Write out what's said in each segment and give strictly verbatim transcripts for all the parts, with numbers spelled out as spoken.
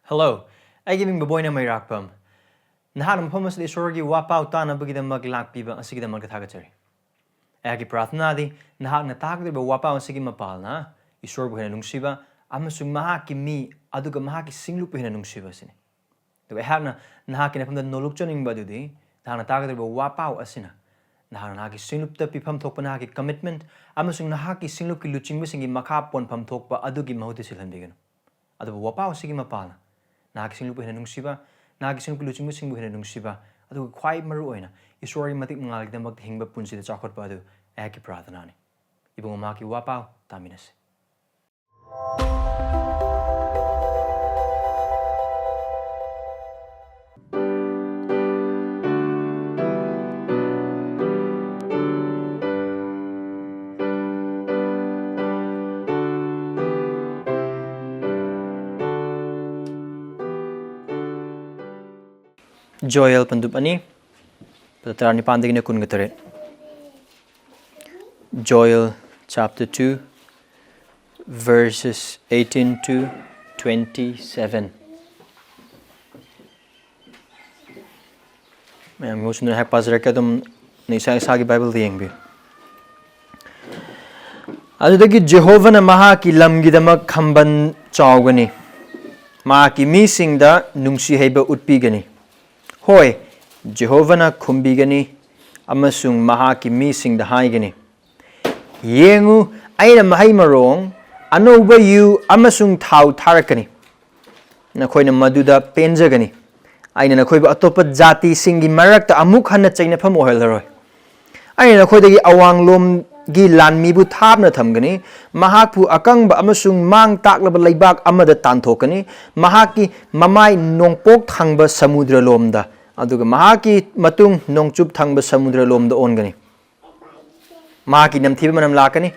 Hello, ꯑꯩꯒꯤ ꯃꯤꯡ ꯕꯕꯣꯏꯅ ꯃꯩꯔꯥꯛꯄꯝ꯫ ꯅꯍꯥꯛꯅ ꯃꯐꯝ ꯑꯁꯤꯗ ꯏꯁꯣꯔꯒꯤ ꯋꯥꯄꯥꯎ ꯇꯥꯅꯕꯒꯤꯗꯃꯛ ꯂꯥꯛꯄꯤꯕ ꯑꯁꯤꯒꯤꯗꯃꯛꯇ ꯊꯥꯒꯠꯆꯔꯤ꯫ ꯑꯩꯍꯥꯛꯀꯤ ꯄ꯭ꯔꯥꯔꯊꯅꯥꯗꯤ ꯅꯍꯥꯛꯅ ꯇꯥꯒꯗꯧꯔꯤꯕ ꯋꯥꯄꯥꯎ ꯑꯁꯤꯒꯤ ꯃꯄꯥꯜꯅ ꯏꯁꯣꯔꯕꯨ ꯍꯦꯟꯅ ꯅꯨꯡꯁꯤꯕ ꯑꯃꯁꯨꯡ ꯃꯍꯥꯛꯀꯤ ꯃꯤ ꯑꯗꯨꯒ ꯃꯍꯥꯛꯀꯤ ꯁꯤꯡꯂꯨꯞꯄꯨ ꯍꯦꯟꯅ ꯅꯨꯡꯁꯤꯕ ꯑꯁꯤꯅꯤ꯫ ꯑꯗꯨꯒ ꯑꯩꯍꯥꯛꯅ ꯅꯍꯥꯛꯀꯤ ꯅꯐꯝꯗ ꯅꯣꯂꯨꯛꯆꯅꯤꯡꯕ ꯑꯗꯨꯗꯤ ꯅꯍꯥꯛꯅ ꯇꯥꯒꯗꯧꯔꯤꯕ ꯋꯥꯄꯥꯎ ꯑꯁꯤꯅ ꯅꯍꯥꯛꯅ ꯅꯍꯥꯛꯀꯤ ꯁꯤꯡꯂꯨꯞꯇ ꯄꯤꯐꯝ ꯊꯣꯛꯄ ꯅꯍꯥꯛꯀꯤ commitment ꯑꯃꯁꯨꯡ ꯅꯍꯥꯛꯀꯤ ꯁꯤꯡꯂꯨꯞꯀꯤ ꯂꯨꯆꯤꯡꯕꯁꯤꯡꯒꯤ ꯃꯈꯥ ꯄꯣꯟꯐꯝ ꯊꯣꯛꯄ ꯑꯗꯨꯒꯤ ꯃꯍꯨꯠꯇ ꯁꯤꯜꯍꯟꯕꯤꯒꯅꯨ꯫ ꯑꯗꯨꯕꯨ ꯋꯥꯄꯥꯎ ꯑꯁꯤꯒꯤ ꯃꯄꯥꯜꯅ ꯅꯍꯥꯛꯀꯤ ꯁꯤꯡꯂꯨꯞꯄꯨ ꯍꯦꯟꯅ ꯅꯨꯡꯁꯤꯕ, ꯅꯍꯥꯛꯀꯤ ꯁꯤꯡꯂꯨꯞꯀꯤ ꯂꯨꯆꯤꯡꯕꯁꯤꯡꯕꯨ ꯍꯦꯟꯅ ꯅꯨꯡꯁꯤꯕ, ꯑꯗꯨꯒ ꯈ꯭ꯋꯥꯏ ꯃꯔꯨ ꯑꯣꯏꯅ ꯏꯁꯣꯔꯒꯤ ꯃꯇꯤꯛ ꯃꯉꯥꯜꯒꯤꯗꯃꯛꯇ ꯍꯤꯡꯕ ꯄꯨꯟꯁꯤꯗ ꯆꯥꯎꯈꯠꯄ ꯑꯗꯨ ꯑꯩꯍꯥꯛꯀꯤ ꯄ꯭ꯔꯥꯔꯊꯅꯥꯅꯤ꯫ ꯏꯕꯨꯡꯉꯣ, ꯃꯍꯥꯛꯀꯤ ꯋꯥꯄꯥꯎ ꯇꯥꯃꯤꯟꯅꯁꯤ꯫ ꯖꯣꯌꯦꯜ ꯄꯟꯗꯨꯞ ꯑꯅꯤ, ꯄꯗ ꯇꯔꯥꯅꯤꯄꯥꯟꯗꯒꯤꯅ ꯀꯨꯟꯒ ꯇꯔꯦꯠ꯫ Joel chapter two, verses eighteen to twenty-seven. ꯃꯌꯥꯝ ꯃꯍꯨꯠ ꯁꯤꯟꯗꯨꯅ ꯉꯥꯏꯍꯥꯛ ꯄꯥꯖꯔꯛꯀꯦ, ꯑꯗꯨꯝ ꯏꯁꯥ ꯏꯁꯥꯒꯤ ꯕꯥꯏꯕꯜꯗ ꯌꯦꯡꯕꯤꯌꯨ꯫ ꯑꯗꯨꯗꯒꯤ ꯖꯦꯍꯣꯚꯥꯅ ꯃꯍꯥꯛꯀꯤ ꯂꯝꯒꯤꯗꯃꯛ ꯈꯝꯕꯟ ꯆꯥꯎꯒꯅꯤ, ꯃꯍꯥꯛꯀꯤ ꯃꯤꯁꯤꯡꯗ ꯅꯨꯡꯁꯤ ꯍꯩꯕ ꯎꯠꯄꯤꯒꯅꯤ꯫ ꯍꯣꯏ, ꯖꯦꯍꯣꯚꯥꯅ ꯈꯨꯝꯕꯤꯒꯅꯤ ꯑꯃꯁꯨꯡ ꯃꯍꯥꯛꯀꯤ ꯃꯤꯁꯤꯡꯗ ꯍꯥꯏꯒꯅꯤ, "ꯌꯦꯡꯉꯨ, ꯑꯩꯅ ꯃꯍꯩ ꯃꯔꯣꯡ, ꯑꯅꯧꯕ ꯌꯨ ꯑꯃꯁꯨꯡ ꯊꯥꯎ ꯊꯥꯔꯛꯀꯅꯤ꯫ ꯅꯈꯣꯏꯅ ꯃꯗꯨꯗ ꯄꯦꯟꯖꯒꯅꯤ꯫ ꯑꯩꯅ ꯅꯈꯣꯏꯕꯨ ꯑꯇꯣꯞꯄ ꯖꯥꯇꯤꯁꯤꯡꯒꯤ ꯃꯔꯛꯇ ꯑꯃꯨꯛ ꯍꯟꯅ ꯆꯩꯅꯐꯝ ꯑꯣꯏꯍꯜꯂꯔꯣꯏ꯫ ꯑꯩꯅ ꯅꯈꯣꯏꯗꯒꯤ ꯑꯋꯥꯡꯂꯣꯝꯒꯤ ꯂꯥꯟꯃꯤꯕꯨ ꯊꯥꯞꯅ ꯊꯝꯒꯅꯤ꯫ ꯃꯍꯥꯛꯄꯨ ꯑꯀꯪꯕ ꯑꯃꯁꯨꯡ ꯃꯥꯡ ꯇꯥꯛꯂꯕ ꯂꯩꯕꯥꯛ ꯑꯃꯗ ꯇꯥꯟꯊꯣꯛꯀꯅꯤ꯫ ꯃꯍꯥꯛꯀꯤ ꯃꯃꯥꯏ ꯅꯣꯡꯄꯣꯛ ꯊꯪꯕ ꯁꯃꯨꯗ꯭ꯔ ꯂꯣꯝꯗ, ꯑꯗꯨꯒ ꯃꯍꯥꯛꯀꯤ ꯃꯇꯨꯡ ꯅꯣꯡꯆꯨꯞ ꯊꯪꯕ ꯁꯃꯨꯗ꯭ꯔ ꯂꯣꯝꯗ ꯑꯣꯟꯒꯅꯤ꯫ ꯃꯍꯥꯛꯀꯤ ꯅꯝꯊꯤꯕ ꯃꯅꯝ ꯂꯥꯛꯀꯅꯤ꯫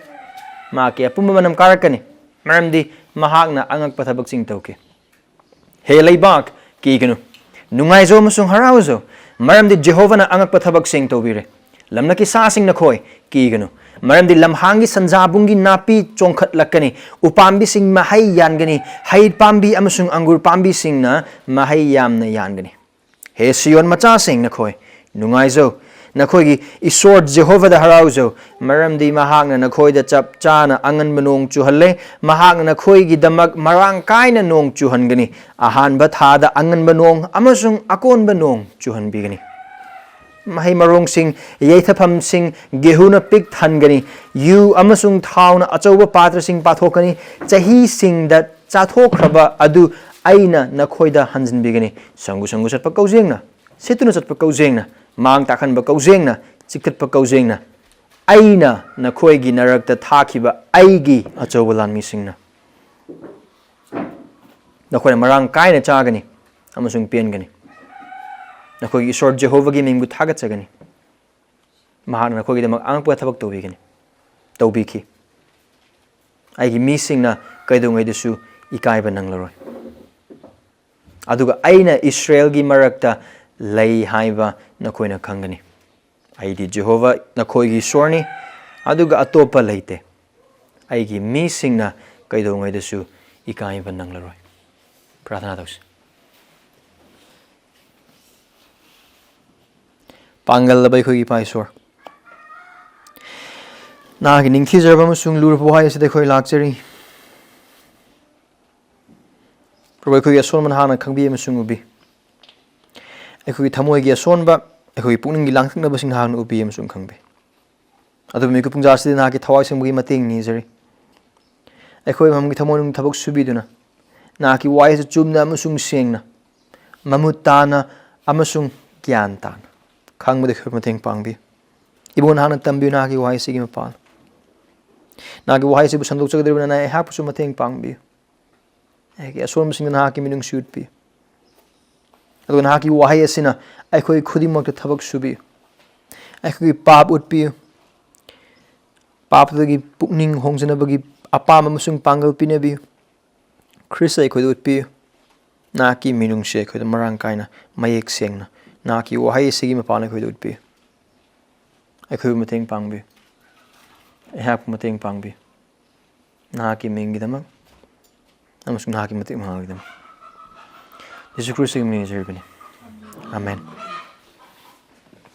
ꯃꯍꯥꯛꯀꯤ ꯑꯄꯨꯝꯕ ꯃꯅꯝ ꯀꯥꯔꯛꯀꯅꯤ, ꯃꯔꯝꯗꯤ ꯃꯍꯥꯛꯅ ꯑꯉꯛꯄ ꯊꯕꯛꯁꯤꯡ ꯇꯧꯈꯤ꯫ ꯍꯦ ꯂꯩꯕꯥꯛ, ꯀꯤꯒꯅꯨ, ꯅꯨꯡꯉꯥꯏꯖꯧ ꯑꯃꯁꯨꯡ ꯍꯔꯥꯎꯖꯧ, ꯃꯔꯝꯗꯤ ꯖꯦꯍꯣꯚꯥꯅ ꯑꯉꯛꯄ ꯊꯕꯛꯁꯤꯡ ꯇꯧꯕꯤꯔꯦ꯫ ꯂꯝꯂꯛꯀꯤ ꯁꯥꯁꯤꯡ ꯅꯈꯣꯏ, ꯀꯤꯒꯅꯨ, ꯃꯔꯝꯗꯤ ꯂꯝꯍꯥꯡꯒꯤ ꯁꯟꯖꯥꯕꯨꯡꯒꯤ ꯅꯥꯄꯤ ꯆꯣꯡꯈꯠꯂꯛꯀꯅꯤ, ꯎꯄꯥꯝꯕꯤꯁꯤꯡ ꯃꯍꯩ ꯌꯥꯟꯒꯅꯤ, ꯍꯩ ꯄꯥꯝꯕꯤ ꯑꯃꯁꯨꯡ ꯑꯪꯒꯨꯔ ꯄꯥꯝꯕꯤꯁꯤꯡꯅ ꯃꯍꯩ ꯌꯥꯝꯅ ꯌꯥꯟꯒꯅꯤ꯫ ꯍꯦ ꯁꯤꯌꯣꯟ ꯃꯆꯥꯁꯤꯡ ꯅꯈꯣꯏ, ꯅꯨꯡꯉꯥꯏꯖꯧ, ꯅꯈꯣꯏꯒꯤ ꯏꯁꯣꯔ ꯖꯦꯍꯣꯚꯥꯗ ꯍꯔꯥꯎꯖꯧ, ꯃꯔꯝꯗꯤ ꯃꯍꯥꯛꯅ ꯅꯈꯣꯏꯗ ꯆꯞ ꯆꯥꯅ ꯑꯉꯟꯕ ꯅꯣꯡ ꯆꯨꯍꯜꯂꯦ꯫ ꯃꯍꯥꯛꯅ ꯅꯈꯣꯏꯒꯤꯗꯃꯛ ꯃꯔꯥꯡ ꯀꯥꯏꯅ ꯅꯣꯡ ꯆꯨꯍꯟꯒꯅꯤ, ꯑꯍꯥꯟꯕ ꯊꯥꯗ ꯑꯉꯟꯕ ꯅꯣꯡ ꯑꯃꯁꯨꯡ ꯑꯀꯣꯟꯕ ꯅꯣꯡ ꯆꯨꯍꯟꯕꯤꯒꯅꯤ꯫ ꯃꯍꯩ ꯃꯔꯣꯡꯁꯤꯡ, ꯌꯩꯊꯐꯝꯁꯤꯡ ꯒꯦꯍꯨꯅ ꯄꯤꯛ ꯊꯟꯒꯅꯤ, ꯌꯨ ꯑꯃꯁꯨꯡ ꯊꯥꯎꯅ ꯑꯆꯧꯕ ꯄꯥꯇ꯭ꯔꯁꯤꯡ ꯄꯥꯊꯣꯛꯀꯅꯤ꯫ ꯆꯍꯤꯁꯤꯡꯗ ꯆꯥꯊꯣꯛꯈ꯭ꯔꯕ ꯑꯗꯨ ꯑꯩꯅ ꯅꯈꯣꯏꯗ ꯍꯟꯖꯤꯟꯕꯤꯒꯅꯤ꯫ ꯁꯪꯒꯨ ꯁꯪꯒꯨ ꯆꯠꯄ ꯀꯧꯖꯦꯡꯅ, ꯁꯤꯠꯇꯨꯅ ꯆꯠꯄ ꯀꯧꯖꯦꯡꯅ, ꯃꯥꯡ ꯇꯥꯛꯍꯟꯕ ꯀꯧꯖꯦꯡꯅ, ꯆꯤꯛꯊꯠꯄ ꯀꯧꯖꯦꯡꯅ, ꯑꯩꯅ ꯅꯈꯣꯏꯒꯤ ꯅꯔꯛꯇ ꯊꯥꯈꯤꯕ ꯑꯩꯒꯤ ꯑꯆꯧꯕ ꯂꯥꯟꯃꯤꯁꯤꯡꯅ꯫ ꯅꯈꯣꯏꯅ ꯃꯔꯥꯡ ꯀꯥꯏꯅ ꯆꯥꯒꯅꯤ ꯑꯃꯁꯨꯡ ꯄꯦꯟꯒꯅꯤ꯫ ꯅꯈꯣꯏꯒꯤ ꯏꯁꯣꯔ ꯖꯦꯍꯣꯚꯥꯒꯤ ꯃꯤꯡꯕꯨ ꯊꯥꯒꯠꯆꯒꯅꯤ꯫ ꯃꯍꯥꯛꯅ ꯅꯈꯣꯏꯒꯤꯗꯃꯛ ꯑꯉꯛꯄ ꯊꯕꯛ ꯇꯧꯕꯤꯒꯅꯤ, ꯇꯧꯕꯤꯈꯤ꯫ ꯑꯩꯒꯤ ꯃꯤꯁꯤꯡꯅ ꯀꯩꯗꯧꯉꯩꯗꯁꯨ ꯏꯀꯥꯏꯕ ꯅꯪꯂꯔꯣꯏ꯫ ꯑꯗꯨꯒ ꯑꯩꯅ ꯏꯁꯔꯥꯌꯦꯜꯒꯤ ꯃꯔꯛꯇ ꯂꯩ ꯍꯥꯏꯕ ꯅꯈꯣꯏꯅ ꯈꯪꯒꯅꯤ꯫ ꯑꯩꯗꯤ ꯖꯦꯍꯣꯚꯥ ꯅꯈꯣꯏꯒꯤ ꯏꯁꯣꯔꯅꯤ, ꯑꯗꯨꯒ ꯑꯇꯣꯞꯄ ꯂꯩꯇꯦ꯫ ꯑꯩꯒꯤ ꯃꯤꯁꯤꯡꯅ ꯀꯩꯗꯧꯉꯩꯗꯁꯨ ꯏꯀꯥꯏꯕ ꯅꯪꯂꯔꯣꯏ꯫ ꯄ꯭ꯔꯥꯊꯅꯥ ꯇꯧꯁꯤ꯫ ꯄꯥꯡꯒꯜꯂꯕ ꯑꯩꯈꯣꯏꯒꯤ ꯏꯄꯥ ꯏꯁꯣꯔ, ꯅꯍꯥꯛꯀꯤ ꯅꯤꯡꯊꯤꯖꯔꯕ ꯑꯃꯁꯨꯡ ꯂꯨꯔꯕ ꯋꯥꯍꯩ ꯑꯁꯤꯗ ꯑꯩꯈꯣꯏ ꯂꯥꯛꯆꯔꯤ꯫ ꯄ꯭ꯔꯚꯨ, ꯑꯩꯈꯣꯏꯒꯤ ꯑꯁꯣꯟꯕ ꯅꯍꯥꯛꯅ ꯈꯪꯕꯤ ꯑꯃꯁꯨꯡ ꯎꯕꯤ꯫ ꯑꯩꯈꯣꯏꯒꯤ ꯊꯃꯣꯏꯒꯤ ꯑꯁꯣꯟꯕ, ꯑꯩꯈꯣꯏꯒꯤ ꯄꯨꯛꯅꯤꯡꯒꯤ ꯂꯥꯡꯇꯛꯅꯕꯁꯤꯡ ꯅꯍꯥꯛꯅ ꯎꯕꯤ ꯑꯃꯁꯨꯡ ꯈꯪꯕꯤ꯫ ꯑꯗꯨꯕꯨ ꯃꯤꯀꯨꯞ ꯄꯨꯡꯖꯥ ꯑꯁꯤꯗ ꯅꯍꯥꯛꯀꯤ ꯊꯋꯥꯏ ꯁꯦꯡꯕꯒꯤ ꯃꯇꯦꯡ ꯅꯤꯖꯔꯤ꯫ ꯑꯩꯈꯣꯏ ꯃꯐꯝꯒꯤ ꯊꯃꯣꯏꯅꯨꯡ ꯊꯕꯛ ꯁꯨꯕꯤꯗꯨꯅ ꯅꯍꯥꯛꯀꯤ ꯋꯥꯍꯩꯁꯨ ꯆꯨꯝꯅ ꯑꯃꯁꯨꯡ ꯁꯦꯡꯅ, ꯃꯃꯨꯠ ꯇꯥꯅ ꯑꯃꯁꯨꯡ ꯒ꯭ꯌꯥꯟ ꯇꯥꯅ ꯈꯪꯕꯗ ꯑꯩꯈꯣꯏ ꯃꯇꯦꯡ ꯄꯥꯡꯕꯤꯌꯨ꯫ ꯏꯕꯨꯡꯉꯣ, ꯅꯍꯥꯛꯅ ꯇꯝꯕꯤꯌꯨ ꯅꯍꯥꯛꯀꯤ ꯋꯥꯍꯩꯁꯤꯒꯤ ꯃꯄꯥꯟ꯫ ꯅꯍꯥꯛꯀꯤ ꯋꯥꯍꯩꯁꯤꯕꯨ ꯁꯟꯗꯣꯛꯆꯒꯗꯧꯔꯤꯕꯅ ꯑꯩꯍꯥꯛꯄꯨꯁꯨ ꯃꯇꯦꯡ ꯄꯥꯡꯕꯤꯌꯨ꯫ ꯑꯩꯒꯤ ꯑꯁꯣꯟꯕꯁꯤꯡꯗ ꯅꯍꯥꯛꯀꯤ ꯃꯤꯅꯨꯡꯁꯤ ꯎꯠꯄꯤꯌꯨ꯫ ꯑꯗꯨꯒ ꯅꯍꯥꯛꯀꯤ ꯋꯥꯍꯩ ꯑꯁꯤꯅ ꯑꯩꯈꯣꯏ ꯈꯨꯗꯤꯡꯃꯛꯇ ꯊꯕꯛ ꯁꯨꯕꯤꯌꯨ꯫ ꯑꯩꯈꯣꯏꯒꯤ ꯄꯥꯞ ꯎꯠꯄꯤꯌꯨ꯫ ꯄꯥꯞꯇꯒꯤ ꯄꯨꯛꯅꯤꯡ ꯍꯣꯡꯖꯅꯕꯒꯤ ꯑꯄꯥꯝꯕ ꯑꯃꯁꯨꯡ ꯄꯥꯡꯒꯜ ꯄꯤꯅꯕꯤꯌꯨ꯫ ꯈ꯭ꯔꯤꯁꯇ ꯑꯩꯈꯣꯏꯗ ꯎꯠꯄꯤꯌꯨ꯫ ꯅꯍꯥꯛꯀꯤ ꯃꯤꯅꯨꯡꯁꯤ ꯑꯩꯈꯣꯏꯗ ꯃꯔꯥꯡ ꯀꯥꯏꯅ, ꯃꯌꯦꯛ ꯁꯦꯡꯅ, ꯅꯍꯥꯛꯀꯤ ꯋꯥꯍꯩ ꯑꯁꯤꯒꯤ ꯃꯄꯥꯟ ꯑꯩꯈꯣꯏꯗ ꯎꯠꯄꯤꯌꯨ꯫ ꯑꯩꯈꯣꯏꯕꯨ ꯃꯇꯦꯡ ꯄꯥꯡꯕꯤꯌꯨ꯫ ꯑꯩꯍꯥꯛꯄꯨ ꯃꯇꯦꯡ ꯄꯥꯡꯕꯤꯌꯨ꯫ ꯅꯍꯥꯛꯀꯤ ꯃꯤꯡꯒꯤꯗꯃꯛ ꯑꯃꯁꯨꯡ ꯅꯍꯥꯛꯀꯤ ꯃꯇꯤꯛ ꯃꯉꯥꯜꯒꯤꯗꯃꯛ꯫ ꯌꯦꯁꯨ ꯈ꯭ꯔꯤꯁꯇꯒꯤ ꯃꯤꯡ ꯅꯤꯖꯔꯤꯕꯅꯤ꯫ ꯑꯥꯃꯦꯟ꯫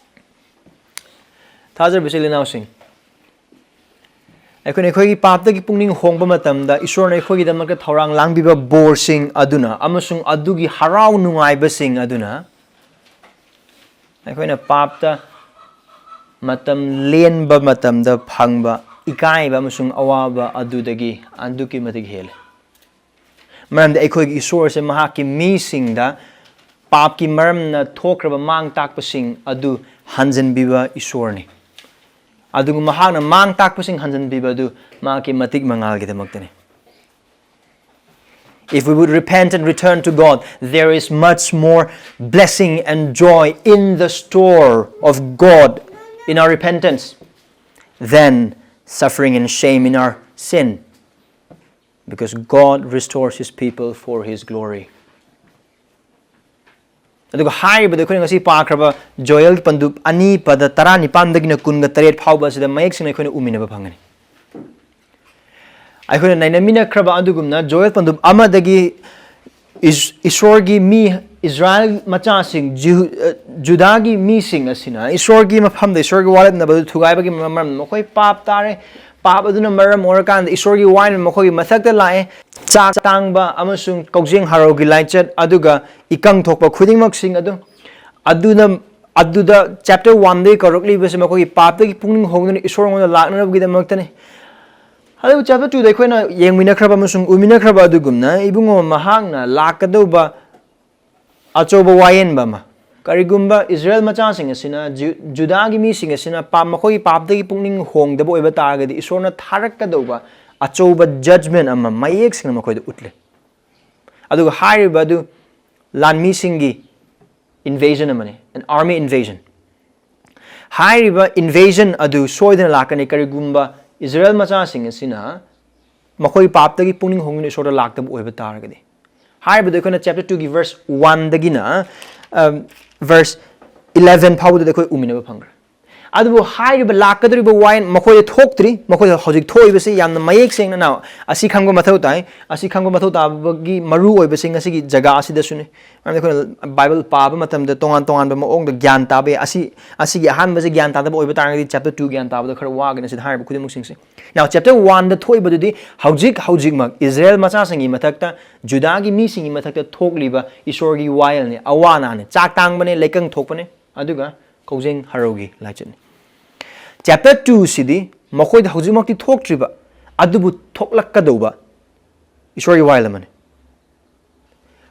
ꯊꯥꯖꯔꯕ ꯏꯆꯤꯜ ꯏꯅꯥꯎꯁꯤꯡ, ꯑꯩꯈꯣꯏꯅ ꯑꯩꯈꯣꯏꯒꯤ ꯄꯥꯞꯇꯒꯤ ꯄꯨꯛꯅꯤꯡ ꯍꯣꯡꯕ ꯃꯇꯝꯗ, ꯏꯁꯣꯔꯅ ꯑꯩꯈꯣꯏꯒꯤꯗꯃꯛꯇ ꯊꯧꯔꯥꯡ ꯂꯥꯡꯕꯤꯕ ꯕꯣꯔꯁꯤꯡ ꯑꯗꯨꯅ ꯑꯃꯁꯨꯡ ꯑꯗꯨꯒꯤ ꯍꯔꯥꯎ ꯅꯨꯡꯉꯥꯏꯕꯁꯤꯡ ꯑꯗꯨꯅ ꯑꯩꯈꯣꯏꯅ ꯄꯥꯞꯇ ꯃꯇꯝ ꯂꯦꯟꯕ ꯃꯇꯝꯗ ꯐꯪꯕ ꯏꯀꯥꯏꯕ ꯑꯃꯁꯨꯡ ꯑꯋꯥꯕ ꯑꯗꯨꯗꯒꯤ ꯑꯗꯨꯛꯀꯤ ꯃꯇꯤꯛ ꯍꯦꯜꯂꯤ꯫ ꯃꯔꯝꯗꯤ ꯑꯩꯈꯣꯏꯒꯤ ꯏꯁꯣꯔꯁꯦ ꯃꯍꯥꯛꯀꯤ ꯃꯤꯁꯤꯡꯗ ꯄꯥꯞꯀꯤ ꯃꯔꯝꯅ ꯊꯣꯛꯈ꯭ꯔꯕ ꯃꯥꯡ ꯇꯥꯛꯄꯁꯤꯡ ꯑꯗꯨ ꯍꯟꯖꯤꯟꯕꯤꯕ ꯏꯁꯣꯔꯅꯤ꯫ ꯑꯗꯨꯒ ꯃꯍꯥꯛꯅ ꯃꯥꯡ ꯇꯥꯛꯄꯁꯤꯡ ꯍꯟꯖꯤꯟꯕꯤꯕ ꯑꯗꯨ ꯃꯍꯥꯛꯀꯤ ꯃꯇꯤꯛ ꯃꯉꯥꯜꯒꯤꯗꯃꯛꯇꯅꯤ꯫ If we would repent and return to God, there is much more blessing and joy in the store of God in our repentance than suffering and shame in our sin. Because God restores his people for his glory. ꯑꯗꯨꯒ ꯍꯥꯏꯔꯤꯕꯗ ꯑꯩꯈꯣꯏꯅ ꯉꯁꯤ ꯄꯥꯈ꯭ꯔꯕ Joel ꯄꯟꯗꯨꯞ ꯑꯅꯤ ꯄꯗ ꯇꯔꯥꯅꯤꯄꯥꯟꯗꯒꯤꯅ ꯀꯨꯟꯒ ꯇꯔꯦꯠ ꯐꯥꯎꯕ ꯑꯁꯤꯗ ꯃꯌꯦꯛ ꯁꯦꯡꯅ ꯑꯩꯈꯣꯏꯅ ꯎꯃꯤꯟꯅꯕ ꯐꯪꯒꯅꯤ꯫ ꯑꯩꯈꯣꯏꯅ ꯅꯩꯅꯃꯤꯟꯅꯈ꯭ꯔꯕ ꯑꯗꯨꯒꯨꯝꯅ ꯖꯣꯌꯦꯜ ꯄꯟꯗꯨꯞ ꯑꯃꯗꯒꯤ ꯏꯁ-, ꯏꯁꯣꯔꯒꯤ ꯃꯤ ꯏꯁꯔꯥꯌꯦꯜ ꯃꯆꯥꯁꯤꯡ, ꯖꯤꯍꯨ-, ꯑ, ꯖꯨꯗꯥꯒꯤ ꯃꯤꯁꯤꯡ ꯑꯁꯤꯅ ꯏꯁꯣꯔꯒꯤ ꯃꯐꯝꯗ ꯏꯁꯣꯔꯒꯤ ꯋꯥꯔꯦꯞꯅꯕꯗꯨ ꯊꯨꯒꯥꯏꯕꯒꯤ ꯃꯔꯝ ꯃꯈꯣꯏ ꯄꯥꯞ ꯇꯥꯔꯦ꯫ ꯄꯥꯞ ꯑꯗꯨꯅ ꯃꯔꯝ ꯑꯣꯏꯔꯀꯥꯟꯗ ꯏꯁꯣꯔꯒꯤ ꯋꯥꯌꯦꯜꯅ ꯃꯈꯣꯏꯒꯤ ꯃꯊꯛꯇ ꯂꯥꯛꯑꯦ꯫ ꯆꯥꯛ ꯇꯥꯡꯕ ꯑꯃꯁꯨꯡ ꯀꯧꯖꯦꯡ ꯍꯔꯥꯎꯒꯤ ꯂꯥꯏꯆꯠ ꯑꯗꯨꯒ ꯏꯀꯪ ꯊꯣꯛꯄ ꯈꯨꯗꯤꯡꯃꯛꯁꯤꯡ ꯑꯗꯨ, ꯑꯗꯨꯅ, ꯑꯗꯨꯗ ꯆꯦꯞꯇꯔ ꯋꯥꯟꯗꯒꯤ ꯀꯧꯔꯛꯂꯤꯕꯁꯤ ꯃꯈꯣꯏꯒꯤ ꯄꯥꯞꯇꯒꯤ ꯄꯨꯛꯅꯤꯡ ꯍꯣꯡꯗꯨꯅ ꯏꯁꯣꯔꯉꯣꯟꯗ ꯂꯥꯛꯅꯅꯕꯒꯤꯗꯃꯛꯇꯅꯤ꯫ ꯑꯗꯨꯕꯨ ꯆꯦꯞꯇꯔ ꯇꯨꯗ ꯑꯩꯈꯣꯏꯅ ꯌꯦꯡꯃꯤꯟꯅꯈ꯭ꯔꯕ ꯑꯃꯁꯨꯡ ꯎꯃꯤꯟꯅꯈ꯭ꯔꯕ ꯑꯗꯨꯒꯨꯝꯅ, ꯏꯕꯨꯡꯉꯣ, ꯃꯍꯥꯛꯅ ꯂꯥꯛꯀꯗꯧꯕ ꯑꯆꯧꯕ ꯋꯥꯌꯦꯟꯕ ꯑꯃ, ꯀꯔꯤꯒꯨꯝꯕ ꯏꯁꯔꯥꯌꯦꯜ ꯃꯆꯥꯁꯤꯡ ꯑꯁꯤꯅ, ꯖꯨ-, ꯖꯨꯗꯥꯒꯤ ꯃꯤꯁꯤꯡ ꯑꯁꯤꯅ ꯄꯥꯞ, ꯃꯈꯣꯏꯒꯤ ꯄꯥꯞꯇꯒꯤ ꯄꯨꯛꯅꯤꯡ ꯍꯣꯡꯗꯕ ꯑꯣꯏꯕ ꯇꯥꯔꯒꯗꯤ, ꯏꯁꯣꯔꯅ ꯊꯥꯔꯛꯀꯗꯧꯕ ꯑꯆꯧꯕ ꯖꯖꯃꯦꯟ ꯑꯃ ꯃꯌꯦꯛ ꯁꯦꯡꯅ ꯃꯈꯣꯏꯗ ꯎꯠꯂꯦ꯫ ꯑꯗꯨꯒ ꯍꯥꯏꯔꯤꯕ ꯑꯗꯨ ꯂꯥꯟꯃꯤꯁꯤꯡꯒꯤ invasion ꯑꯃꯅꯤ, an army invasion꯫ ꯍꯥꯏꯔꯤꯕ invasion ꯑꯗꯨ ꯁꯣꯏꯗꯅ ꯂꯥꯛꯀꯅꯤ, ꯀꯔꯤꯒꯨꯝꯕ ꯏꯁꯔꯥꯌꯦꯜ ꯃꯆꯥꯁꯤꯡ ꯑꯁꯤꯅ ꯃꯈꯣꯏ ꯄꯥꯞꯇꯒꯤ ꯄꯨꯛꯅꯤꯡ ꯍꯣꯡꯗꯨꯅ ꯏꯁꯣꯔꯗ ꯂꯥꯛꯇꯕ ꯑꯣꯏꯕ ꯇꯥꯔꯒꯗꯤ꯫ ꯍꯥꯏꯔꯤꯕꯗꯨ ꯑꯩꯈꯣꯏꯅ ꯆꯦꯞꯇꯔ ꯇꯨꯒꯤ ꯚꯔꯁ ꯋꯥꯟꯗꯒꯤꯅ, ꯑꯝ, ꯚꯔꯁ ꯏꯂꯦꯚꯦꯟ ꯐꯥꯎꯕꯗꯨꯗ ꯑꯩꯈꯣꯏ ꯎꯃꯤꯟꯅꯕ ꯐꯪꯈ꯭ꯔꯦ꯫ ꯑꯗꯨꯕꯨ ꯍꯥꯏꯔꯤꯕ ꯂꯥꯛꯀꯗꯧꯔꯤꯕ ꯋꯥꯌꯦꯜ ꯃꯈꯣꯏꯗ ꯊꯣꯛꯇ꯭ꯔꯤ꯫ ꯃꯈꯣꯏꯗ ꯍꯧꯖꯤꯛ ꯊꯣꯛꯏꯕꯁꯤ ꯌꯥꯝꯅ ꯃꯌꯦꯛ ꯁꯦꯡꯅ ꯅꯥꯎ ꯑꯁꯤ ꯈꯪꯕ ꯃꯊꯧ ꯇꯥꯏ꯫ ꯑꯁꯤ ꯈꯪꯕ ꯃꯊꯧ ꯇꯥꯕꯒꯤ ꯃꯔꯨ ꯑꯣꯏꯕꯁꯤ ꯉꯁꯤꯒꯤ ꯖꯒꯥ ꯑꯁꯤꯗꯁꯨꯅꯤ꯫ ꯃꯔꯝꯗꯤ ꯑꯩꯈꯣꯏꯅ ꯕꯥꯏꯕꯜ ꯄꯥꯕ ꯃꯇꯝꯗ ꯇꯣꯉꯥꯟ ꯇꯣꯉꯥꯟꯕ ꯃꯑꯣꯡꯗ ꯒ꯭ꯌꯥꯟ ꯇꯥꯕ ꯌꯥꯏ꯫ ꯑꯁꯤ, ꯑꯁꯤꯒꯤ ꯑꯍꯥꯟꯕꯁꯦ ꯒ꯭ꯌꯥꯟ ꯇꯥꯗꯕ ꯑꯣꯏꯕ ꯇꯥꯔꯒꯗꯤ ꯆꯦꯞꯇꯔ ꯇꯨ ꯒ꯭ꯌꯥꯟ ꯇꯥꯕꯗ ꯈꯔ ꯋꯥꯒꯅꯤ꯫ ꯁꯤꯗ ꯍꯥꯏꯔꯤꯕ ꯈꯨꯗꯤꯡꯃꯛꯁꯤꯡꯁꯦ꯫ ꯅꯥꯎ ꯆꯦꯞꯇꯔ ꯋꯥꯟꯗ ꯊꯣꯛꯏꯕꯗꯨꯗꯤ ꯍꯧꯖꯤꯛ ꯍꯧꯖꯤꯛꯃꯛ ꯏꯁꯔꯥꯌꯦꯜ ꯃꯆꯥꯁꯤꯡꯒꯤ ꯃꯊꯛꯇ, ꯖꯨꯗꯥꯒꯤ ꯃꯤꯁꯤꯡꯒꯤ ꯃꯊꯛꯇ ꯊꯣꯛꯂꯤꯕ ꯏꯁꯣꯔꯒꯤ ꯋꯥꯌꯦꯜꯅꯤ, ꯑꯋꯥ ꯑꯅꯥꯅꯤ, ꯆꯥꯛ ꯇꯥꯡꯕꯅꯦ, ꯂꯩꯀꯪ ꯊꯣꯛꯄꯅꯦ, ꯑꯗꯨꯒ ꯀꯧꯖꯦꯡ ꯍꯔꯧꯒꯤ ꯂꯥꯏꯆꯠꯅꯤ꯫ ꯆꯦꯞꯇꯔ ꯇꯨꯁꯤꯗꯤ ꯃꯈꯣꯏꯗ ꯍꯧꯖꯤꯛꯃꯛꯇꯤ ꯊꯣꯛꯇ꯭ꯔꯤꯕ ꯑꯗꯨꯕꯨ ꯊꯣꯛꯂꯛꯀꯗꯧꯕ ꯏꯁꯣꯔꯒꯤ ꯋꯥꯌꯦꯜ ꯑꯃꯅꯤ꯫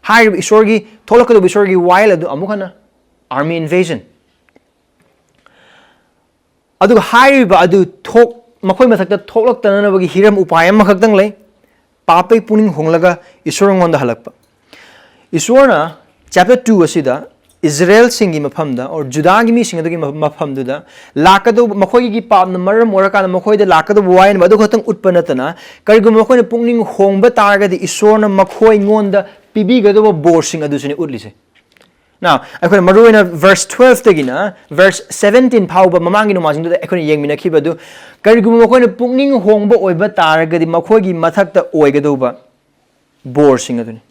ꯍꯥꯏꯔꯤꯕ ꯏꯁꯣꯔꯒꯤ, ꯊꯣꯛꯂꯛꯀꯗꯧꯕ ꯏꯁꯣꯔꯒꯤ ꯋꯥꯌꯦꯜ ꯑꯗꯨ ꯑꯃꯨꯛ ꯍꯟꯅ army invasion꯫ ꯑꯗꯨꯒ ꯍꯥꯏꯔꯤꯕ ꯑꯗꯨ ꯊꯣꯛ ꯃꯈꯣꯏ ꯃꯊꯛꯇ ꯊꯣꯛꯂꯛꯇꯅꯅꯕꯒꯤ ꯍꯤꯔꯝ ꯎꯄꯥꯏ ꯑꯃꯈꯛꯇꯪ ꯂꯩ꯫ ꯄꯥꯞꯇꯒꯤ ꯄꯨꯛꯅꯤꯡ ꯍꯣꯡꯂꯒ ꯏꯁꯣꯔ ꯃꯉꯣꯟꯗ ꯍꯜꯂꯛꯄ꯫ ꯏꯁꯣꯔꯅ ꯆꯦꯞꯇꯔ ꯇꯨ ꯑꯁꯤꯗ ꯏꯁꯔꯥꯌꯦꯜꯁꯤꯡꯒꯤ ꯃꯐꯝꯗ, or ꯖꯨꯗꯥꯒꯤ ꯃꯤꯁꯤꯡ ꯑꯗꯨꯒꯤ ꯃ-, ꯃꯐꯝꯗꯨꯗ ꯂꯥꯛꯀꯗꯧꯕ, ꯃꯈꯣꯏꯒꯤ ꯄꯥꯞꯅ ꯃꯔꯝ ꯑꯣꯏꯔꯀꯥꯟꯗ ꯃꯈꯣꯏꯗ ꯂꯥꯛꯀꯗꯧꯕ ꯋꯥꯌꯦꯟꯕ ꯑꯗꯨ ꯈꯛꯇꯪ ꯎꯠꯄ ꯅꯠꯇꯅ, ꯀꯔꯤꯒꯨꯝꯕ ꯃꯈꯣꯏꯅ ꯄꯨꯛꯅꯤꯡ ꯍꯣꯡꯕ ꯇꯥꯔꯒꯗꯤ ꯏꯁꯣꯔꯅ ꯃꯈꯣꯏꯉꯣꯟꯗ ꯄꯤꯕꯤꯒꯗꯧꯕ ꯕꯣꯔꯁꯤꯡ ꯑꯗꯨꯁꯨꯅꯤ ꯎꯠꯂꯤꯁꯦ꯫ Now, ꯑꯩꯈꯣꯏꯅ ꯃꯔꯨꯑꯣꯏꯅ verse twelve ꯇꯒꯤꯅ verse seventeen ꯐꯥꯎꯕ ꯃꯃꯥꯡꯒꯤ ꯅꯣꯡꯃꯥꯏꯖꯤꯡꯗꯨꯗ ꯑꯩꯈꯣꯏꯅ ꯌꯦꯡꯃꯤꯟꯅꯈꯤꯕ ꯑꯗꯨ, ꯀꯔꯤꯒꯨꯝꯕ ꯃꯈꯣꯏꯅ ꯄꯨꯛꯅꯤꯡ ꯍꯣꯡꯕ ꯑꯣꯏꯕ ꯇꯥꯔꯒꯗꯤ ꯃꯈꯣꯏꯒꯤ ꯃꯊꯛꯇ ꯑꯣꯏꯒꯗꯧꯕ ꯕꯣꯔꯁꯤꯡ ꯑꯗꯨꯅꯤ꯫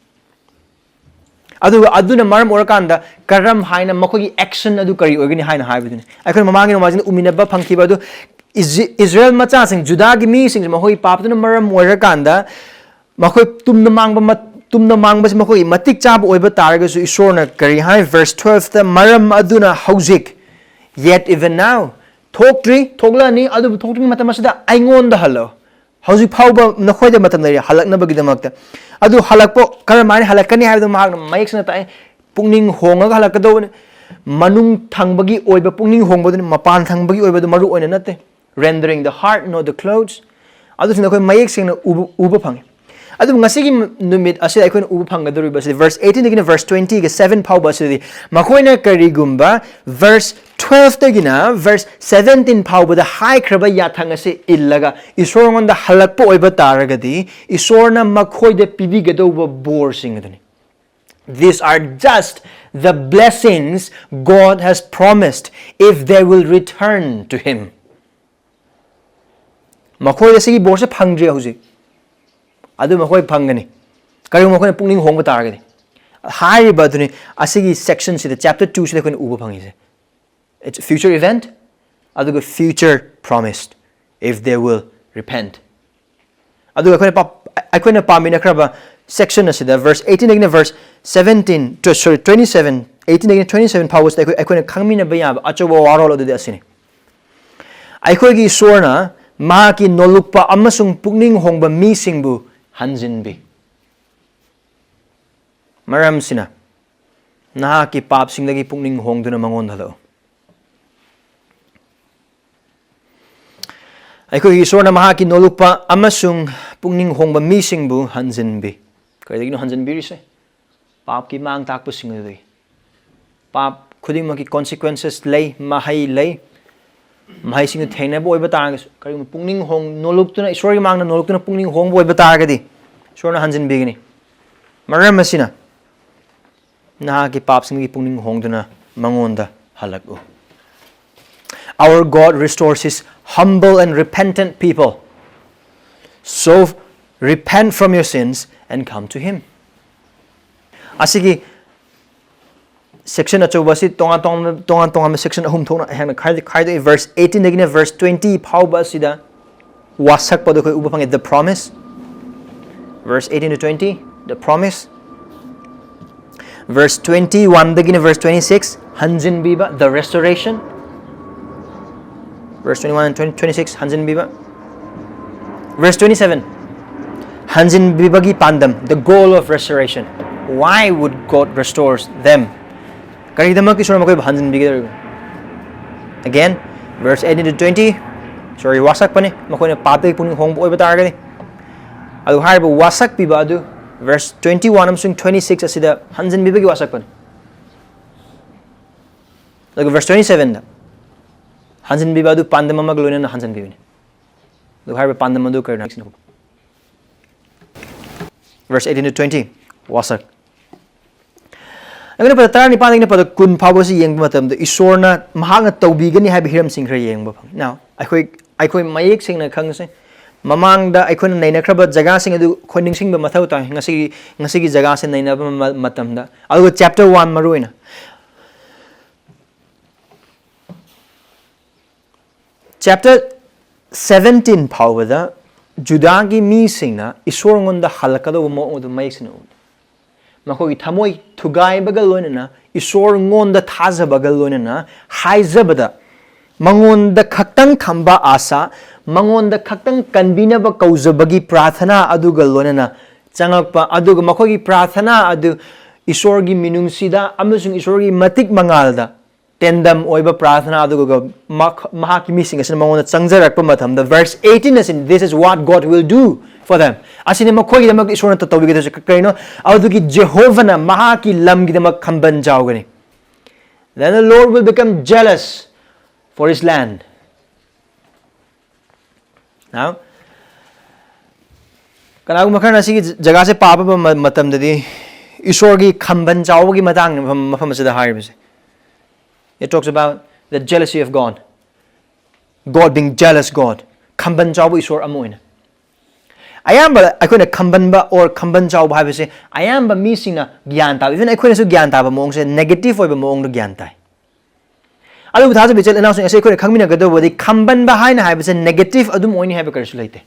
ꯑꯗꯨꯒ ꯑꯗꯨꯅ ꯃꯔꯝ ꯑꯣꯏꯔꯀꯥꯟꯗ ꯀꯔꯝ ꯍꯥꯏꯅ ꯃꯈꯣꯏꯒꯤ action ꯑꯗꯨ ꯀꯔꯤ ꯑꯣꯏꯒꯅꯤ ꯍꯥꯏꯅ ꯍꯥꯏꯕꯗꯨꯅꯤ꯫ ꯑꯩꯈꯣꯏꯅ ꯃꯃꯥꯡꯒꯤ ꯅꯣꯡꯃꯥꯏꯖꯤꯡꯗ ꯎꯃꯤꯟꯅꯕ ꯐꯪꯈꯤꯕ ꯑꯗꯨ, ꯏꯖꯤ-, ꯏꯁꯔꯥꯌꯦꯜ ꯃꯆꯥꯁꯤꯡ, ꯖꯨꯗꯥꯒꯤ ꯃꯤꯁꯤꯡꯁꯦ ꯃꯈꯣꯏꯒꯤ ꯄꯥꯞꯇꯨꯅ ꯃꯔꯝ ꯑꯣꯏꯔꯀꯥꯟꯗ ꯃꯈꯣꯏ ꯇꯨꯝꯅ ꯃꯥꯡꯕ ꯃꯠ-, ꯇꯨꯝꯅ ꯃꯥꯡꯕꯁꯤ ꯃꯈꯣꯏꯒꯤ ꯃꯇꯤꯛ ꯆꯥꯕ ꯑꯣꯏꯕ ꯇꯥꯔꯒꯁꯨ ꯏꯁꯣꯔꯅ ꯀꯔꯤ ꯍꯥꯏ? Verse twelve ꯇ, "ꯃꯔꯝ ꯑꯗꯨꯅ ꯍꯧꯖꯤꯛ, yet even now, ꯊꯣꯛꯇ꯭ꯔꯤ, ꯊꯣꯛꯂꯛꯑꯅꯤ, ꯑꯗꯨꯕꯨ ꯊꯣꯛꯇ꯭ꯔꯤꯉꯩ ꯃꯇꯝ ꯑꯁꯤꯗ ꯑꯩꯉꯣꯟꯗ ꯍꯜꯂꯣ, ꯍꯧꯖꯤꯛ ꯐꯥꯎꯕ ꯅꯈꯣꯏꯗ ꯃꯇꯝ ꯂꯩꯔꯤ ꯍꯜꯂꯛꯅꯕꯒꯤꯗꯃꯛꯇ"꯫ ꯑꯗꯨ ꯍꯜꯂꯛꯄ ꯀꯔꯝꯍꯥꯏꯅ ꯍꯜꯂꯛꯀꯅꯤ ꯍꯥꯏꯕꯗꯨ ꯃꯍꯥꯛꯅ ꯃꯌꯦꯛ ꯁꯦꯡꯅ ꯇꯥꯛꯑꯦ꯫ ꯄꯨꯛꯅꯤꯡ ꯍꯣꯡꯉꯒ ꯍꯜꯂꯛꯀꯗꯧꯕꯅꯤ꯫ ꯃꯅꯨꯡ ꯊꯪꯕꯒꯤ ꯑꯣꯏꯕ ꯄꯨꯛꯅꯤꯡ ꯍꯣꯡꯕꯗꯨꯅꯤ, ꯃꯄꯥꯟ ꯊꯪꯕꯒꯤ ꯑꯣꯏꯕꯗꯨ ꯃꯔꯨ ꯑꯣꯏꯅ ꯅꯠꯇꯦ꯫ "Rendering the heart, not the clothes", ꯑꯗꯨꯁꯤꯡꯗꯣ ꯑꯩꯈꯣꯏ ꯃꯌꯦꯛ ꯁꯦꯡꯅ ꯎꯕ, ꯎꯕ ꯐꯪꯉꯤ꯫ ꯑꯗꯨꯕꯨ ꯉꯁꯤꯒꯤ ꯅꯨꯃꯤꯠ ꯑꯁꯤꯗ ꯑꯩꯈꯣꯏꯅ ꯎꯕ ꯐꯪꯒꯗꯧꯔꯤꯕ ꯑꯁꯤ verse eighteen ꯗꯒꯤꯅ verse twenty ꯒ seven ꯐꯥꯎꯕ ꯑꯁꯤꯗꯤ, ꯃꯈꯣꯏꯅ ꯀꯔꯤꯒꯨꯝꯕ verse twelve ꯇꯒꯤꯅ verse seventeen ꯐꯥꯎꯕꯗ ꯍꯥꯏꯈ꯭ꯔꯕ ꯌꯥꯊꯪ ꯑꯁꯤ ꯏꯜꯂꯒ ꯏꯁꯣꯔꯉꯣꯟꯗ ꯍꯜꯂꯛꯄ ꯑꯣꯏꯕ ꯇꯥꯔꯒꯗꯤ, ꯏꯁꯣꯔꯅ ꯃꯈꯣꯏꯗ ꯄꯤꯕꯤꯒꯗꯧꯕ ꯕꯣꯔꯁꯤꯡ ꯑꯗꯨꯅꯤ꯫ These are just the blessings God has promised if they will return to Him. ꯃꯈꯣꯏꯗ ꯁꯤꯒꯤ ꯕꯣꯔꯁꯦ ꯐꯪꯗ꯭ꯔꯤ ꯍꯧꯖꯤꯛ, ꯑꯗꯨ ꯃꯈꯣꯏ ꯐꯪꯒꯅꯤ, ꯀꯔꯤꯒꯨꯝꯕ ꯃꯈꯣꯏꯅ ꯄꯨꯛꯅꯤꯡ ꯍꯣꯡꯕ ꯇꯥꯔꯒꯗꯤ꯫ ꯍꯥꯏꯔꯤꯕ ꯑꯗꯨꯅꯤ ꯑꯁꯤꯒꯤ ꯁꯦꯛꯁꯟꯁꯤꯗ, ꯆꯦꯞꯇꯔ ꯇꯨꯁꯤꯗ ꯑꯩꯈꯣꯏꯅ ꯎꯕ ꯐꯪꯉꯤꯁꯦ꯫ It's a future event, ꯑꯗꯨꯒ future promised, if they will repent. ꯑꯗꯨꯒ ꯑꯩꯈꯣꯏꯅ ꯄꯥ-, ꯑꯩꯈꯣꯏꯅ ꯄꯥꯃꯤꯟꯅꯈ꯭ꯔꯕ ꯁꯦꯛꯁꯟ ꯑꯁꯤꯗ, ꯚꯔꯁ ꯑꯩꯠꯇꯤꯟꯗꯒꯤꯅ verse seventeen, sorry, twenty seven, ꯑꯩꯠꯇꯤꯟꯗꯒꯤꯅ ꯇ꯭ꯋꯦꯟꯇꯤ ꯁꯕꯦꯟ ꯐꯥꯎꯕꯁꯤꯗ ꯑꯩꯈꯣꯏ, ꯑꯩꯈꯣꯏꯅ ꯈꯪꯃꯤꯟꯅꯕ ꯌꯥꯕ ꯑꯆꯧꯕ ꯋꯥꯔꯣꯜ ꯑꯗꯨꯗꯤ ꯑꯁꯤꯅꯤ: ꯑꯩꯈꯣꯏꯒꯤ ꯏꯁꯣꯔꯅ ꯃꯍꯥꯛꯀꯤ ꯅꯣꯜꯂꯨꯛꯄ ꯑꯃꯁꯨꯡ ꯄꯨꯛꯅꯤꯡ ꯍꯣꯡꯕ ꯃꯤꯁꯤꯡꯕꯨ ꯍꯟꯖꯤꯟꯕꯤ꯫ ꯃꯔꯝꯁꯤꯅ, ꯅꯍꯥꯛꯀꯤ ꯄꯥꯞꯁꯤꯡꯗꯒꯤ ꯄꯨꯛꯅꯤꯡ ꯍꯣꯡꯗꯨꯅ ꯃꯉꯣꯟꯗ ꯍꯜꯂꯛꯎ꯫ ꯑꯩꯈꯣꯏꯒꯤ ꯏꯁꯣꯔꯅ ꯃꯍꯥꯛꯀꯤ ꯅꯣꯜꯂꯨꯛꯄ ꯑꯃꯁꯨꯡ ꯄꯨꯛꯅꯤꯡ ꯍꯣꯡꯕ ꯃꯤꯁꯤꯡꯕꯨ ꯍꯟꯖꯤꯟꯕꯤ꯫ ꯀꯔꯤꯗꯒꯤꯅꯣ ꯍꯟꯖꯤꯟꯕꯤꯔꯤꯁꯦ? ꯄꯥꯞꯀꯤ ꯃꯥꯡ ꯇꯥꯛꯄꯁꯤꯡ ꯑꯗꯨꯗꯒꯤ꯫ ꯄꯥꯞ ꯈꯨꯗꯤꯡꯃꯛꯀꯤ ꯀꯣꯟꯁꯤꯀ꯭ꯋꯦꯟꯁꯦꯁ ꯂꯩ, ꯃꯍꯩ ꯂꯩ꯫ ꯃꯍꯩꯁꯤꯡꯗꯨ ꯊꯦꯡꯅꯕ ꯑꯣꯏꯕ ꯇꯥꯔꯒꯁꯨ, ꯀꯔꯤꯒꯨꯝꯕ ꯄꯨꯛꯅꯤꯡ ꯍꯣꯡ-, ꯅꯣꯜꯂꯨꯛꯇꯨꯅ, ꯏꯁꯣꯔꯒꯤ ꯃꯥꯡꯗ ꯅꯣꯜꯂꯨꯛꯇꯨꯅ ꯄꯨꯛꯅꯤꯡ ꯍꯣꯡꯕ ꯑꯣꯏꯕ ꯇꯥꯔꯒꯗꯤ, ꯏꯁꯣꯔꯅ ꯍꯟꯖꯤꯟꯕꯤꯒꯅꯤ꯫ ꯃꯔꯝ ꯑꯁꯤꯅ, ꯅꯍꯥꯛꯀꯤ ꯄꯥꯞꯁꯤꯡꯒꯤ ꯄꯨꯛꯅꯤꯡ ꯍꯣꯡꯗꯨꯅ ꯃꯉꯣꯟꯗ ꯍꯜꯂꯛꯎ꯫ Our God restores His humble and repentant people. So repent from your sins and come to Him. ꯑꯁꯤꯒꯤ ꯁꯦꯛꯁꯟ ꯑꯆꯧꯕ ꯑꯁꯤ ꯇꯣꯉꯥꯟ ꯇꯣꯉꯥꯟꯕ, ꯇꯣꯉꯥꯟ ꯇꯣꯉꯥꯟꯕ ꯁꯦꯛꯁꯟ ꯑꯍꯨꯝ ꯊꯣꯛꯅ ꯑꯩꯍꯥꯛꯅ ꯈꯥꯏꯗꯣꯛ-, ꯈꯥꯏꯗꯣꯛꯏ꯫ ꯚꯔꯁ ꯑꯩꯠꯇꯤꯟꯗꯒꯤꯅ ꯚꯔꯁ ꯇ꯭ꯋꯦꯟꯇꯤ ꯐꯥꯎꯕ ꯑꯁꯤꯗ ꯋꯥꯁꯛꯄꯗꯣ ꯑꯩꯈꯣꯏ ꯎꯕ ꯐꯪꯉꯦ, the promise. Verse eighteen to twenty, the promise. Verse twenty-one ꯗꯒꯤꯅ verse twenty-six, ꯍꯟꯖꯤꯟꯕꯤꯕ, the restoration. Verse twenty-one and twenty, twenty-six, ꯍꯟꯖꯤꯟꯕꯤꯕ꯫ Verse twenty-seven, ꯍꯟꯖꯤꯟꯕꯤꯕꯒꯤ ꯄꯥꯟꯗꯝ, the goal of restoration. Why would God restores them? ꯀꯔꯤꯒꯤꯗꯃꯛ ꯏꯁꯣꯔꯅ ꯃꯈꯣꯏꯕꯨ ꯍꯟꯖꯤꯟꯕꯤꯒꯗꯧꯔꯤꯕꯅꯣ? Again, verse eighteen to twenty, ꯏꯁꯣꯔꯒꯤ ꯋꯥꯁꯛꯄꯅꯤ, ꯃꯈꯣꯏꯅ ꯄꯥꯞꯇꯒꯤ ꯄꯨꯛꯅꯤꯡ ꯍꯣꯡꯕ ꯑꯣꯏꯕ ꯇꯥꯔꯒꯗꯤ꯫ ꯑꯗꯨ ꯍꯥꯏꯔꯤꯕ ꯋꯥꯁꯛꯄꯤꯕ ꯑꯗꯨ verse twenty-one ꯑꯃꯁꯨꯡ twenty-six ꯑꯁꯤꯗ ꯍꯟꯖꯤꯟꯕꯤꯕꯒꯤ ꯋꯥꯁꯛꯄꯅꯤ꯫ ꯑꯗꯨꯒ verse twenty-sevenꯗ ꯍꯟꯖꯤꯟꯕꯤꯕ ꯑꯗꯨ ꯄꯥꯟꯗꯝ ꯑꯃꯒ ꯂꯣꯏꯅꯅ ꯍꯟꯖꯤꯟꯕꯤꯕꯅꯤ꯫ ꯑꯗꯨ ꯍꯥꯏꯔꯤꯕ ꯄꯥꯟꯗꯝ ꯑꯗꯨ ꯀꯔꯤꯅꯣ? Verse eighteen to twenty, ꯋꯥꯁꯛ꯫ ꯑꯩꯈꯣꯏꯅ ꯄꯗ ꯇꯔꯥꯅꯤꯄꯥꯟꯗꯒꯤꯅ ꯄꯗ ꯀꯨꯟ ꯐꯥꯎꯕꯁꯤ ꯌꯦꯡꯕ ꯃꯇꯝꯗ ꯏꯁꯣꯔꯅ ꯃꯍꯥꯛꯅ ꯇꯧꯕꯤꯒꯅꯤ ꯍꯥꯏꯕ ꯍꯤꯔꯝꯁꯤꯡ ꯈꯔ ꯌꯦꯡꯕ ꯐꯪꯉꯤ꯫ Now, ꯑꯩꯈꯣꯏ ꯑꯩꯈꯣꯏ ꯃꯌꯦꯛ ꯁꯦꯡꯅ ꯈꯪꯁꯦ, ꯃꯃꯥꯡꯗ ꯑꯩꯈꯣꯏꯅ ꯅꯩꯅꯈ꯭ꯔꯕ ꯖꯒꯥꯁꯤꯡ ꯑꯗꯨ ꯑꯩꯈꯣꯏ ꯅꯤꯡꯁꯤꯡꯕ ꯃꯊꯧ ꯇꯥꯏ꯫ ꯉꯁꯤꯒꯤ ꯉꯁꯤꯒꯤ ꯖꯒꯥꯁꯦ ꯅꯩꯅꯕ ꯃ- ꯃꯇꯝꯗ, ꯑꯗꯨꯒ ꯆꯦꯞꯇꯔ ꯋꯥꯟ ꯃꯔꯨ ꯑꯣꯏꯅ ꯆꯦꯞꯇꯔ ꯁꯚꯦꯟꯇꯤꯟ ꯐꯥꯎꯕꯗ ꯖꯨꯗꯥꯒꯤ ꯃꯤꯁꯤꯡꯅ ꯏꯁꯣꯔꯉꯣꯟꯗ ꯍꯜꯂꯛꯀꯗꯧꯕ ꯃꯑꯣꯡ ꯑꯗꯨ ꯃꯌꯦꯛ ꯁꯦꯡꯅ ꯎꯠꯂꯤ꯫ ꯃꯈꯣꯏꯒꯤ ꯊꯃꯣꯏ ꯊꯨꯒꯥꯏꯕꯒ ꯂꯣꯏꯅꯅ ꯏꯁꯣꯔꯉꯣꯟꯗ ꯊꯥꯖꯕꯒ ꯂꯣꯏꯅꯅ ꯍꯥꯏꯖꯕꯗ ꯃꯉꯣꯟꯗ ꯈꯛꯇꯪ ꯊꯝꯕ ꯑꯥꯁꯥ, ꯃꯉꯣꯟꯗ ꯈꯛꯇꯪ ꯀꯟꯕꯤꯅꯕ ꯀꯧꯖꯕꯒꯤ ꯄ꯭ꯔꯥꯊꯅꯥ ꯑꯗꯨꯒ ꯂꯣꯏꯅꯅ ꯆꯪꯉꯛꯄ, ꯑꯗꯨꯒ ꯃꯈꯣꯏꯒꯤ ꯄ꯭ꯔꯥꯊꯅꯥ ꯑꯗꯨ ꯏꯁꯣꯔꯒꯤ ꯃꯤꯅꯨꯡꯁꯤꯗ ꯑꯃꯁꯨꯡ ꯏꯁꯣꯔꯒꯤ ꯃꯇꯤꯛ ꯃꯉꯥꯜꯗ ꯇꯦꯟꯗꯝ ꯑꯣꯏꯕ ꯄ꯭ꯔꯥꯊꯅꯥ ꯑꯗꯨꯒ ꯃꯍꯥꯛ- ꯃꯍꯥꯛꯀꯤ ꯃꯤꯁꯤꯡ ꯑꯁꯤꯅ ꯃꯉꯣꯟꯗ ꯆꯪꯖꯔꯛꯄ ꯃꯇꯝꯗ, verse eighteen ꯑꯁꯤꯅ, "This is what God will do for them." ꯑꯁꯤꯅꯤ ꯃꯈꯣꯏꯒꯤꯗꯃꯛ ꯏꯁꯣꯔꯅ ꯇꯧꯕꯤꯒꯗꯕꯁꯦ꯫ ꯀ- ꯀꯔꯤꯅꯣ? ꯑꯗꯨꯒꯤ ꯖꯦꯍꯣꯚꯅ ꯃꯍꯥꯛꯀꯤ ꯂꯝꯒꯤꯗꯃꯛ ꯈꯝꯕꯟ ꯆꯥꯎꯒꯅꯤ꯫ Then the Lord will become jealous for his land. Now, ꯀꯅꯥꯒꯨꯝꯕ ꯈꯔꯅ ꯁꯤꯒꯤ ꯖꯒꯥꯁꯦ ꯄꯥꯕ ꯃ- ꯃꯇꯝꯗꯗꯤ ꯏꯁꯣꯔꯒꯤ ꯈꯝꯕꯟ ꯆꯥꯎꯕꯒꯤ ꯃꯇꯥꯡꯅꯤ ꯃꯐꯝ ꯃꯐꯝ ꯑꯁꯤꯗ ꯍꯥꯏꯔꯤꯕꯁꯦ꯫ It talks about the jealousy of God, God being jealous God, ꯈꯝꯕꯟ ꯆꯥꯎꯕ ꯏꯁꯣꯔ ꯑꯃ ꯑꯣꯏꯅ꯫ ꯑꯌꯥꯝꯕ ꯑꯩꯈꯣꯏꯅ ꯈꯝꯕꯟꯕ or ꯈꯝꯕꯟ ꯆꯥꯎꯕ ꯍꯥꯏꯕꯁꯦ ꯑꯌꯥꯝꯕ ꯃꯤꯁꯤꯡꯅ ꯒ꯭ꯌꯥꯟ ꯇꯥꯕ, even ꯑꯩꯈꯣꯏꯅꯁꯨ ꯒ꯭ꯌꯥꯟ ꯇꯥꯕ ꯃꯑꯣꯡꯁꯦ negative ꯑꯣꯏꯕ ꯃꯑꯣꯡꯗ ꯒ꯭ꯌꯥꯟ ꯇꯥꯏ꯫ ꯑꯗꯨꯕꯨ ꯊꯥꯖꯕ ꯏꯆꯤꯜ ꯏꯅꯥꯎꯁꯤꯡ ꯑꯁꯤ ꯑꯩꯈꯣꯏꯅ ꯈꯪꯃꯤꯟꯅꯒꯗꯧꯕꯗꯤ ꯈꯝꯕꯟꯕ ꯍꯥꯏꯅ ꯍꯥꯏꯕꯁꯦ negative ꯑꯗꯨꯝ ꯑꯣꯏꯅꯤ ꯍꯥꯏꯕ ꯀꯔꯤꯁꯨ ꯂꯩꯇꯦ꯫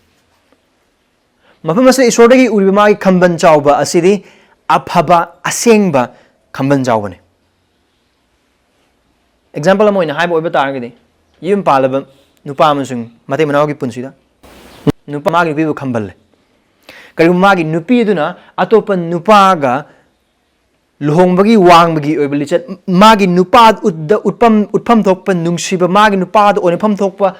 ꯃꯐꯝ ꯑꯁꯤꯗ ꯏꯁꯣꯔꯗꯒꯤ ꯎꯔꯤꯕ ꯃꯥꯒꯤ ꯈꯝꯕꯟ ꯆꯥꯎꯕ ꯑꯁꯤꯗꯤ ꯑꯐꯕ, ꯑꯁꯦꯡꯕ ꯈꯝꯕꯟ ꯆꯥꯎꯕꯅꯤ꯫ Example ꯑꯃ ꯑꯣꯏꯅ ꯍꯥꯏꯕ ꯑꯣꯏꯕ ꯇꯥꯔꯒꯗꯤ, ꯌꯨꯝ ꯄꯥꯜꯂꯕ ꯅꯨꯄꯥ ꯑꯃꯁꯨꯡ ꯃꯇꯩ ꯃꯅꯥꯎꯒꯤ ꯄꯨꯟꯁꯤꯗ ꯅꯨꯄꯥ ꯃꯥꯒꯤ ꯅꯨꯄꯤꯕꯨ ꯈꯝꯕꯜꯂꯦ꯫ ꯀꯔꯤꯒꯨꯝꯕ ꯃꯥꯒꯤ ꯅꯨꯄꯤ ꯑꯗꯨꯅ ꯑꯇꯣꯞꯄ ꯅꯨꯄꯥꯒ ꯂꯨꯍꯣꯡꯕꯒꯤ ꯋꯥꯡꯃꯒꯤ ꯑꯣꯏꯕ ꯂꯤꯆꯠ, ꯃꯥꯒꯤ ꯅꯨꯄꯥꯗ ꯎꯠꯐꯝ, ꯎꯠꯐꯝ ꯊꯣꯛꯄ ꯅꯨꯡꯁꯤꯕ, ꯃꯥꯒꯤ ꯅꯨꯄꯥꯗ ꯑꯣꯏꯅꯐꯝ ꯊꯣꯛꯄ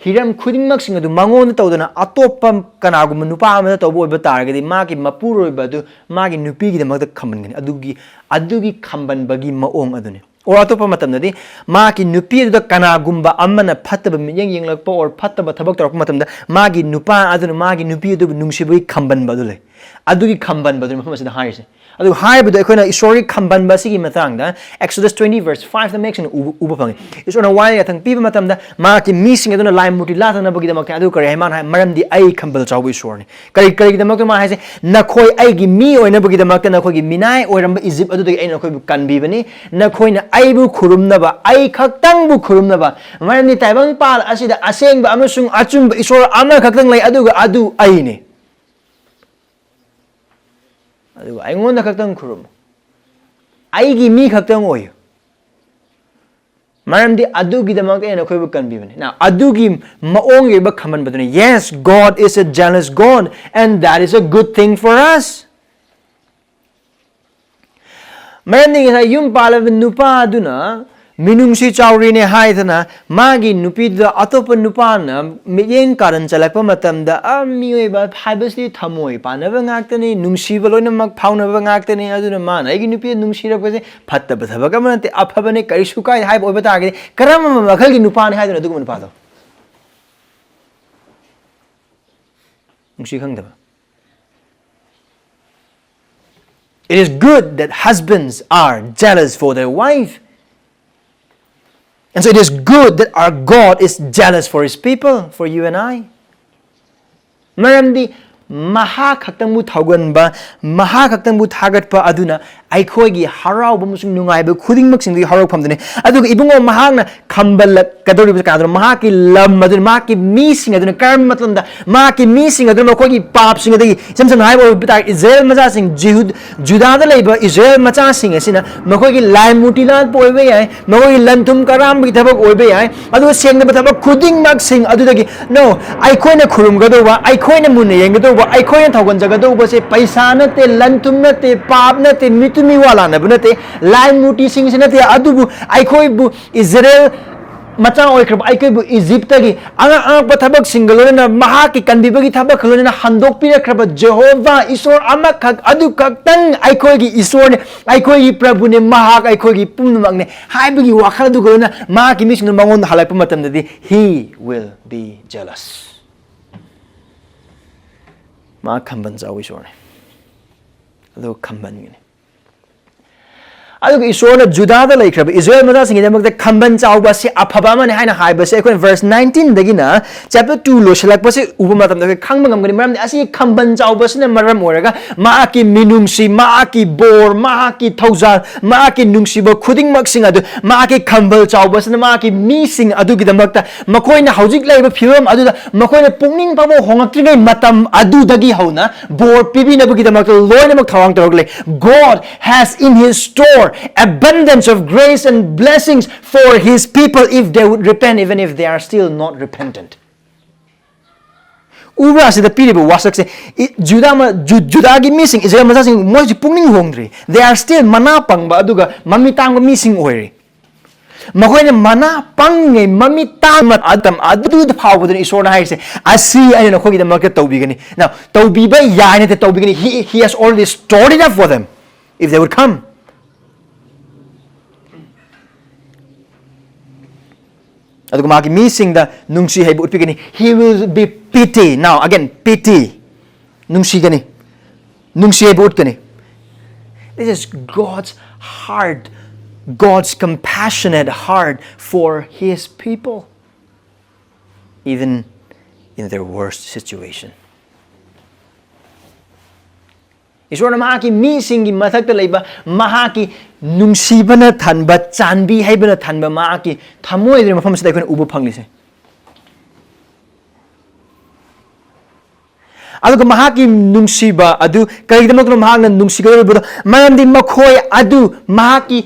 ꯍꯤꯔꯝ ꯈꯨꯗꯤꯡꯃꯛꯁꯤꯡ ꯑꯗꯨ ꯃꯉꯣꯟꯗ ꯇꯧꯗꯅ ꯑꯇꯣꯞꯄ ꯀꯅꯥꯒꯨꯝꯕ ꯅꯨꯄꯥ ꯑꯃꯗ ꯇꯧꯕ ꯑꯣꯏꯕ ꯇꯥꯔꯒꯗꯤ, ꯃꯥꯒꯤ ꯃꯄꯨꯔꯣꯏꯕ ꯑꯗꯨ ꯃꯥꯒꯤ ꯅꯨꯄꯤꯒꯤꯗꯃꯛꯇ ꯈꯝꯕꯟꯒꯅꯤ꯫ ꯑꯗꯨꯒꯤ, ꯑꯗꯨꯒꯤ ꯈꯝꯕꯟꯕꯒꯤ ꯃꯑꯣꯡ ꯑꯗꯨꯅꯤ꯫ Or ꯑꯇꯣꯞꯄ ꯃꯇꯝꯗꯗꯤ, ꯃꯥꯒꯤ ꯅꯨꯄꯤ ꯑꯗꯨꯗ ꯀꯅꯥꯒꯨꯝꯕ ꯑꯃꯅ ꯐꯠꯇꯕ ꯃꯤꯠꯌꯦꯡ ꯌꯦꯡꯂꯛꯄ or ꯐꯠꯇꯕ ꯊꯕꯛ ꯇꯧꯔꯛꯄ ꯃꯇꯝꯗ, ꯃꯥꯒꯤ ꯅꯨꯄꯥ ꯑꯗꯨꯅ ꯃꯥꯒꯤ ꯅꯨꯄꯤ ꯑꯗꯨꯕꯨ ꯅꯨꯡꯁꯤꯕꯒꯤ ꯈꯝꯕꯟꯕ ꯑꯗꯨ ꯂꯩ꯫ ꯑꯗꯨꯒꯤ ꯈꯝꯕꯟꯕꯗꯨꯅꯤ ꯃꯐꯝ ꯑꯁꯤꯗ ꯍꯥꯏꯔꯤꯁꯦ꯫ ꯑꯗꯨ ꯍꯥꯏꯕꯗꯣ ꯑꯩꯈꯣꯏꯅ ꯏꯁꯣꯔꯒꯤ ꯈꯝꯕꯟꯕ ꯑꯁꯤꯒꯤ ꯃꯇꯥꯡꯗ Exodus twenty verse five ꯇ ꯃꯌꯦꯛ ꯁꯦꯡꯅ ꯎꯕ, ꯎꯕ ꯐꯪꯉꯤ꯫ ꯏꯁꯣꯔꯅ ꯋꯥꯌꯦꯜ ꯌꯥꯊꯪ ꯄꯤꯕ ꯃꯇꯝꯗ ꯃꯍꯥꯛꯀꯤ ꯃꯤꯁꯤꯡ ꯑꯗꯨꯅ ꯂꯥꯏ ꯃꯨꯔꯇꯤ ꯂꯥꯠꯇꯅꯕꯒꯤꯗꯃꯛꯇ꯫ ꯑꯗꯨ ꯀꯔꯤ ꯍꯥꯏ ꯃꯥꯅ ꯍꯥꯏ? "ꯃꯔꯝꯗꯤ ꯑꯩ ꯈꯝꯕꯜ ꯆꯥꯎꯕ ꯏꯁꯣꯔꯅꯤ"꯫ ꯀꯔꯤ, ꯀꯔꯤꯒꯤꯗꯃꯛꯇ ꯃꯥ ꯍꯥꯏꯁꯦ? "ꯅꯈꯣꯏ ꯑꯩꯒꯤ ꯃꯤ ꯑꯣꯏꯅꯕꯒꯤꯗꯃꯛꯇ ꯅꯈꯣꯏꯒꯤ ꯃꯤꯅꯥꯏ ꯑꯣꯏꯔꯝꯕ ꯏꯖꯤꯞ ꯑꯗꯨꯗꯒꯤ ꯑꯩꯅ ꯅꯈꯣꯏꯕꯨ ꯀꯟꯕꯤꯕꯅꯤ꯫ ꯅꯈꯣꯏꯅ ꯑꯩꯕꯨ ꯈꯨꯔꯨꯝꯅꯕ, ꯑꯩ ꯈꯛꯇꯪꯕꯨ ꯈꯨꯔꯨꯝꯅꯕ꯫ ꯃꯔꯝꯗꯤ ꯇꯥꯏꯕꯪꯄꯥꯜ ꯑꯁꯤꯗ ꯑꯁꯦꯡꯕ ꯑꯃꯁꯨꯡ ꯑꯆꯨꯝꯕ ꯏꯁꯣꯔ ꯑꯃꯈꯛꯇꯪ ꯂꯩ, ꯑꯗꯨꯒ ꯑꯗꯨ ꯑꯩꯅꯤ꯫ ꯑꯗꯨꯒ ꯑꯩꯉꯣꯟꯗ ꯈꯛꯇꯪ ꯈꯨꯔꯨꯝꯃꯨ꯫ ꯑꯩꯒꯤ ꯃꯤ ꯈꯛꯇꯪ ꯑꯣꯏꯌꯨ꯫ ꯃꯔꯝꯗꯤ ꯑꯗꯨꯒꯤꯗꯃꯛꯇ ꯑꯩꯅ ꯅꯈꯣꯏꯕꯨ ꯀꯟꯕꯤꯕꯅꯤ"꯫ Now, ꯑꯗꯨꯒꯤ ꯃꯑꯣꯡꯒꯤ ꯑꯣꯏꯕ ꯈꯝꯕꯟꯕꯗꯨꯅꯤ꯫ Yes, God is a jealous God, and that is a good thing for us. ꯃꯔꯝꯗꯤ ꯉꯁꯥꯏ ꯌꯨꯝ ꯄꯥꯜꯂꯕ ꯅꯨꯄꯥ ꯑꯗꯨꯅ ꯃꯤꯅꯨꯡꯁꯤ ꯆꯥꯎꯔꯤꯅꯦ ꯍꯥꯏꯗꯅ ꯃꯥꯒꯤ ꯅꯨꯄꯤꯗꯨꯗ ꯑꯇꯣꯞꯄ ꯅꯨꯄꯥꯅ ꯃꯤꯠꯌꯦꯡ ꯀꯥꯔꯟ ꯆꯠꯂꯛꯄ ꯃꯇꯝꯗ, ꯑ, ꯃꯤꯑꯣꯏꯕ ꯍꯥꯏꯕꯁꯤꯗꯤ ꯊꯃꯣꯏ ꯄꯥꯟꯅꯕ ꯉꯥꯛꯇꯅꯤ, ꯅꯨꯡꯁꯤꯕ ꯂꯣꯏꯅꯃꯛ ꯐꯥꯎꯅꯕ ꯉꯥꯛꯇꯅꯤ, ꯑꯗꯨꯅ ꯃꯥꯅ ꯑꯩꯒꯤ ꯅꯨꯄꯤꯗ ꯅꯨꯡꯁꯤꯔꯛꯄꯁꯦ ꯐꯠꯇꯕ ꯊꯕꯛ ꯑꯃ ꯅꯠꯇꯦ, ꯑꯐꯕꯅꯦ, ꯀꯔꯤꯁꯨ ꯀꯥꯏꯗꯦ ꯍꯥꯏꯕ ꯑꯣꯏꯕ ꯇꯥꯔꯒꯗꯤ, ꯀꯔꯝꯕ ꯃꯈꯜꯒꯤ ꯅꯨꯄꯥꯅꯤ ꯍꯥꯏꯗꯣꯏꯅꯣ ꯑꯗꯨꯒꯨꯝꯕ ꯅꯨꯄꯥꯗꯣ? ꯅꯨꯡꯁꯤ ꯈꯪꯗꯕ꯫ It is good that husbands are jealous for their wife. And so it is good that our God is jealous for his people, for you and I. ꯃꯔꯝꯗꯤ ꯃꯍꯥꯛ ꯈꯛꯇꯪꯕꯨ ꯊꯧꯒꯟꯕ, ꯃꯍꯥꯛ ꯈꯛꯇꯪꯕꯨ ꯊꯥꯒꯠꯄ ꯑꯗꯨꯅ ꯑꯩꯈꯣꯏꯒꯤ ꯍꯔꯥꯎꯕ ꯑꯃꯁꯨꯡ ꯅꯨꯡꯉꯥꯏꯕ ꯈꯨꯗꯤꯡꯃꯛꯁꯤꯡꯗꯨꯒꯤ ꯍꯧꯔꯛꯐꯝꯗꯨꯅꯤ꯫ ꯑꯗꯨꯒ ꯏꯕꯨꯡꯉꯣ, ꯃꯍꯥꯛꯅ ꯈꯝꯕꯜꯂꯛꯀꯗꯧꯔꯤꯕꯁꯤ ꯀꯅꯥꯗꯅꯣ? ꯃꯍꯥꯛꯀꯤ ꯂꯝ ꯑꯗꯨꯅ, ꯃꯍꯥꯛꯀꯤ ꯃꯤꯁꯤꯡ ꯑꯗꯨꯅ꯫ ꯀꯔꯝꯕ ꯃꯇꯝꯗ? ꯃꯍꯥꯛꯀꯤ ꯃꯤꯁꯤꯡ ꯑꯗꯨꯅ ꯃꯈꯣꯏꯒꯤ ꯄꯥꯞꯁꯤꯡ ꯑꯗꯒꯤ, ꯏꯁꯝ ꯁꯝꯅ ꯍꯥꯏꯕ ꯑꯣꯏꯕ ꯇꯥꯔꯗꯤ, ꯏꯁꯔꯥꯌꯦꯜ ꯃꯆꯥꯁꯤꯡ, ꯖꯤꯍꯨ-, ꯖꯨꯗꯥꯗ ꯂꯩꯕ ꯏꯁꯔꯥꯌꯦꯜ ꯃꯆꯥꯁꯤꯡ ꯑꯁꯤꯅ ꯃꯈꯣꯏꯒꯤ ꯂꯥꯏ ꯃꯨꯔꯇꯤ ꯂꯥꯠꯄ ꯑꯣꯏꯕ ꯌꯥꯏ, ꯃꯈꯣꯏꯒꯤ ꯂꯟ ꯊꯨꯝ ꯀꯔꯥꯝꯕꯒꯤ ꯊꯕꯛ ꯑꯣꯏꯕ ꯌꯥꯏ, ꯑꯗꯨꯒ ꯁꯦꯡꯗꯕ ꯊꯕꯛ ꯈꯨꯗꯤꯡꯃꯛꯁꯤꯡ ꯑꯗꯨꯗꯒꯤ꯫ No, ꯑꯩꯈꯣꯏꯅ ꯈꯨꯔꯨꯝꯒꯗꯧꯕ, ꯑꯩꯈꯣꯏꯅ ꯃꯨꯟꯅ ꯌꯦꯡꯒꯗꯧꯕ, ꯑꯩꯈꯣꯏꯅ ꯊꯧꯒꯟꯖꯒꯗꯧꯕꯁꯦ ꯄꯩꯁꯥ ꯅꯠꯇꯦ, ꯂꯟ ꯊꯨꯝ ꯅꯠꯇꯦ, ꯄꯥꯞ ꯅꯠꯇꯦ, ꯃꯤꯇꯨ ꯃꯤꯋꯥ ꯂꯥꯟꯅꯕ ꯅꯠꯇꯦ, ꯂꯥꯏ ꯃꯨꯔꯇꯤꯁꯤꯡꯁꯤ ꯅꯠꯇꯦ, ꯑꯗꯨꯕꯨ ꯑꯩꯈꯣꯏꯕꯨ ꯏꯖꯔꯦꯜ ꯃꯆꯥ ꯑꯣꯏꯈ꯭ꯔꯕ ꯑꯩꯈꯣꯏꯕꯨ ꯏꯖꯤꯞꯇꯒꯤ ꯑꯉꯛ ꯑꯉꯛꯄ ꯊꯕꯛꯁꯤꯡꯒ ꯂꯣꯏꯅꯅ ꯃꯍꯥꯛꯀꯤ ꯀꯟꯕꯤꯕꯒꯤ ꯊꯕꯛꯀ ꯂꯣꯏꯅꯅ ꯍꯟꯗꯣꯛꯄꯤꯔꯛꯈ꯭ꯔꯕ ꯖꯦꯍꯣꯚꯥ ꯏꯁꯣꯔ ꯑꯃꯈꯛ, ꯑꯗꯨ ꯈꯛꯇꯪ ꯑꯩꯈꯣꯏꯒꯤ ꯏꯁꯣꯔꯅꯤ, ꯑꯩꯈꯣꯏꯒꯤ ꯄ꯭ꯔꯚꯨꯅꯤ, ꯃꯍꯥꯛ ꯑꯩꯈꯣꯏꯒꯤ ꯄꯨꯝꯅꯃꯛꯅꯤ ꯍꯥꯏꯕꯒꯤ ꯋꯥꯈꯜ ꯑꯗꯨꯒ ꯂꯣꯏꯅꯅ ꯃꯍꯥꯛꯀꯤ ꯃꯤꯁꯤꯡꯗꯨ ꯃꯉꯣꯟꯗ ꯍꯜꯂꯛꯄ ꯃꯇꯝꯗꯗꯤ, he will be jealous. ꯃꯍꯥꯛ ꯈꯝꯕꯟ ꯆꯥꯎꯕ ꯏꯁꯣꯔꯅꯤ꯫ ꯑꯗꯨꯒ ꯈꯝꯕꯟꯒꯅꯤ꯫ ꯑꯗꯨꯒ ꯏꯁꯣꯔꯅ ꯖꯨꯗꯥꯗ ꯂꯩꯈ꯭ꯔꯕ ꯏꯁꯔꯥꯌꯦꯜ ꯃꯆꯥꯁꯤꯡꯒꯤꯗꯃꯛꯇ ꯈꯝꯕꯟ ꯆꯥꯎꯕ ꯑꯁꯤ ꯑꯐꯕ ꯑꯃꯅꯤ ꯍꯥꯏꯅ ꯍꯥꯏꯕꯁꯦ ꯑꯩꯈꯣꯏꯅ verse nineteenꯗꯒꯤꯅ chapter two ꯂꯣꯏꯁꯤꯜꯂꯛꯄꯁꯤ ꯎꯕ ꯃꯇꯝꯗ ꯑꯩꯈꯣꯏ ꯈꯪꯕ ꯉꯝꯒꯅꯤ꯫ ꯃꯔꯝꯗꯤ ꯑꯁꯤꯒꯤ ꯈꯝꯕꯟ ꯆꯥꯎꯕꯁꯤꯅ ꯃꯔꯝ ꯑꯣꯏꯔꯒ ꯃꯍꯥꯛꯀꯤ ꯃꯤꯅꯨꯡꯁꯤ, ꯃꯍꯥꯛꯀꯤ ꯕꯣꯔ, ꯃꯍꯥꯛꯀꯤ ꯊꯧꯖꯥꯜ, ꯃꯍꯥꯛꯀꯤ ꯅꯨꯡꯁꯤꯕ ꯈꯨꯗꯤꯡꯃꯛꯁꯤꯡ ꯑꯗꯨ ꯃꯍꯥꯛꯀꯤ ꯈꯝꯕꯟ ꯆꯥꯎꯕꯁꯤꯅ ꯃꯍꯥꯛꯀꯤ ꯃꯤꯁꯤꯡ ꯑꯗꯨꯒꯤꯗꯃꯛꯇ ꯃꯈꯣꯏꯅ ꯍꯧꯖꯤꯛ ꯂꯩꯔꯤꯕ ꯐꯤꯕꯝ ꯑꯗꯨꯗ ꯃꯈꯣꯏꯅ ꯄꯨꯛꯅꯤꯡ ꯐꯥꯎꯕ ꯍꯣꯡꯂꯛꯇ꯭ꯔꯤꯉꯩ ꯃꯇꯝ ꯑꯗꯨꯗꯒꯤ ꯍꯧꯅ ꯕꯣꯔ ꯄꯤꯕꯤꯅꯕꯒꯤꯗꯃꯛꯇ ꯂꯣꯏꯅꯃꯛ ꯊꯧꯔꯥꯡ ꯇꯧꯔꯒ ꯂꯩ꯫ God has in his store abundance of grace and blessings for his people if they would repent, even if they are still not repentant. ꯎꯕ꯭ꯔꯥ ꯁꯤꯗ ꯄꯤꯔꯤꯕ ꯋꯥꯁꯛꯁꯦ? ꯏ-, ꯖꯨꯗꯥ ꯃ-, ꯖꯨ-, ꯖꯨꯗꯥꯒꯤ ꯃꯤꯁꯤꯡ, ꯏꯁꯔꯥꯌꯦꯜ ꯃꯆꯥꯁꯤꯡ, ꯃꯣꯏꯁꯤ ꯄꯨꯛꯅꯤꯡ ꯍꯣꯡꯗ꯭ꯔꯤ꯫ They are still ꯃꯅꯥ ꯄꯪꯕ ꯑꯗꯨꯒ ꯃꯃꯤꯠ ꯇꯥꯡꯕ ꯃꯤꯁꯤꯡ ꯑꯣꯏꯔꯤ꯫ ꯃꯈꯣꯏꯅ ꯃꯅꯥ ꯄꯪꯉꯩ ꯃꯃꯤꯠ ꯇꯥꯡꯕ ꯑꯗꯨ ꯐꯥꯎꯕꯗꯨꯅ ꯏꯁꯣꯔꯅ ꯍꯥꯏꯔꯤꯁꯦ, "ꯑꯁꯤ ꯑꯩꯅ ꯅꯈꯣꯏꯒꯤꯗꯃꯛꯇ ꯇꯧꯕꯤꯒꯅꯤ." Now, ꯇꯧꯕꯤꯕ ꯌꯥꯏ ꯅꯠꯇꯦ, ꯇꯧꯕꯤꯒꯅꯤ꯫ He, he has already stored it up for them if they would come. ꯑꯗꯨꯒ ꯃꯥꯒꯤ ꯃꯤꯁꯤꯡꯗ ꯅꯨꯡꯁꯤ ꯍꯩꯕ ꯎꯠꯄꯤꯒꯅꯤ꯫ He will be pity. Now, again, pity. ꯅꯨꯡꯁꯤꯒꯅꯤ꯫ ꯅꯨꯡꯁꯤ ꯍꯩꯕ ꯎꯠꯀꯅꯤ꯫ This is God's heart, God's compassionate heart for his people, even in their worst situation. ꯏꯁꯣꯔꯅ ꯃꯍꯥꯛꯀꯤ ꯃꯤꯁꯤꯡꯒꯤ ꯃꯊꯛꯇ ꯂꯩꯕ ꯃꯍꯥꯛꯀꯤ ꯅꯨꯡꯁꯤꯕꯅ ꯊꯟꯕ, ꯆꯥꯟꯕꯤ ꯍꯩꯕꯅ ꯊꯟꯕ ꯃꯍꯥꯛꯀꯤ ꯊꯃꯣꯏ ꯑꯗꯨꯒꯤ ꯃꯐꯝꯁꯤꯗ ꯑꯩꯈꯣꯏꯅ ꯎꯕ ꯐꯪꯂꯤꯁꯦ꯫ ꯑꯗꯨꯒ ꯃꯍꯥꯛꯀꯤ ꯅꯨꯡꯁꯤꯕ ꯑꯗꯨ ꯀꯔꯤꯒꯤꯗꯃꯛꯇꯅꯣ ꯃꯍꯥꯛꯅ ꯅꯨꯡꯁꯤꯒꯗꯧꯔꯤꯕꯗꯣ? ꯃꯔꯝꯗꯤ ꯃꯈꯣꯏ ꯑꯗꯨ ꯃꯍꯥꯛꯀꯤ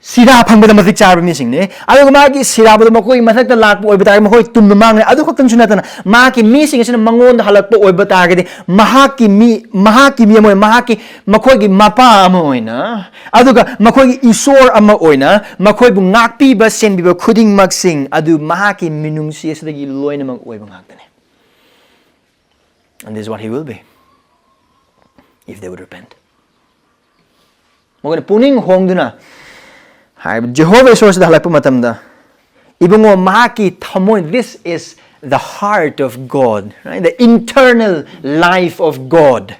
ꯁꯤꯔꯥ ꯐꯪꯕꯗ ꯃꯇꯤꯛ ꯆꯥꯔꯕ ꯃꯤꯁꯤꯡꯅꯤ꯫ ꯑꯗꯨꯒ ꯃꯥꯒꯤ ꯁꯤꯔꯥꯕꯗꯣ ꯃꯈꯣꯏꯒꯤ ꯃꯊꯛꯇ ꯂꯥꯛꯄ ꯑꯣꯏꯕ ꯇꯥꯔꯒꯗꯤ ꯃꯈꯣꯏ ꯇꯨꯝꯕ ꯃꯥꯡꯂꯦ꯫ ꯑꯗꯨ ꯈꯛꯇꯪꯁꯨ ꯅꯠꯇꯅ ꯃꯍꯥꯛꯀꯤ ꯃꯤꯁꯤꯡ ꯑꯁꯤꯅ ꯃꯉꯣꯟꯗ ꯍꯜꯂꯛꯄ ꯑꯣꯏꯕ ꯇꯥꯔꯒꯗꯤ ꯃꯍꯥꯛꯀꯤ ꯃꯤ, ꯃꯍꯥꯛꯀꯤ ꯃꯤ ꯑꯃ ꯑꯣꯏ, ꯃꯍꯥꯛꯀꯤ, ꯃꯈꯣꯏꯒꯤ ꯃꯄꯥ ꯑꯃ ꯑꯣꯏꯅ, ꯑꯗꯨꯒ ꯃꯈꯣꯏꯒꯤ ꯏꯁꯣꯔ ꯑꯃ ꯑꯣꯏꯅ ꯃꯈꯣꯏꯕꯨ ꯉꯥꯛꯄꯤꯕ, ꯁꯦꯟꯕꯤꯕ ꯈꯨꯗꯤꯡꯃꯛꯁꯤꯡ ꯑꯗꯨ ꯃꯍꯥꯛꯀꯤ ꯃꯤꯅꯨꯡꯁꯤ ꯑꯁꯤꯗꯒꯤ ꯂꯣꯏꯅꯃꯛ ꯑꯣꯏꯕ ꯉꯥꯛꯇꯅꯤ꯫ And this is what he will be if they would repent. ꯃꯈꯣꯏꯅ ꯄꯨꯛꯅꯤꯡ ꯍꯣꯡꯗꯨꯅ ꯍꯥꯏꯕ ꯖꯦꯍꯣꯚꯥ ꯏꯁꯣꯔꯁꯤꯗ ꯍꯜꯂꯛꯄ ꯃꯇꯝꯗ, ꯏꯕꯨꯡꯉꯣ, ꯃꯍꯥꯛꯀꯤ ꯊꯃꯣꯏ, this is the heart of God, right? The internal life of God.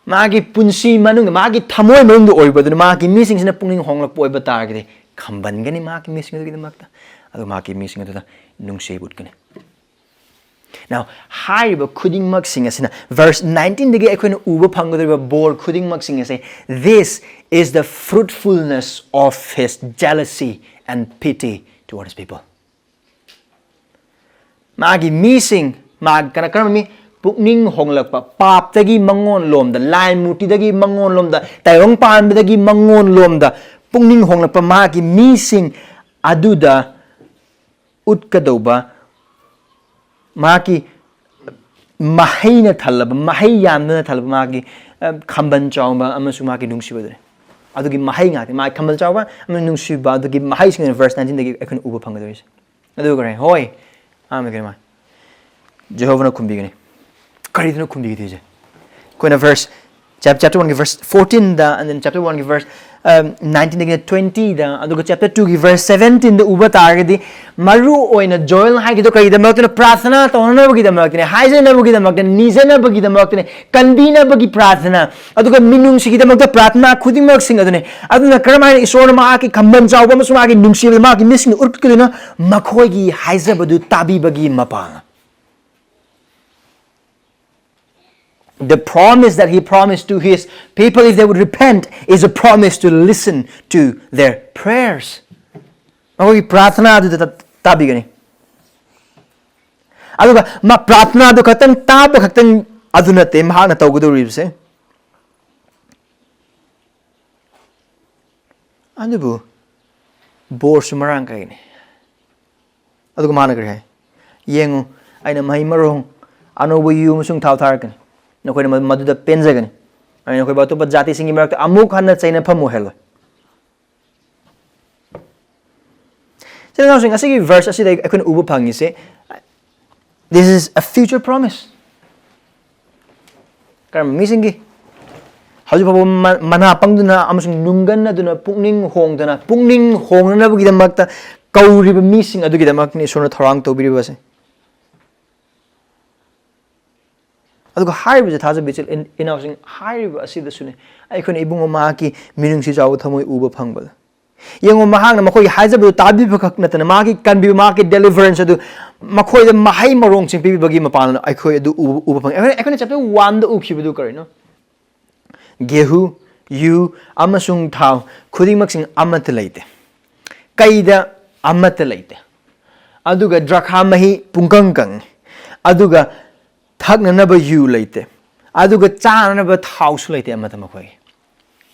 ꯃꯥꯒꯤ ꯄꯨꯟꯁꯤ ꯃꯅꯨꯡꯗ, ꯃꯥꯒꯤ ꯊꯃꯣꯏ ꯃꯅꯨꯡꯗ ꯑꯣꯏꯕꯗꯨꯅ ꯃꯥꯒꯤ ꯃꯤꯁꯤꯡꯁꯤꯅ ꯄꯨꯛꯅꯤꯡ ꯍꯣꯡꯂꯛꯄ ꯑꯣꯏꯕ ꯇꯥꯔꯒꯗꯤ, ꯈꯝꯕꯟꯒꯅꯤ ꯃꯥꯒꯤ ꯃꯤꯁꯤꯡ ꯑꯗꯨꯒꯤꯗꯃꯛꯇ, ꯑꯗꯨꯒ ꯃꯥꯒꯤ ꯃꯤꯁꯤꯡ ꯑꯗꯨꯗ ꯅꯨꯡꯁꯤꯕ ꯎꯠꯀꯅꯤ꯫ Now, ꯍꯥꯏꯔꯤꯕ ꯈꯨꯗꯤꯡꯃꯛꯁꯤꯡ ꯑꯁꯤꯅ, verse nineteenꯗꯒꯤ ꯑꯩꯈꯣꯏꯅ ꯎꯕ ꯐꯪꯒꯗꯧꯔꯤꯕ ꯕꯣꯔ ꯈꯨꯗꯤꯡꯃꯛꯁꯤꯡ ꯑꯁꯦ, this is the fruitfulness of his jealousy and pity towards people. ꯃꯥꯒꯤ ꯃꯤꯁꯤꯡ, ꯃꯥ ꯀꯔ-, ꯀꯔꯝꯕ ꯃꯤ? ꯄꯨꯛꯅꯤꯡ ꯍꯣꯡꯂꯛꯄ, ꯄꯥꯞꯇꯒꯤ ꯃꯉꯣꯟ ꯂꯣꯝꯗ, ꯂꯥꯏ ꯃꯨꯔꯇꯤꯗꯒꯤ ꯃꯉꯣꯟ ꯂꯣꯝꯗ, ꯇꯥꯏꯕꯪ ꯄꯥꯟꯕꯗꯒꯤ ꯃꯉꯣꯟ ꯂꯣꯝꯗ ꯄꯨꯛꯅꯤꯡ ꯍꯣꯡꯂꯛꯄ ꯃꯥꯒꯤ ꯃꯤꯁꯤꯡ ꯑꯗꯨꯗ ꯎꯠꯀꯗꯧꯕ, ꯃꯍꯥꯛꯀꯤ ꯃꯍꯩꯅ ꯊꯜꯂꯕ, ꯃꯍꯩ ꯌꯥꯝꯗꯅ ꯊꯜꯂꯕ ꯃꯥꯒꯤ, ꯑ, ꯈꯝꯕꯟ ꯆꯥꯎꯕ ꯑꯃꯁꯨꯡ ꯃꯥꯒꯤ ꯅꯨꯡꯁꯤꯕꯗꯨꯅꯤ꯫ ꯑꯗꯨꯒꯤ ꯃꯍꯩ ꯉꯥꯛꯇꯅꯤ꯫ ꯃꯥꯒꯤ ꯈꯝꯕꯟ ꯆꯥꯎꯕ ꯑꯃꯁꯨꯡ ꯅꯨꯡꯁꯤꯕ ꯑꯗꯨꯒꯤ ꯃꯍꯩꯁꯤꯡ ꯑꯗꯨꯅ verse nineteenꯗꯒꯤ ꯑꯩꯈꯣꯏꯅ ꯎꯕ ꯐꯪꯒꯗꯧꯔꯤꯁꯦ꯫ ꯑꯗꯨꯒ ꯀꯔꯤ? ꯍꯣꯏ, ꯑꯍꯥꯟꯕ ꯀꯔꯤ ꯃꯥ? ꯖꯦꯍꯣꯚꯥꯅ ꯈꯨꯝꯕꯤꯒꯅꯤ꯫ ꯀꯔꯤꯗꯨꯅ ꯈꯨꯝꯕꯤꯒꯗꯣꯏꯁꯦ? ꯑꯩꯈꯣꯏꯅ verse, chap-, chapter oneꯒꯤ verse fourteenꯗ, and then chapter oneꯒꯤ verse, um, nineteenꯗꯒꯤꯅ twentyꯗ, ꯑꯗꯨꯒ chapter twoꯒꯤ verse seventeenꯗ ꯎꯕ ꯇꯥꯔꯒꯗꯤ, ꯃꯔꯨ ꯑꯣꯏꯅ ꯖꯣꯑꯦꯜꯅ ꯍꯥꯏꯈꯤꯗꯣ ꯀꯔꯤꯒꯤꯗꯃꯛꯇꯅꯣ? ꯄ꯭ꯔꯥꯊꯅꯥ ꯇꯧꯅꯅꯕꯒꯤꯗꯃꯛꯇꯅꯦ, ꯍꯥꯏꯖꯅꯕꯒꯤꯗꯃꯛꯇꯅꯦ, ꯅꯤꯖꯅꯕꯒꯤꯗꯃꯛꯇꯅꯦ, ꯀꯟꯕꯤꯅꯕꯒꯤ ꯄ꯭ꯔꯥꯊꯅꯥ, ꯑꯗꯨꯒ ꯃꯤꯅꯨꯡꯁꯤꯒꯤꯗꯃꯛꯇ ꯄ꯭ꯔꯥꯊꯅꯥ ꯈꯨꯗꯤꯡꯃꯛꯁꯤꯡ ꯑꯗꯨꯅꯦ꯫ ꯑꯗꯨꯅ ꯀꯔꯝꯍꯥꯏꯅ ꯏꯁꯣꯔꯅ ꯃꯍꯥꯛꯀꯤ ꯈꯝꯕꯟ ꯆꯥꯎꯕ ꯑꯃꯁꯨꯡ ꯃꯥꯒꯤ ꯅꯨꯡꯁꯤꯕꯗ ꯃꯍꯥꯛꯀꯤ ꯃꯤꯁꯤꯡꯗ ꯎꯠꯀꯗꯣꯏꯅꯣ? ꯃꯈꯣꯏꯒꯤ ꯍꯥꯏꯖꯕꯗꯨ ꯇꯥꯕꯤꯕꯒꯤ ꯃꯄꯥꯜꯅ꯫ The promise that he promised to his people, if they would repent, is a promise to listen to their prayers. ꯃꯈꯣꯏꯒꯤ ꯄ꯭ꯔꯥꯊꯅꯥ ꯑꯗꯨꯗ ꯇꯥꯕꯤꯒꯅꯤ꯫ ꯑꯗꯨꯒ ꯃꯥ ꯄ꯭ꯔꯥꯊꯅꯥꯗꯨ ꯈꯛꯇꯪ ꯇꯥꯕ ꯈꯛꯇꯪ ꯑꯗꯨ ꯅꯠꯇꯦ ꯃꯍꯥꯛꯅ ꯇꯧꯒꯗꯧꯔꯤꯕꯁꯦ꯫ ꯑꯗꯨꯕꯨ ꯕꯣꯔꯁꯨ ꯃꯔꯥꯡ ꯀꯥꯏꯒꯅꯤ꯫ ꯑꯗꯨꯒ ꯃꯥꯅ ꯀꯔꯤ ꯍꯥꯏ? "ꯌꯦꯡꯉꯨ, ꯑꯩꯅ ꯃꯍꯩ ꯃꯔꯣꯡ, ꯑꯅꯧꯕ ꯌꯨ ꯑꯃꯁꯨꯡ ꯊꯥꯎ ꯊꯥꯔꯛꯀꯅꯤ꯫ ꯅꯈꯣꯏꯅ ꯃ-, ꯃꯗꯨꯗ ꯄꯦꯟꯖꯒꯅꯤ꯫ ꯑꯩꯅ ꯅꯈꯣꯏꯕꯨ ꯑꯇꯣꯞꯄ ꯖꯥꯇꯤꯁꯤꯡꯒꯤ ꯃꯔꯛꯇ ꯑꯃꯨꯛ ꯍꯟꯅ ꯆꯩꯅꯐꯝ ꯑꯣꯏꯍꯜꯂꯣꯏ꯫" ꯏꯆꯤꯜ ꯏꯅꯥꯎꯁꯤꯡ, ꯑꯁꯤꯒꯤ verse ꯑꯁꯤꯗ ꯑꯩꯈꯣꯏꯅ ꯎꯕ ꯐꯪꯉꯤꯁꯦ, this is a future promise꯫ ꯀꯔꯝꯕ ꯃꯤꯁꯤꯡꯒꯤ? ꯍꯧꯖꯤꯛ ꯐꯥꯎꯕ ꯃ-, ꯃꯅꯥ ꯄꯪꯗꯨꯅ ꯑꯃꯁꯨꯡ ꯅꯨꯡꯒꯟꯅꯗꯨꯅ, ꯄꯨꯛꯅꯤꯡ ꯍꯣꯡꯗꯅ, ꯄꯨꯛꯅꯤꯡ ꯍꯣꯡꯅꯅꯕꯒꯤꯗꯃꯛꯇ ꯀꯧꯔꯤꯕ ꯃꯤꯁꯤꯡ ꯑꯗꯨꯒꯤꯗꯃꯛꯇꯅꯤ ꯏꯁꯣꯔꯅ ꯊꯧꯔꯥꯡ ꯇꯧꯕꯤꯔꯤꯕꯁꯦ꯫ ꯑꯗꯨꯒ ꯍꯥꯏꯔꯤꯕꯁꯦ, ꯊꯥꯖꯕ ꯏꯆꯤꯜ ꯏꯅꯥꯎꯁꯤꯡ, ꯍꯥꯏꯔꯤꯕ ꯑꯁꯤꯗꯁꯨꯅꯦ, ꯑꯩꯈꯣꯏꯅ ꯏꯕꯨꯡꯉꯣ ꯃꯍꯥꯛꯀꯤ ꯃꯤꯅꯨꯡꯁꯤ ꯆꯥꯎꯕ ꯊꯃꯣꯏ ꯎꯕ ꯐꯪꯕꯗ, ꯌꯦꯡꯉꯣ, ꯃꯍꯥꯛꯅ ꯃꯈꯣꯏꯒꯤ ꯍꯥꯏꯖꯕꯗꯨ ꯇꯥꯕꯤꯕ ꯈꯛ ꯅꯠꯇꯅ, ꯃꯍꯥꯛꯀꯤ ꯀꯟꯕꯤꯕ, ꯃꯍꯥꯛꯀꯤ deliverance ꯑꯗꯨ ꯃꯈꯣꯏꯗ ꯃꯍꯩ ꯃꯔꯣꯡꯁꯤꯡ ꯄꯤꯕꯤꯕꯒꯤ ꯃꯄꯥꯟꯗ ꯑꯩꯈꯣꯏ ꯑꯗꯨ ꯎꯕ, ꯎꯕ ꯐꯪꯉꯤ꯫ ꯑꯩꯈꯣꯏꯅ, ꯑꯩꯈꯣꯏꯅ chapter one ꯗ ꯎꯈꯤꯕꯗꯨ ꯀꯔꯤꯅꯣ? ꯒꯦꯍꯨ, ꯌꯨ, ꯑꯃꯁꯨꯡ ꯊꯥꯎ ꯈꯨꯗꯤꯡꯃꯛꯁꯤꯡ ꯑꯃꯠꯇ ꯂꯩꯇꯦ꯫ ꯀꯩꯗ ꯑꯃꯠꯇ ꯂꯩꯇꯦ꯫ ꯑꯗꯨꯒ ꯗ꯭ꯔꯈꯥ ꯃꯍꯤ ꯄꯨꯡꯀꯪ ꯀꯪꯉꯤ꯫ ꯑꯗꯨꯒ ꯊꯛꯅꯅꯕ ꯌꯨ ꯂꯩꯇꯦ꯫ ꯑꯗꯨꯒ ꯆꯥꯅꯅꯕ ꯊꯥꯎꯁꯨ ꯂꯩꯇꯦ ꯑꯃꯠꯇ ꯃꯈꯣꯏꯒꯤ꯫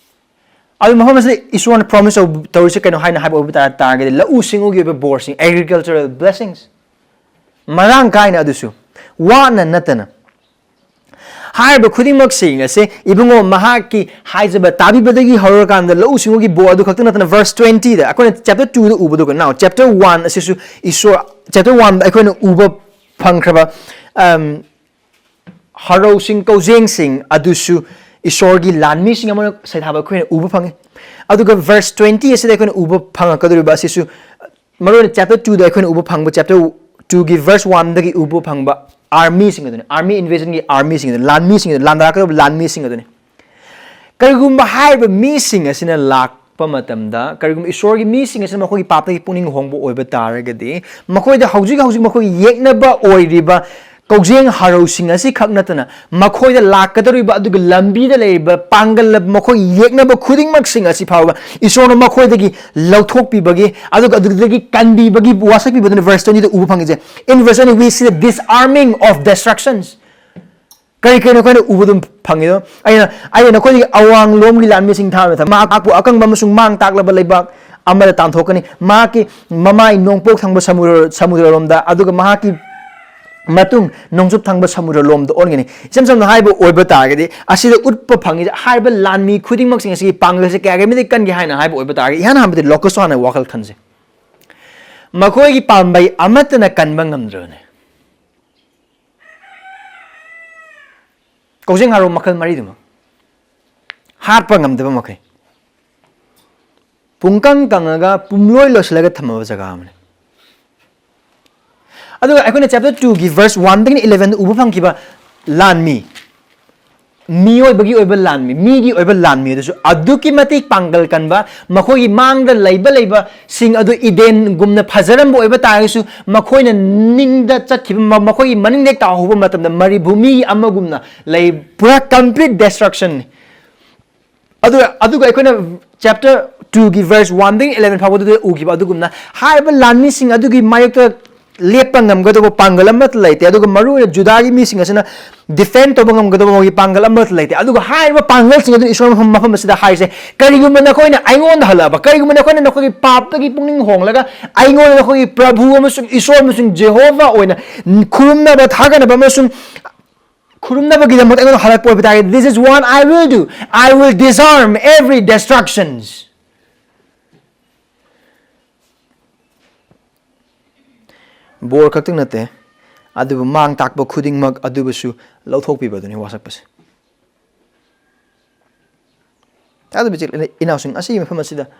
ꯑꯗꯨ ꯃꯐꯝ ꯑꯁꯤꯗ ꯏꯁꯣꯔꯅ promise ꯇꯧ-, ꯇꯧꯔꯤꯁꯦ ꯀꯩꯅꯣ ꯍꯥꯏꯅ ꯍꯥꯏꯕ ꯑꯣꯏꯕ ꯇꯥꯔ-, ꯇꯥꯔꯒꯗꯤ, ꯂꯧꯎ ꯁꯤꯡꯎꯒꯤ ꯑꯣꯏꯕ ꯕꯣꯔꯁꯤꯡ, agricultural blessings, ꯃꯔꯥꯡ ꯀꯥꯏꯅ, ꯑꯗꯨꯁꯨ ꯋꯥꯠꯅ ꯅꯠꯇꯅ꯫ ꯍꯥꯏꯔꯤꯕ ꯈꯨꯗꯤꯡꯃꯛꯁꯤꯡ ꯑꯁꯦ ꯏꯕꯨꯡꯉꯣ ꯃꯍꯥꯛꯀꯤ ꯍꯥꯏꯖꯕ ꯇꯥꯕꯤꯕꯗꯒꯤ ꯍꯧꯔꯀꯥꯟꯗ ꯂꯧꯎ ꯁꯤꯡꯎꯒꯤ ꯕꯣꯔ ꯑꯗꯨ ꯈꯛꯇ ꯅꯠꯇꯅ, verse twenty ꯗ ꯑꯩꯈꯣꯏꯅ chapter two ꯗ ꯎꯕꯗꯨꯒ, now chapter one ꯑꯁꯤꯁꯨ ꯏꯁꯣꯔ, chapter one ꯗ ꯑꯩꯈꯣꯏꯅ ꯎꯕ ꯐꯪꯈ꯭ꯔꯕ, ꯑꯝ, ꯍꯔꯧꯁꯤꯡ, ꯀꯧꯖꯦꯡꯁꯤꯡ ꯑꯗꯨꯁꯨ ꯏꯁꯣꯔꯒꯤ ꯂꯥꯟꯃꯤꯁꯤꯡ ꯑꯃꯅ ꯁꯩꯊꯥꯕ ꯑꯩꯈꯣꯏꯅ ꯎꯕ ꯐꯪꯉꯤ꯫ ꯑꯗꯨꯒ verse twenty ꯑꯁꯤꯗ ꯑꯩꯈꯣꯏꯅ ꯎꯕ ꯐꯪꯉꯛꯀꯗꯧꯔꯤꯕ ꯑꯁꯤꯁꯨ, ꯃꯔꯨꯑꯣꯏꯅ chapter two ꯗ ꯑꯩꯈꯣꯏꯅ ꯎꯕ ꯐꯪꯕ, chapter two ꯒꯤ verse one ꯗꯒꯤ ꯎꯕ ꯐꯪꯕ army ꯁꯤꯡ ꯑꯗꯨꯅꯤ, army invasion ꯒꯤ army ꯁꯤꯡ ꯑꯗꯨꯅꯤ, ꯂꯥꯟꯃꯤꯁꯤꯡ ꯑꯗꯨꯅꯤ, ꯂꯥꯟꯗꯥꯔꯛꯀꯗꯧꯔꯤꯕ ꯂꯥꯟꯃꯤꯁꯤꯡ ꯑꯗꯨꯅꯤ꯫ ꯀꯔꯤꯒꯨꯝꯕ ꯍꯥꯏꯔꯤꯕ ꯃꯤꯁꯤꯡ ꯑꯁꯤꯅ ꯂꯥꯛꯄ ꯃꯇꯝꯗ, ꯀꯔꯤꯒꯨꯝꯕ ꯏꯁꯣꯔꯒꯤ ꯃꯤꯁꯤꯡ ꯑꯁꯤꯅ ꯃꯈꯣꯏꯒꯤ ꯄꯥꯞꯇꯒꯤ ꯄꯨꯛꯅꯤꯡ ꯍꯣꯡꯕ ꯑꯣꯏꯕ ꯇꯥꯔꯒꯗꯤ, ꯃꯈꯣꯏꯗ ꯍꯧꯖꯤꯛ ꯍꯧꯖꯤꯛ ꯃꯈꯣꯏꯒꯤ ꯌꯦꯛꯅꯕ ꯑꯣꯏꯔꯤꯕ ꯀꯧꯖꯦꯡ ꯍꯔꯧꯁꯤꯡ ꯑꯁꯤ ꯈꯛ ꯅꯠꯇꯅ, ꯃꯈꯣꯏꯗ ꯂꯥꯛꯀꯗꯧꯔꯤꯕ ꯑꯗꯨꯒ ꯂꯝꯕꯤꯗ ꯂꯩꯔꯤꯕ ꯄꯥꯡꯒꯜ, ꯃꯈꯣꯏꯒꯤ ꯌꯦꯛꯅꯕ ꯈꯨꯗꯤꯡꯃꯛꯁꯤꯡ ꯑꯁꯤ ꯐꯥꯎꯕ ꯏꯁꯣꯔꯅ ꯃꯈꯣꯏꯗꯒꯤ ꯂꯧꯊꯣꯛꯄꯤꯕꯒꯤ, ꯑꯗꯨꯒ ꯑꯗꯨꯗꯒꯤ ꯀꯟꯕꯤꯕꯒꯤ ꯋꯥꯁꯛꯄꯤꯕꯗꯨꯅ verse twenty ꯗ ꯎꯕ ꯐꯪꯉꯤꯁꯦ꯫ In verse twenty, we see the disarming of destructions. ꯀꯔꯤ ꯀꯔꯤꯅꯣ ꯑꯩꯈꯣꯏꯅ ꯎꯕ ꯑꯗꯨꯝ ꯐꯪꯉꯤꯗꯣ? ꯑꯩꯅ, ꯑꯩꯅ ꯅꯈꯣꯏꯗꯒꯤ ꯑꯋꯥꯡꯂꯣꯝꯒꯤ ꯂꯥꯟꯃꯤꯁꯤꯡ ꯊꯥꯔꯝꯃꯦ꯫ ꯃꯍꯥꯛꯄꯨ ꯑꯀꯪꯕ ꯑꯃꯁꯨꯡ ꯃꯥꯡ ꯇꯥꯛꯂꯕ ꯂꯩꯕꯥꯛ ꯑꯃꯗ ꯇꯥꯟꯊꯣꯛꯀꯅꯤ꯫ ꯃꯍꯥꯛꯀꯤ ꯃꯃꯥꯏ ꯅꯣꯡꯄꯣꯛ ꯊꯪꯕ ꯁꯃꯨꯗ꯭ꯔ, ꯁꯃꯨꯗ꯭ꯔꯔꯣꯝꯗ, ꯑꯗꯨꯒ ꯃꯍꯥꯛꯀꯤ ꯃꯇꯨꯡ ꯅꯣꯡꯆꯨꯞ ꯊꯪꯕ ꯁꯃꯨꯗ꯭ꯔ ꯂꯣꯝꯗ ꯑꯣꯟꯒꯅꯤ꯫ ꯏꯆꯝ ꯆꯝꯅ ꯍꯥꯏꯕ ꯑꯣꯏꯕ ꯇꯥꯔꯒꯗꯤ, ꯑꯁꯤꯗ ꯎꯠꯄ ꯐꯪꯉꯤꯁꯦ, ꯍꯥꯏꯔꯤꯕ ꯂꯥꯟꯃꯤ ꯈꯨꯗꯤꯡꯃꯛꯁꯤꯡ ꯑꯁꯤꯒꯤ ꯄꯥꯡꯒꯜꯁꯦ ꯀꯌꯥꯒꯤ ꯃꯇꯤꯛ ꯀꯟꯒꯦ ꯍꯥꯏꯅ ꯍꯥꯏꯕ ꯑꯣꯏꯕ ꯇꯥꯔꯒꯗꯤ, ꯏꯍꯥꯟ ꯍꯥꯟꯕꯗꯤ ꯂꯣꯀꯁꯇꯣ ꯍꯥꯟꯅ ꯋꯥꯈꯜ ꯈꯟꯁꯦ꯫ ꯃꯈꯣꯏꯒꯤ ꯄꯥꯝꯕꯩ ꯑꯃꯠꯇꯅ ꯀꯟꯕ ꯉꯝꯗ꯭ꯔꯕꯅꯦ꯫ ꯀꯧꯖꯦꯡ ꯍꯔꯧ ꯃꯈꯜ ꯃꯔꯤꯗꯨꯃꯛ ꯍꯥꯠꯄ ꯉꯝꯗꯕ ꯃꯈꯩ, ꯄꯨꯡꯀꯪ ꯀꯪꯉꯒ ꯄꯨꯝꯂꯣꯏ ꯂꯣꯏꯁꯤꯜꯂꯒ ꯊꯝꯃꯕ ꯖꯒꯥ ꯑꯃꯅꯤ꯫ ꯑꯗꯨꯒ ꯑꯩꯈꯣꯏꯅ chapter two ꯒꯤ verse one ꯗꯒꯤꯅ eleven ꯗ ꯎꯕ ꯐꯪꯈꯤꯕ ꯂꯥꯟꯃꯤ, ꯃꯤꯑꯣꯏꯕꯒꯤ ꯑꯣꯏꯕ ꯂꯥꯟꯃꯤ, ꯃꯤꯒꯤ ꯑꯣꯏꯕ ꯂꯥꯟꯃꯤ ꯑꯗꯨꯁꯨ ꯑꯗꯨꯛꯀꯤ ꯃꯇꯤꯛ ꯄꯥꯡꯒꯜ ꯀꯟꯕ, ꯃꯈꯣꯏꯒꯤ ꯃꯥꯡꯗ ꯂꯩꯕ ꯂꯩꯕꯁꯤꯡ ꯑꯗꯨ ꯏꯗꯦꯟꯒꯨꯝꯅ ꯐꯖꯔꯝꯕ ꯑꯣꯏꯕ ꯇꯥꯔꯒꯁꯨ, ꯃꯈꯣꯏꯅ ꯅꯤꯡꯗ ꯆꯠꯈꯤꯕ, ꯃ-, ꯃꯈꯣꯏꯒꯤ ꯃꯅꯤꯡꯗ ꯍꯦꯛ ꯇꯥꯍꯧꯕ ꯃꯇꯝꯗ ꯃꯔꯤꯚꯨꯃꯤ ꯑꯃꯒꯨꯝꯅ ꯂꯩ, ꯄꯨꯔꯥ complete destructionꯅꯤ꯫ ꯑꯗꯨ, ꯑꯗꯨꯒ ꯑꯩꯈꯣꯏꯅ chapter twoꯒꯤ verse oneꯗꯒꯤ eleven ꯐꯥꯎꯕꯗꯨꯗ ꯎꯈꯤꯕ ꯑꯗꯨꯒꯨꯝꯅ, ꯍꯥꯏꯔꯤꯕ ꯂꯥꯟꯃꯤꯁꯤꯡ ꯑꯗꯨꯒꯤ ꯃꯥꯌꯣꯛꯇ ꯂꯦꯞꯄ ꯉꯝꯒꯗꯧꯕ ꯄꯥꯡꯒꯜ ꯑꯃꯠꯇ ꯂꯩꯇꯦ꯫ ꯑꯗꯨꯒ ꯃꯔꯨꯑꯣꯏꯅ ꯖꯨꯗꯥꯒꯤ ꯃꯤꯁꯤꯡ ꯑꯁꯤꯅ defend ꯇꯧꯕ ꯉꯝꯒꯗꯧꯕ ꯃꯈꯣꯏꯒꯤ ꯄꯥꯡꯒꯜ ꯑꯃꯠꯇ ꯂꯩꯇꯦ꯫ ꯑꯗꯨꯒ ꯍꯥꯏꯔꯤꯕ ꯄꯥꯡꯒꯜꯁꯤꯡ ꯑꯗꯨꯅ ꯏꯁꯣꯔ ꯃꯐꯝ, ꯃꯐꯝ ꯑꯁꯤꯗ ꯍꯥꯏꯔꯤꯁꯦ, "ꯀꯔꯤꯒꯨꯝꯕ ꯅꯈꯣꯏꯅ ꯑꯩꯉꯣꯟꯗ ꯍꯜꯂꯛꯑꯕ, ꯀꯔꯤꯒꯨꯝꯕ ꯅꯈꯣꯏꯅ ꯅꯈꯣꯏꯒꯤ ꯄꯥꯞꯇꯒꯤ ꯄꯨꯛꯅꯤꯡ ꯍꯣꯡꯂꯒ ꯑꯩꯉꯣꯟꯗ ꯅꯈꯣꯏꯒꯤ ꯄ꯭ꯔꯚꯨ ꯑꯃꯁꯨꯡ ꯏꯁꯣꯔ ꯑꯃꯁꯨꯡ ꯖꯦꯍꯣꯚꯥ ꯑꯣꯏꯅ ꯈꯨꯔꯨꯝꯅꯕ, ꯊꯥꯒꯠꯅꯕ ꯑꯃꯁꯨꯡ ꯈꯨꯔꯨꯝꯅꯕꯒꯤꯗꯃꯛ ꯑꯩꯉꯣꯟꯗ ꯍꯜꯂꯛꯄ ꯑꯣꯏꯕ ꯇꯥꯔꯒꯗꯤ, this is what I will do. I will disarm every destructions." ꯕꯣꯔ ꯈꯛꯇꯪ ꯅꯠꯇꯦ, ꯑꯗꯨꯕꯨ ꯃꯥꯡ ꯇꯥꯛꯄ ꯈꯨꯗꯤꯡꯃꯛ ꯑꯗꯨꯕꯨꯁꯨ ꯂꯧꯊꯣꯛꯄꯤꯕ ꯑꯗꯨꯅꯤ ꯋꯥꯁꯛꯄꯁꯦ꯫ ꯑꯗꯨꯕꯨ ꯏꯆꯤꯜ ꯏꯅꯥꯎꯁꯤꯡ, ꯑꯁꯤꯒꯤ ꯃꯐꯝ ꯑꯁꯤꯗ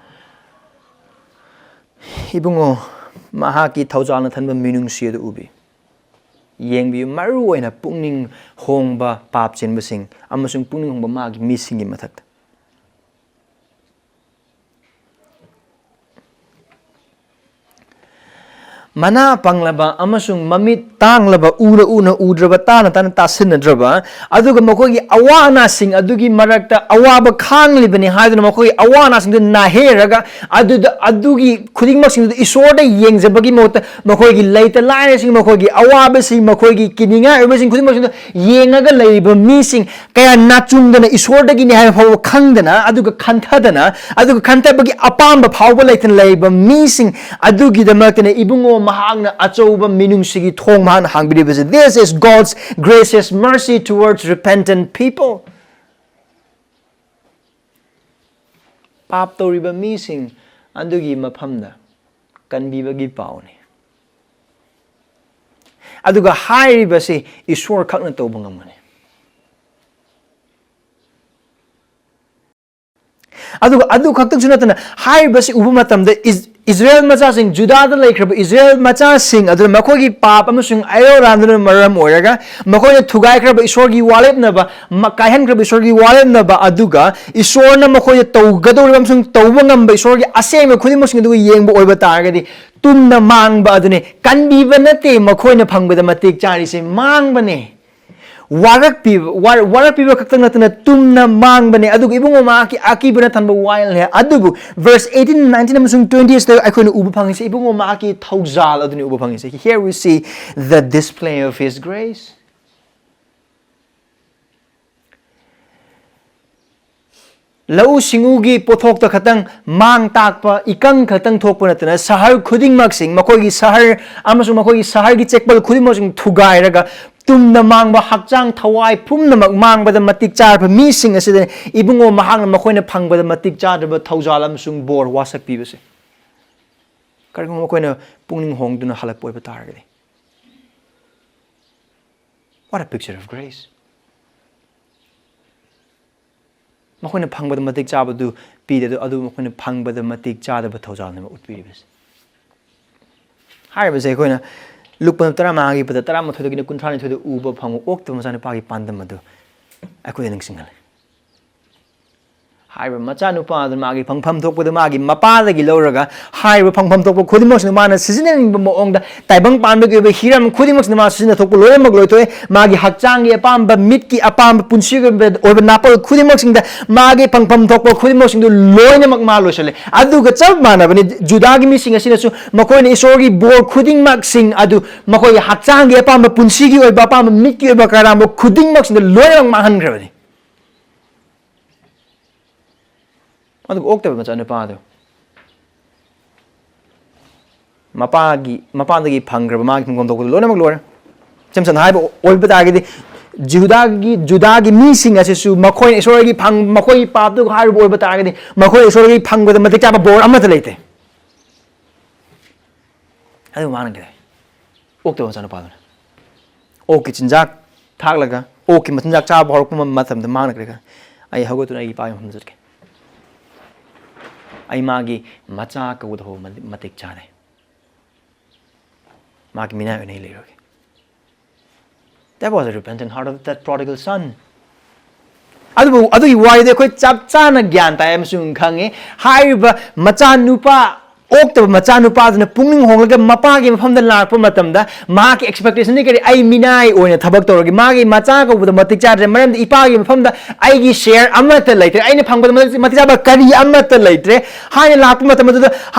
ꯏꯕꯨꯡꯉꯣ, ꯃꯍꯥꯛꯀꯤ ꯊꯧꯖꯥꯜꯅ ꯊꯟꯕ ꯃꯤꯅꯨꯡꯁꯤ ꯑꯗꯨ ꯎꯕꯤ꯫ ꯌꯦꯡꯕꯤꯌꯨ, ꯃꯔꯨ ꯑꯣꯏꯅ ꯄꯨꯛꯅꯤꯡ ꯍꯣꯡꯕ ꯄꯥꯞ ꯆꯦꯟꯕꯁꯤꯡ ꯑꯃꯁꯨꯡ ꯄꯨꯛꯅꯤꯡ ꯍꯣꯡꯕ ꯃꯥꯒꯤ ꯃꯤꯁꯤꯡꯒꯤ ꯃꯊꯛꯇ꯫ ꯃꯅꯥ ꯄꯪꯂꯕ ꯑꯃꯁꯨꯡ ꯃꯃꯤꯠ ꯇꯥꯡꯂꯕ, ꯎꯅ ꯎꯅ ꯎꯗ꯭ꯔꯕ, ꯇꯥꯅ ꯇꯥꯅ ꯇꯥꯁꯤꯟꯅꯗ꯭ꯔꯕ, ꯑꯗꯨꯒ ꯃꯈꯣꯏꯒꯤ ꯑꯋꯥ ꯑꯅꯥꯁꯤꯡ ꯑꯗꯨꯒꯤ ꯃꯔꯛꯇ ꯑꯋꯥꯕ ꯈꯥꯡꯂꯤꯕꯅꯤ ꯍꯥꯏꯗꯨꯅ ꯃꯈꯣꯏꯒꯤ ꯑꯋꯥ ꯑꯅꯥꯁꯤꯡꯗꯨ ꯅꯥꯍꯦꯔꯒ, ꯑꯗꯨꯗ, ꯑꯗꯨꯒꯤ ꯈꯨꯗꯤꯡꯃꯛꯁꯤꯡꯗꯨꯗ ꯏꯁꯣꯔꯗ ꯌꯦꯡꯖꯕꯒꯤ ꯃꯍꯨꯠꯇ ꯃꯈꯣꯏꯒꯤ ꯂꯩꯇ ꯂꯥꯏꯔꯁꯤꯡ, ꯃꯈꯣꯏꯒꯤ ꯑꯋꯥꯕꯁꯤꯡ, ꯃꯈꯣꯏꯒꯤ ꯀꯤꯅꯤꯡꯉꯥꯏ ꯑꯣꯏꯕꯁꯤꯡ ꯈꯨꯗꯤꯡꯃꯛꯁꯤꯡꯗꯨ ꯌꯦꯡꯉꯒ ꯂꯩꯔꯤꯕ ꯃꯤꯁꯤꯡ ꯀꯌꯥ ꯅꯥꯆꯨꯡꯗꯅ ꯏꯁꯣꯔꯗꯒꯤꯅꯤ ꯍꯥꯏꯕ ꯐꯥꯎꯕ ꯈꯪꯗꯅ, ꯑꯗꯨꯒ ꯈꯟꯊꯗꯅ, ꯑꯗꯨꯒ ꯈꯟꯊꯕꯒꯤ ꯑꯄꯥꯝꯕ ꯐꯥꯎꯕ ꯂꯩꯇꯅ ꯂꯩꯔꯤꯕ ꯃꯤꯁꯤꯡ ꯑꯗꯨꯒꯤꯗꯃꯛꯇꯅ ꯏꯕꯨꯡꯉꯣ ꯃꯍꯥꯛꯅ ꯑꯆꯧꯕ ꯃꯤꯅꯨꯡꯁꯤꯒꯤ ꯊꯣꯡ ꯃꯍꯥꯛꯅ ꯍꯥꯡꯕꯤꯔꯤꯕꯁꯦ꯫ This is God's gracious mercy towards repentant people. ꯄꯥꯞ ꯇꯧꯔꯤꯕ ꯃꯤꯁꯤꯡ ꯑꯗꯨꯒꯤ ꯃꯐꯝꯗ ꯀꯟꯕꯤꯕꯒꯤ ꯄꯥꯎꯅꯤ꯫ ꯑꯗꯨꯒ ꯍꯥꯏꯔꯤꯕꯁꯤ ꯏꯁꯣꯔ ꯈꯛꯅ ꯇꯧꯕ ꯉꯝꯒꯅꯤ꯫ ꯑꯗꯨꯒ ꯑꯗꯨ ꯈꯛꯇꯪꯁꯨ ꯅꯠꯇꯅ, ꯍꯥꯏꯔꯤꯕꯁꯤ ꯎꯕ ꯃꯇꯝꯗ ꯏꯁ-, ꯏꯁꯔꯥꯌꯦꯜ ꯃꯆꯥꯁꯤꯡ, ꯖꯨꯗꯥꯗ ꯂꯩꯈ꯭ꯔꯕ ꯏꯁꯔꯥꯌꯦꯜ ꯃꯆꯥꯁꯤꯡ ꯑꯗꯨꯅ ꯃꯈꯣꯏꯒꯤ ꯄꯥꯞ ꯑꯃꯁꯨꯡ ꯑꯌꯣꯔꯥꯟꯗꯨꯅ ꯃꯔꯝ ꯑꯣꯏꯔꯒ ꯃꯈꯣꯏꯅ ꯊꯨꯒꯥꯏꯈ꯭ꯔꯕ ꯏꯁꯣꯔꯒꯤ ꯋꯥꯔꯦꯞꯅꯕ, ꯃ-, ꯀꯥꯏꯍꯟꯈ꯭ꯔꯕ ꯏꯁꯣꯔꯒꯤ ꯋꯥꯔꯦꯞꯅꯕ, ꯑꯗꯨꯒ ꯏꯁꯣꯔꯅ ꯃꯈꯣꯏꯗ ꯇꯧꯒꯗꯧꯔꯤꯕ ꯑꯃꯁꯨꯡ ꯇꯧꯕ ꯉꯝꯕ ꯏꯁꯣꯔꯒꯤ ꯑꯁꯦꯡꯕ ꯈꯨꯗꯤꯡꯃꯛꯁꯤꯡ ꯑꯗꯨ ꯌꯦꯡꯕ ꯑꯣꯏꯕ ꯇꯥꯔꯒꯗꯤ, ꯇꯨꯝꯅ ꯃꯥꯡꯕ ꯑꯗꯨꯅꯤ꯫ ꯀꯟꯕꯤꯕ ꯅꯠꯇꯦ ꯃꯈꯣꯏꯅ ꯐꯪꯕꯗ ꯃꯇꯤꯛ ꯆꯥꯔꯤꯁꯦ, ꯃꯥꯡꯕꯅꯦ꯫ ꯋꯥꯔꯛꯄꯤꯕ, ꯋꯥꯔ-, ꯋꯥꯔꯛꯄꯤꯕ ꯈꯛꯇꯪ ꯅꯠꯇꯅ ꯇꯨꯝꯅ ꯃꯥꯡꯕꯅꯦ꯫ ꯑꯗꯨꯒ ꯏꯕꯨꯡꯉꯣ ꯃꯍꯥꯛꯀꯤ ꯑꯀꯤꯕꯅ ꯊꯟꯕ ꯋꯥꯌꯦꯜꯅꯦ꯫ ꯑꯗꯨꯕꯨ verse eighteen, nineteen ꯑꯃꯁꯨꯡ twenty ꯑꯁꯤꯗ ꯑꯩꯈꯣꯏꯅ ꯎꯕ ꯐꯪꯉꯤꯁꯦ ꯏꯕꯨꯡꯉꯣ ꯃꯍꯥꯛꯀꯤ ꯊꯧꯖꯥꯜ ꯑꯗꯨꯅꯤ ꯎꯕ ꯐꯪꯉꯤꯁꯦ꯫ Here we see the display of his grace. ꯂꯧꯎ ꯁꯤꯡꯎꯒꯤ ꯄꯣꯠꯊꯣꯛꯇ ꯈꯛꯇꯪ ꯃꯥꯡ ꯇꯥꯛꯄ, ꯏꯀꯪ ꯈꯛꯇꯪ ꯊꯣꯛꯄ ꯅꯠꯇꯅ ꯁꯍꯔ ꯈꯨꯗꯤꯡꯃꯛꯁꯤꯡ, ꯃꯈꯣꯏꯒꯤ ꯁꯍꯔ ꯑꯃꯁꯨꯡ ꯃꯈꯣꯏꯒꯤ ꯁꯍꯔꯒꯤ ꯆꯦꯛꯄꯜ ꯈꯨꯗꯤꯡꯃꯛꯁꯤꯡ ꯊꯨꯒꯥꯏꯔꯒ ꯇꯨꯝꯅ ꯃꯥꯡꯕ, ꯍꯛꯆꯥꯡ ꯊꯋꯥꯏ ꯄꯨꯝꯅꯃꯛ ꯃꯥꯡꯕꯗ ꯃꯇꯤꯛ ꯆꯥꯔꯕ ꯃꯤꯁꯤꯡ ꯑꯁꯤꯗ ꯏꯕꯨꯡꯉꯣ ꯃꯍꯥꯛꯅ ꯃꯈꯣꯏꯅ ꯐꯪꯕꯗ ꯃꯇꯤꯛ ꯆꯥꯗ꯭ꯔꯕ ꯊꯧꯖꯥꯜ ꯑꯃꯁꯨꯡ ꯕꯣꯔ ꯋꯥꯁꯛ ꯄꯤꯕꯁꯦ꯫ ꯀꯔꯤꯒꯨꯝꯕ ꯃꯈꯣꯏꯅ ꯄꯨꯛꯅꯤꯡ ꯍꯣꯡꯗꯨꯅ ꯍꯜꯂꯛꯄ ꯑꯣꯏꯕ ꯇꯥꯔꯒꯗꯤ꯫ What a picture of grace. ꯃꯈꯣꯏꯅ ꯐꯪꯕꯗ ꯃꯇꯤꯛ ꯆꯥꯕꯗꯨ ꯄꯤꯗꯦ, ꯑꯗꯨ, ꯑꯗꯨ ꯃꯈꯣꯏꯅ ꯐꯪꯕꯗ ꯃꯇꯤꯛ ꯆꯥꯗꯕ ꯊꯧꯖꯥꯜꯅꯦꯕ ꯎꯠꯄꯤꯔꯤꯕꯁꯦ꯫ ꯍꯥꯏꯔꯤꯕꯁꯦ ꯑꯩꯈꯣꯏꯅ ꯂꯨꯛꯄ ꯇꯔꯥꯃꯉꯥꯒꯤ ꯄꯗ ꯇꯔꯥꯃꯥꯊꯣꯏꯗꯒꯤꯅ ꯀꯨꯟꯊ꯭ꯔꯥꯅꯤꯊꯣꯏꯗ ꯎꯕ ꯐꯪꯕ ꯑꯣꯛꯇꯕ ꯃꯆꯥꯅꯨꯄꯥꯒꯤ ꯄꯥꯟꯗꯝ ꯑꯗꯨ ꯑꯩꯈꯣꯏꯗ ꯅꯤꯡꯁꯤꯡꯍꯜꯂꯤ꯫ ꯍꯥꯏꯔꯤꯕ ꯃꯆꯥꯅꯨꯄꯥ ꯑꯗꯨ ꯃꯥꯒꯤ ꯐꯪꯐꯝ ꯊꯣꯛꯄꯗꯨ ꯃꯥꯒꯤ ꯃꯄꯥꯗꯒꯤ ꯂꯧꯔꯒ ꯍꯥꯏꯔꯤꯕ ꯐꯪꯐꯝ ꯊꯣꯛꯄ ꯈꯨꯗꯤꯡꯃꯛꯁꯤꯅ ꯃꯥꯅ ꯁꯤꯖꯤꯟꯅꯅꯤꯡꯕ ꯃꯑꯣꯡꯗ ꯇꯥꯏꯕꯪ ꯄꯥꯟꯕꯒꯤ ꯑꯣꯏꯕ ꯍꯤꯔꯝ ꯈꯨꯗꯤꯡꯃꯛꯁꯤꯗ ꯃꯥ ꯁꯤꯖꯤꯟꯅꯊꯣꯛꯄ ꯂꯣꯏꯅꯃꯛ ꯂꯣꯏꯊꯣꯛꯑꯦ꯫ ꯃꯥꯒꯤ ꯍꯛꯆꯥꯡꯒꯤ ꯑꯄꯥꯝꯕ, ꯃꯤꯠꯀꯤ ꯑꯄꯥꯝꯕ, ꯄꯨꯟꯁꯤꯒꯤ ꯑꯣꯏꯕ, ꯑꯣꯏꯕ ꯅꯥꯄꯜ ꯈꯨꯗꯤꯡꯃꯛꯁꯤꯡꯗ ꯃꯥꯒꯤ ꯐꯪꯐꯝ ꯊꯣꯛꯄ ꯈꯨꯗꯤꯡꯃꯛꯁꯤꯡꯗꯨ ꯂꯣꯏꯅꯃꯛ ꯃꯥ ꯂꯣꯏꯁꯤꯜꯂꯦ꯫ ꯑꯗꯨꯒ ꯆꯞ ꯃꯥꯟꯅꯕꯅꯤ ꯖꯨꯗꯥꯒꯤ ꯃꯤꯁꯤꯡ ꯑꯁꯤꯅꯁꯨ, ꯃꯈꯣꯏꯅ ꯏꯁꯣꯔꯒꯤ ꯕꯣꯔ ꯈꯨꯗꯤꯡꯃꯛꯁꯤꯡ ꯑꯗꯨ ꯃꯈꯣꯏꯒꯤ ꯍꯛꯆꯥꯡꯒꯤ ꯑꯄꯥꯝꯕ, ꯄꯨꯟꯁꯤꯒꯤ ꯑꯣꯏꯕ ꯑꯄꯥꯝꯕ, ꯃꯤꯠꯀꯤ ꯑꯣꯏꯕ ꯀꯔꯥꯝꯕ ꯈꯨꯗꯤꯡꯃꯛꯁꯤꯡꯗ ꯂꯣꯏꯅꯃꯛ ꯃꯥꯡꯍꯟꯈ꯭ꯔꯕꯅꯤ꯫ ꯑꯗꯨꯕꯨ ꯑꯣꯛꯇꯕ ꯃꯆꯥꯅꯨꯄꯥ ꯑꯗꯨ ꯃꯄꯥꯒꯤ, ꯃꯄꯥꯗꯒꯤ ꯐꯪꯈ꯭ꯔꯕ ꯃꯥꯒꯤ ꯐꯪꯐꯝ ꯊꯣꯛꯄꯗꯨ ꯂꯣꯏꯅꯃꯛ ꯂꯣꯏꯔꯦ꯫ ꯏꯆꯝ ꯆꯝꯅ ꯍꯥꯏꯕ ꯑꯣꯏꯕ ꯇꯥꯔꯒꯗꯤ, ꯖꯨꯗꯥꯒꯤ, ꯖꯨꯗꯥꯒꯤ ꯃꯤꯁꯤꯡ ꯑꯁꯤꯁꯨ ꯃꯈꯣꯏꯅ ꯏꯁꯣꯔꯒꯤ ꯐꯪ-, ꯃꯈꯣꯏꯒꯤ ꯄꯥꯞꯇꯨ ꯍꯥꯏꯔꯨꯕ ꯑꯣꯏꯕ ꯇꯥꯔꯒꯗꯤ, ꯃꯈꯣꯏꯅ ꯏꯁꯣꯔꯒꯤ ꯐꯪꯕꯗ ꯃꯇꯤꯛ ꯆꯥꯕ ꯕꯣꯔ ꯑꯃꯠꯇ ꯂꯩꯇꯦ꯫ ꯑꯗꯨ ꯃꯥꯡꯈ꯭ꯔꯦ꯫ ꯑꯣꯛꯇꯕ ꯃꯆꯥꯅꯨꯄꯥꯗꯨꯅ꯫ ꯑꯣꯛꯀꯤ ꯆꯤꯟꯖꯥꯛ ꯊꯥꯛꯂꯒ, ꯑꯣꯛꯀꯤ ꯃꯆꯤꯟꯖꯥꯛ ꯆꯥꯕ ꯍꯧꯔꯛꯄ ꯃ-, ꯃꯇꯝꯗ ꯃꯥꯡꯈ꯭ꯔꯦ꯫ ꯑꯩ ꯍꯧꯒꯠꯇꯨꯅ ꯑꯩꯒꯤ ꯏꯄꯥꯒꯤ ꯃꯐꯝꯗ ꯆꯠꯀꯦ꯫ ꯑꯩ ꯃꯥꯒꯤ ꯃꯆꯥ ꯀꯧꯕꯗ ꯐꯥꯎꯕ ꯃꯇꯤꯛ ꯆꯥꯗꯦ꯫ ꯃꯥꯒꯤ ꯃꯤꯅꯥꯏ ꯑꯣꯏꯅ ꯑꯩ ꯂꯩꯔꯒꯦ꯫ That was a repentant heart of that prodigal son. ꯑꯗꯨꯕꯨ ꯑꯗꯨꯒꯤ ꯋꯥꯔꯤꯗꯤ ꯑꯩꯈꯣꯏ ꯆꯞ ꯆꯥꯅ ꯒ꯭ꯌꯥꯟ ꯇꯥꯏ ꯑꯃꯁꯨꯡ ꯈꯪꯉꯤ꯫ ꯍꯥꯏꯔꯤꯕ ꯃꯆꯥꯅꯨꯄꯥ, ꯑꯣꯛꯇꯕ ꯃꯆꯥꯅꯨꯄꯥꯗꯨꯅ ꯄꯨꯛꯅꯤꯡ ꯍꯣꯡꯂꯒ ꯃꯄꯥꯒꯤ ꯃꯐꯝꯗ ꯂꯥꯛꯄ ꯃꯇꯝꯗ ꯃꯍꯥꯛꯀꯤ expectationꯗꯤ ꯀꯔꯤ? ꯑꯩ ꯃꯤꯅꯥꯏ ꯑꯣꯏꯅ ꯊꯕꯛ ꯇꯧꯔꯒꯦ꯫ ꯃꯥꯒꯤ ꯃꯆꯥ ꯀꯧꯕꯗ ꯃꯇꯤꯛ ꯆꯥꯗ꯭ꯔꯦ, ꯃꯔꯝꯗꯤ ꯏꯄꯥꯒꯤ ꯃꯐꯝꯗ ꯑꯩꯒꯤ share ꯑꯃꯠꯇ ꯂꯩꯇ꯭ꯔꯦ, ꯑꯩꯅ ꯐꯪꯕꯗ ꯃꯇꯤꯛ ꯆꯥꯕ ꯀꯔꯤ ꯑꯃꯠꯇ ꯂꯩꯇ꯭ꯔꯦ ꯍꯥꯏꯅ ꯂꯥꯛꯄ ꯃꯇꯝ ꯑꯗꯨꯗ,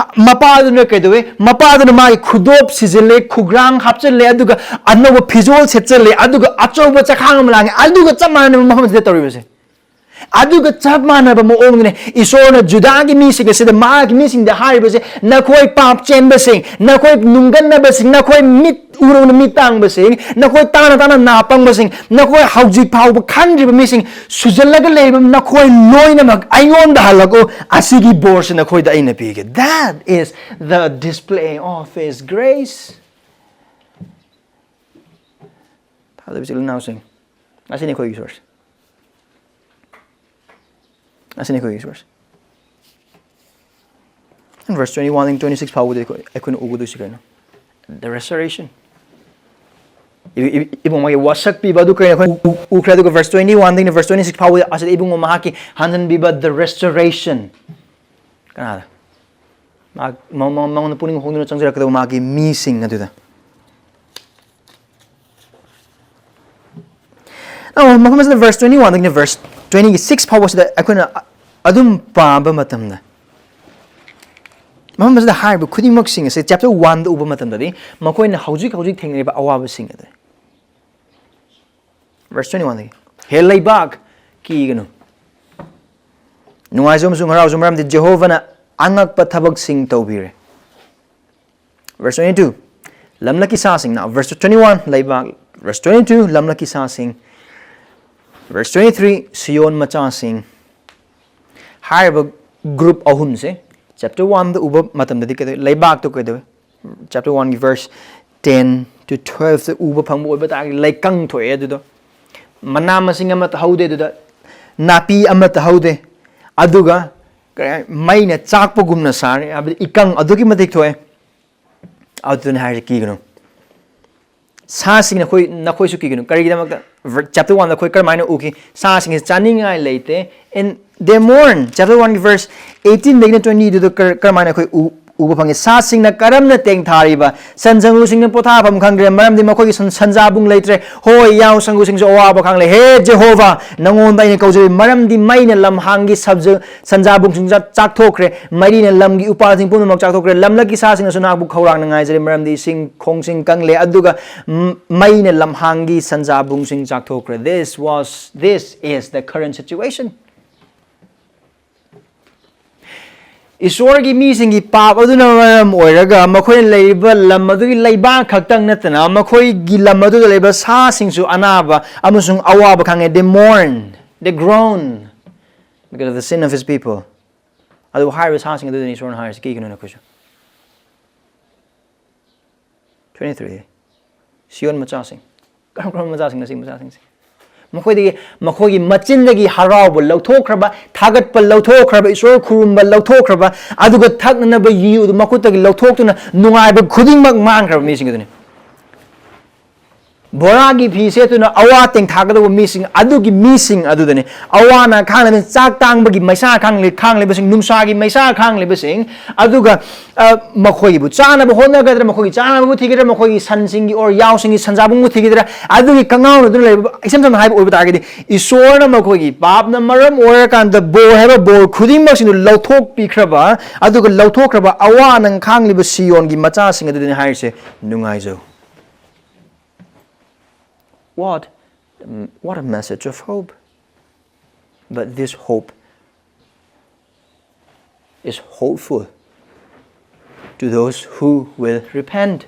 ꯃꯄꯥꯗꯨꯅ ꯀꯩꯗꯧꯋꯦ? ꯃꯄꯥꯗꯨꯅ ꯃꯥꯒꯤ ꯈꯨꯗꯣꯞ ꯁꯤꯖꯤꯜꯂꯦ, ꯈꯨꯒ꯭ꯔꯥꯡ ꯍꯥꯞꯆꯤꯜꯂꯦ, ꯑꯗꯨꯒ ꯑꯅꯧꯕ ꯐꯤꯖꯣꯜ ꯁꯦꯠꯆꯜꯂꯦ, ꯑꯗꯨꯒ ꯑꯆꯧꯕ ꯆꯈꯥꯡ ꯑꯃ ꯂꯥꯡꯉꯦ꯫ ꯑꯗꯨꯒ ꯆꯞ ꯃꯥꯟꯅꯕ ꯃꯐꯝ ꯑꯁꯤꯗ ꯇꯧꯔꯤꯕꯁꯦ, ꯑꯗꯨꯒ ꯆꯞ ꯃꯥꯟꯅꯕ ꯃꯑꯣꯡꯗꯅꯦ ꯏꯁꯣꯔꯅ ꯖꯨꯗꯥꯒꯤ ꯃꯤꯁꯤꯡ ꯑꯁꯤꯗ, ꯃꯍꯥꯛꯀꯤ ꯃꯤꯁꯤꯡꯗ ꯍꯥꯏꯔꯤꯕꯁꯦ, "ꯅꯈꯣꯏ ꯄꯥꯞ ꯆꯦꯟꯕꯁꯤꯡ, ꯅꯈꯣꯏ ꯅꯨꯡꯒꯟꯅꯕꯁꯤꯡ, ꯅꯈꯣꯏ ꯃꯤꯠ ꯎꯔꯕꯅ ꯃꯤꯠ ꯇꯥꯡꯕꯁꯤꯡ, ꯅꯈꯣꯏ ꯇꯥꯅ ꯇꯥꯅ ꯅꯥ ꯄꯪꯕꯁꯤꯡ, ꯅꯈꯣꯏ ꯍꯧꯖꯤꯛ ꯐꯥꯎꯕ ꯈꯟꯗ꯭ꯔꯤꯕ ꯃꯤꯁꯤꯡ, ꯁꯨꯖꯜꯂꯒ ꯂꯩꯔꯤꯕ ꯅꯈꯣꯏ ꯂꯣꯏꯅꯃꯛ ꯑꯩꯉꯣꯟꯗ ꯍꯜꯂꯛꯎ꯫ ꯑꯁꯤꯒꯤ ꯕꯣꯔꯁꯤ ꯅꯈꯣꯏꯗ ꯑꯩꯅ ꯄꯤꯒꯦ." That is the display of His grace. ꯊꯥꯖꯕ ꯏꯆꯤꯜ ꯏꯅꯥꯎꯁꯤꯡ, ꯑꯁꯤꯅꯤ ꯑꯩꯈꯣꯏꯒꯤ ꯏꯁꯣꯔꯁꯦ꯫ ꯑꯁꯤꯅꯤ ꯑꯩꯈꯣꯏꯒꯤ ꯏꯁꯣꯔꯁꯦ꯫ And verse twenty-one and twenty-six ꯐꯥꯎꯕꯗꯤ ꯑꯩꯈꯣꯏ, ꯑꯩꯈꯣꯏꯅ ꯎꯒꯗꯣꯏꯁꯤ ꯀꯩꯅꯣ? The restoration. ꯏ-, ꯏ-, ꯏꯕꯨꯡ ꯃꯥꯒꯤ ꯋꯥꯁꯛ ꯄꯤꯕ ꯑꯗꯨ ꯀꯩꯅꯣ ꯑꯩꯈꯣꯏ ꯎ-, ꯎ-, ꯎꯈ꯭ꯔꯦ꯫ ꯑꯗꯨꯒ verse twenty-one ꯗꯒꯤꯅ verse twenty-six ꯐꯥꯎꯕꯗ ꯑꯁꯤꯗ ꯏꯕꯨꯡꯉꯣ ꯃꯍꯥꯛꯀꯤ ꯍꯟꯖꯟꯕꯤꯕ, the restoration. ꯀꯅꯥꯗ? ꯃꯥ-, ꯃ-, ꯃ-, ꯃꯉꯣꯟꯗ ꯄꯨꯛꯅꯤꯡ ꯍꯣꯡꯗꯨꯅ ꯆꯪꯖꯔꯛꯀꯗꯕ ꯃꯥꯒꯤ ꯃꯤꯁꯤꯡ ꯑꯗꯨꯗ꯫ ꯑꯣ, ꯃꯐꯝ ꯑꯁꯤꯗ verse twenty-one ꯗꯒꯤꯅ verse twenty-six ꯐꯥꯎꯕꯁꯤꯗ ꯑꯩꯈꯣꯏꯅ ꯑ-, ꯑꯗꯨꯝ ꯄꯥꯕ ꯃꯇꯝꯗ, ꯃꯐꯝ ꯑꯁꯤꯗ ꯍꯥꯏꯔꯤꯕ ꯈꯨꯗꯤꯡꯃꯛꯁꯤꯡ ꯑꯁꯦ chapter one ꯗ ꯎꯕ ꯃꯇꯝꯗꯗꯤ ꯃꯈꯣꯏꯅ ꯍꯧꯖꯤꯛ ꯍꯧꯖꯤꯛ ꯊꯦꯡꯅꯔꯤꯕ ꯑꯋꯥꯕꯁꯤꯡ ꯑꯗꯨ꯫ Verse twenty-one ꯗꯒꯤ, "ꯍꯦ ꯂꯩꯕꯥꯛ, ꯀꯤꯒꯅꯨ, ꯅꯨꯡꯉꯥꯏꯖꯧ ꯑꯃꯁꯨꯡ ꯍꯔꯥꯎꯖꯧ, ꯃꯔꯝꯗꯤ ꯖꯦꯍꯣꯚꯅ ꯑꯉꯛꯄ ꯊꯕꯛꯁꯤꯡ ꯇꯧꯕꯤꯔꯦ꯫" Verse twenty-two, "ꯂꯝꯂꯛꯀꯤ ꯁꯥꯁꯤꯡꯅ", verse twenty-one, ꯂꯩꯕꯥꯛ, verse twenty-two, "ꯂꯝꯂꯛꯀꯤ ꯁꯥꯁꯤꯡ", verse twenty-three, "ꯁꯤꯌꯣꯟ ꯃꯆꯥꯁꯤꯡ꯫" ꯍꯥꯏꯔꯤꯕ group ꯑꯍꯨꯝꯁꯦ chapter one ꯗ ꯎꯕ ꯃꯇꯝꯗꯗꯤ ꯀꯩꯗꯧꯋꯤ? ꯂꯩꯕꯥꯛꯇꯣ ꯀꯩꯗꯧꯋꯤ? Chapter one ꯒꯤ verse ten to twelve ꯇ ꯎꯕ ꯐꯪꯕ ꯑꯣꯏꯕ ꯇꯥꯔꯒꯗꯤ ꯂꯩꯀꯪ ꯊꯣꯛꯑꯦ ꯑꯗꯨꯗꯣ꯫ ꯃꯅꯥ ꯃꯁꯤꯡ ꯑꯃꯠꯇ ꯍꯧꯗꯦ ꯑꯗꯨꯗ, ꯅꯥꯄꯤ ꯑꯃꯠꯇ ꯍꯧꯗꯦ꯫ ꯑꯗꯨꯒ ꯀꯔꯤ ꯍꯥꯏ-, ꯃꯩꯅ ꯆꯥꯛꯄꯒꯨꯝꯅ ꯁꯥꯔꯦ ꯍꯥꯏꯕꯗꯤ ꯏꯀꯪ ꯑꯗꯨꯛꯀꯤ ꯃꯇꯤꯛ ꯊꯣꯛꯑꯦ꯫ ꯑꯗꯨꯅ ꯍꯥꯏꯔꯤꯁꯦ ꯀꯤꯒꯅꯨ꯫ ꯁꯥꯁꯤꯡ ꯅꯈꯣꯏ, ꯅꯈꯣꯏꯁꯨ ꯀꯤꯒꯅꯨ꯫ ꯀꯔꯤꯒꯤꯗꯃꯛꯇ? ꯆꯦꯞꯇꯔ ꯋꯥꯟꯗ ꯑꯩꯈꯣꯏ ꯀꯔꯝꯍꯥꯏꯅ ꯎꯈꯤ? ꯁꯥꯁꯤꯡꯁꯦ ꯆꯥꯅꯤꯡꯉꯥꯏ ꯂꯩꯇꯦ꯫ And they mourn. ꯆꯦꯞꯇꯔ ꯋꯥꯟꯒꯤ ꯚꯔꯁ ꯑꯩꯠꯇꯤꯟꯗꯒꯤꯅ ꯇ꯭ꯋꯦꯟꯇꯤꯗꯨꯗ ꯀꯔ-, ꯀꯔꯝꯍꯥꯏꯅ ꯑꯩꯈꯣꯏ ꯎ-, ꯎꯕ ꯐꯪꯉꯤ? ꯁꯥꯁꯤꯡꯅ ꯀꯔꯝꯅ ꯇꯦꯡꯊꯥꯔꯤꯕ? ꯁꯟ ꯁꯪꯒꯨꯁꯤꯡꯅ ꯄꯣꯊꯥꯐꯝ ꯈꯪꯗ꯭ꯔꯦ, ꯃꯔꯝꯗꯤ ꯃꯈꯣꯏꯒꯤ ꯁꯟ-, ꯁꯟꯖꯥꯕꯨꯡ ꯂꯩꯇ꯭ꯔꯦ꯫ ꯍꯣꯏ, ꯌꯥꯎ ꯁꯪꯒꯨꯁꯤꯡꯁꯨ ꯑꯋꯥꯕ ꯈꯪꯂꯦ꯫ ꯍꯦ ꯖꯦꯍꯣꯚꯥ, ꯅꯉꯣꯟꯗ ꯑꯩꯅ ꯀꯧꯖꯔꯤ, ꯃꯔꯝꯗꯤ ꯃꯩꯅ ꯂꯝꯍꯥꯡꯒꯤ ꯁꯕꯖ-, ꯁꯟꯖꯥꯕꯨꯡꯁꯤꯡ ꯆꯥ-, ꯆꯥꯛꯊꯣꯛꯈ꯭ꯔꯦ꯫ ꯃꯩꯔꯤꯅ ꯂꯝꯒꯤ ꯎꯄꯥꯜꯁꯤꯡ ꯄꯨꯝꯅꯃꯛ ꯆꯥꯛꯊꯣꯛꯈ꯭ꯔꯦ꯫ ꯂꯝꯂꯛꯀꯤ ꯁꯥꯁꯤꯡꯅꯁꯨ ꯅꯍꯥꯛꯄꯨ ꯈꯧꯔꯥꯡꯅ ꯉꯥꯏꯖꯔꯤ, ꯃꯔꯝꯗꯤ ꯏꯁꯤꯡ ꯈꯣꯡꯁꯤꯡ ꯀꯪꯂꯦ꯫ ꯑꯗꯨꯒ ꯝ-, ꯃꯩꯅ ꯂꯝꯍꯥꯡꯒꯤ ꯁꯟꯖꯥꯕꯨꯡꯁꯤꯡ ꯆꯥꯛꯊꯣꯛꯈ꯭ꯔꯦ꯫ This was, this is the current situation. ꯏꯁꯣꯔꯒꯤ ꯃꯤꯁꯤꯡꯒꯤ ꯄꯥꯞ ꯑꯗꯨꯅ ꯃꯔꯝ ꯑꯣꯏꯔꯒ ꯃꯈꯣꯏꯅ ꯂꯩꯔꯤꯕ ꯂꯝ ꯑꯗꯨꯒꯤ ꯂꯩꯕꯥꯛ ꯈꯛꯇꯪ ꯅꯠꯇꯅ ꯃꯈꯣꯏꯒꯤ ꯂꯝ ꯑꯗꯨꯗ ꯂꯩꯕ ꯁꯥꯁꯤꯡꯁꯨ ꯑꯅꯥꯕ ꯑꯃꯁꯨꯡ ꯑꯋꯥꯕ ꯈꯪꯉꯦ꯫ They mourn, they groan because of the sin of his people. ꯑꯗꯨꯕꯨ ꯍꯥꯏꯔꯤꯕ ꯁꯥꯁꯤꯡ ꯑꯗꯨꯗꯅꯤ ꯏꯁꯣꯔꯅ ꯍꯥꯏꯔꯤꯁꯤ, ꯀꯤꯒꯅꯨ ꯅꯈꯣꯏꯁꯨ꯫ Twenty three, ꯁꯤꯌꯣꯟ ꯃꯆꯥꯁꯤꯡ꯫ ꯀꯔꯝ ꯀꯔꯝꯕ ꯃꯆꯥꯁꯤꯡꯅꯣ ꯁꯤ ꯃꯆꯥꯁꯤꯡꯁꯦ? ꯃꯈꯣꯏꯗꯒꯤ, ꯃꯈꯣꯏꯒꯤ ꯃꯆꯤꯟꯗꯒꯤ ꯍꯔꯥꯎꯕ ꯂꯧꯊꯣꯛꯈ꯭ꯔꯕ, ꯊꯥꯒꯠꯄ ꯂꯧꯊꯣꯛꯈ꯭ꯔꯕ, ꯏꯁꯣꯔ ꯈꯨꯔꯨꯝꯕ ꯂꯧꯊꯣꯛꯈ꯭ꯔꯕ, ꯑꯗꯨꯒ ꯊꯛꯅꯅꯕ ꯌꯨ ꯑꯗꯨ ꯃꯈꯨꯠꯇꯒꯤ ꯂꯧꯊꯣꯛꯇꯨꯅ ꯅꯨꯡꯉꯥꯏꯕ ꯈꯨꯗꯤꯡꯃꯛ ꯃꯥꯡꯈ꯭ꯔꯕ ꯃꯤꯁꯤꯡ ꯑꯗꯨꯅꯤ꯫ ꯕꯣꯔꯥꯒꯤ ꯐꯤ ꯁꯦꯠꯇꯨꯅ ꯑꯋꯥ ꯇꯦꯡꯊꯥꯒꯗꯧꯕ ꯃꯤꯁꯤꯡ ꯑꯗꯨꯒꯤ ꯃꯤꯁꯤꯡ ꯑꯗꯨꯗꯅꯤ꯫ ꯑꯋꯥꯅ ꯈꯥꯡꯂꯤꯕ, ꯆꯥꯛ ꯇꯥꯡꯕꯒꯤ ꯃꯩꯁꯥ ꯈꯥꯡꯂꯤ-, ꯈꯥꯡꯂꯤꯕꯁꯤꯡ, ꯅꯨꯡꯁꯥꯒꯤ ꯃꯩꯁꯥ ꯈꯥꯡꯂꯤꯕꯁꯤꯡ, ꯑꯗꯨꯒ, ꯑ, ꯃꯈꯣꯏꯒꯤꯕꯨ ꯆꯥꯅꯕ ꯍꯣꯠꯅꯒꯗ꯭ꯔꯥ, ꯃꯈꯣꯏꯒꯤ ꯆꯥꯅꯕꯕꯨ ꯊꯤꯒꯗ꯭ꯔꯥ, ꯃꯈꯣꯏꯒꯤ ꯁꯟꯁꯤꯡꯒꯤ ꯑꯣꯔ ꯌꯥꯎꯁꯤꯡꯒꯤ ꯁꯟꯖꯥꯕꯨꯡꯕꯨ ꯊꯤꯒꯗ꯭ꯔꯥ, ꯑꯗꯨꯒꯤ ꯀꯉꯥꯎꯅꯗꯨꯅ ꯂꯩꯕ, ꯏꯁꯝ ꯁꯝꯅ ꯍꯥꯏꯕ ꯑꯣꯏꯕ ꯇꯥꯔꯒꯗꯤ, ꯏꯁꯣꯔꯅ ꯃꯈꯣꯏꯒꯤ ꯄꯥꯞꯅ ꯃꯔꯝ ꯑꯣꯏꯔꯀꯥꯟꯗ ꯕꯣꯔ ꯍꯥꯏꯕ ꯕꯣꯔ ꯈꯨꯗꯤꯡꯃꯛꯁꯤꯡꯗꯨ ꯂꯧꯊꯣꯛꯄꯤꯈ꯭ꯔꯕ, ꯑꯗꯨꯒ ꯂꯧꯊꯣꯛꯈ꯭ꯔꯕ ꯑꯋꯥ ꯑꯅꯪ ꯈꯥꯡꯂꯤꯕ ꯁꯤꯌꯣꯟꯒꯤ ꯃꯆꯥꯁꯤꯡ ꯑꯗꯨꯗꯅꯤ ꯍꯥꯏꯔꯤꯁꯦ, ꯅꯨꯡꯉꯥꯏꯖꯧ꯫ What, what a message of hope. But this hope is hopeful to those who will repent.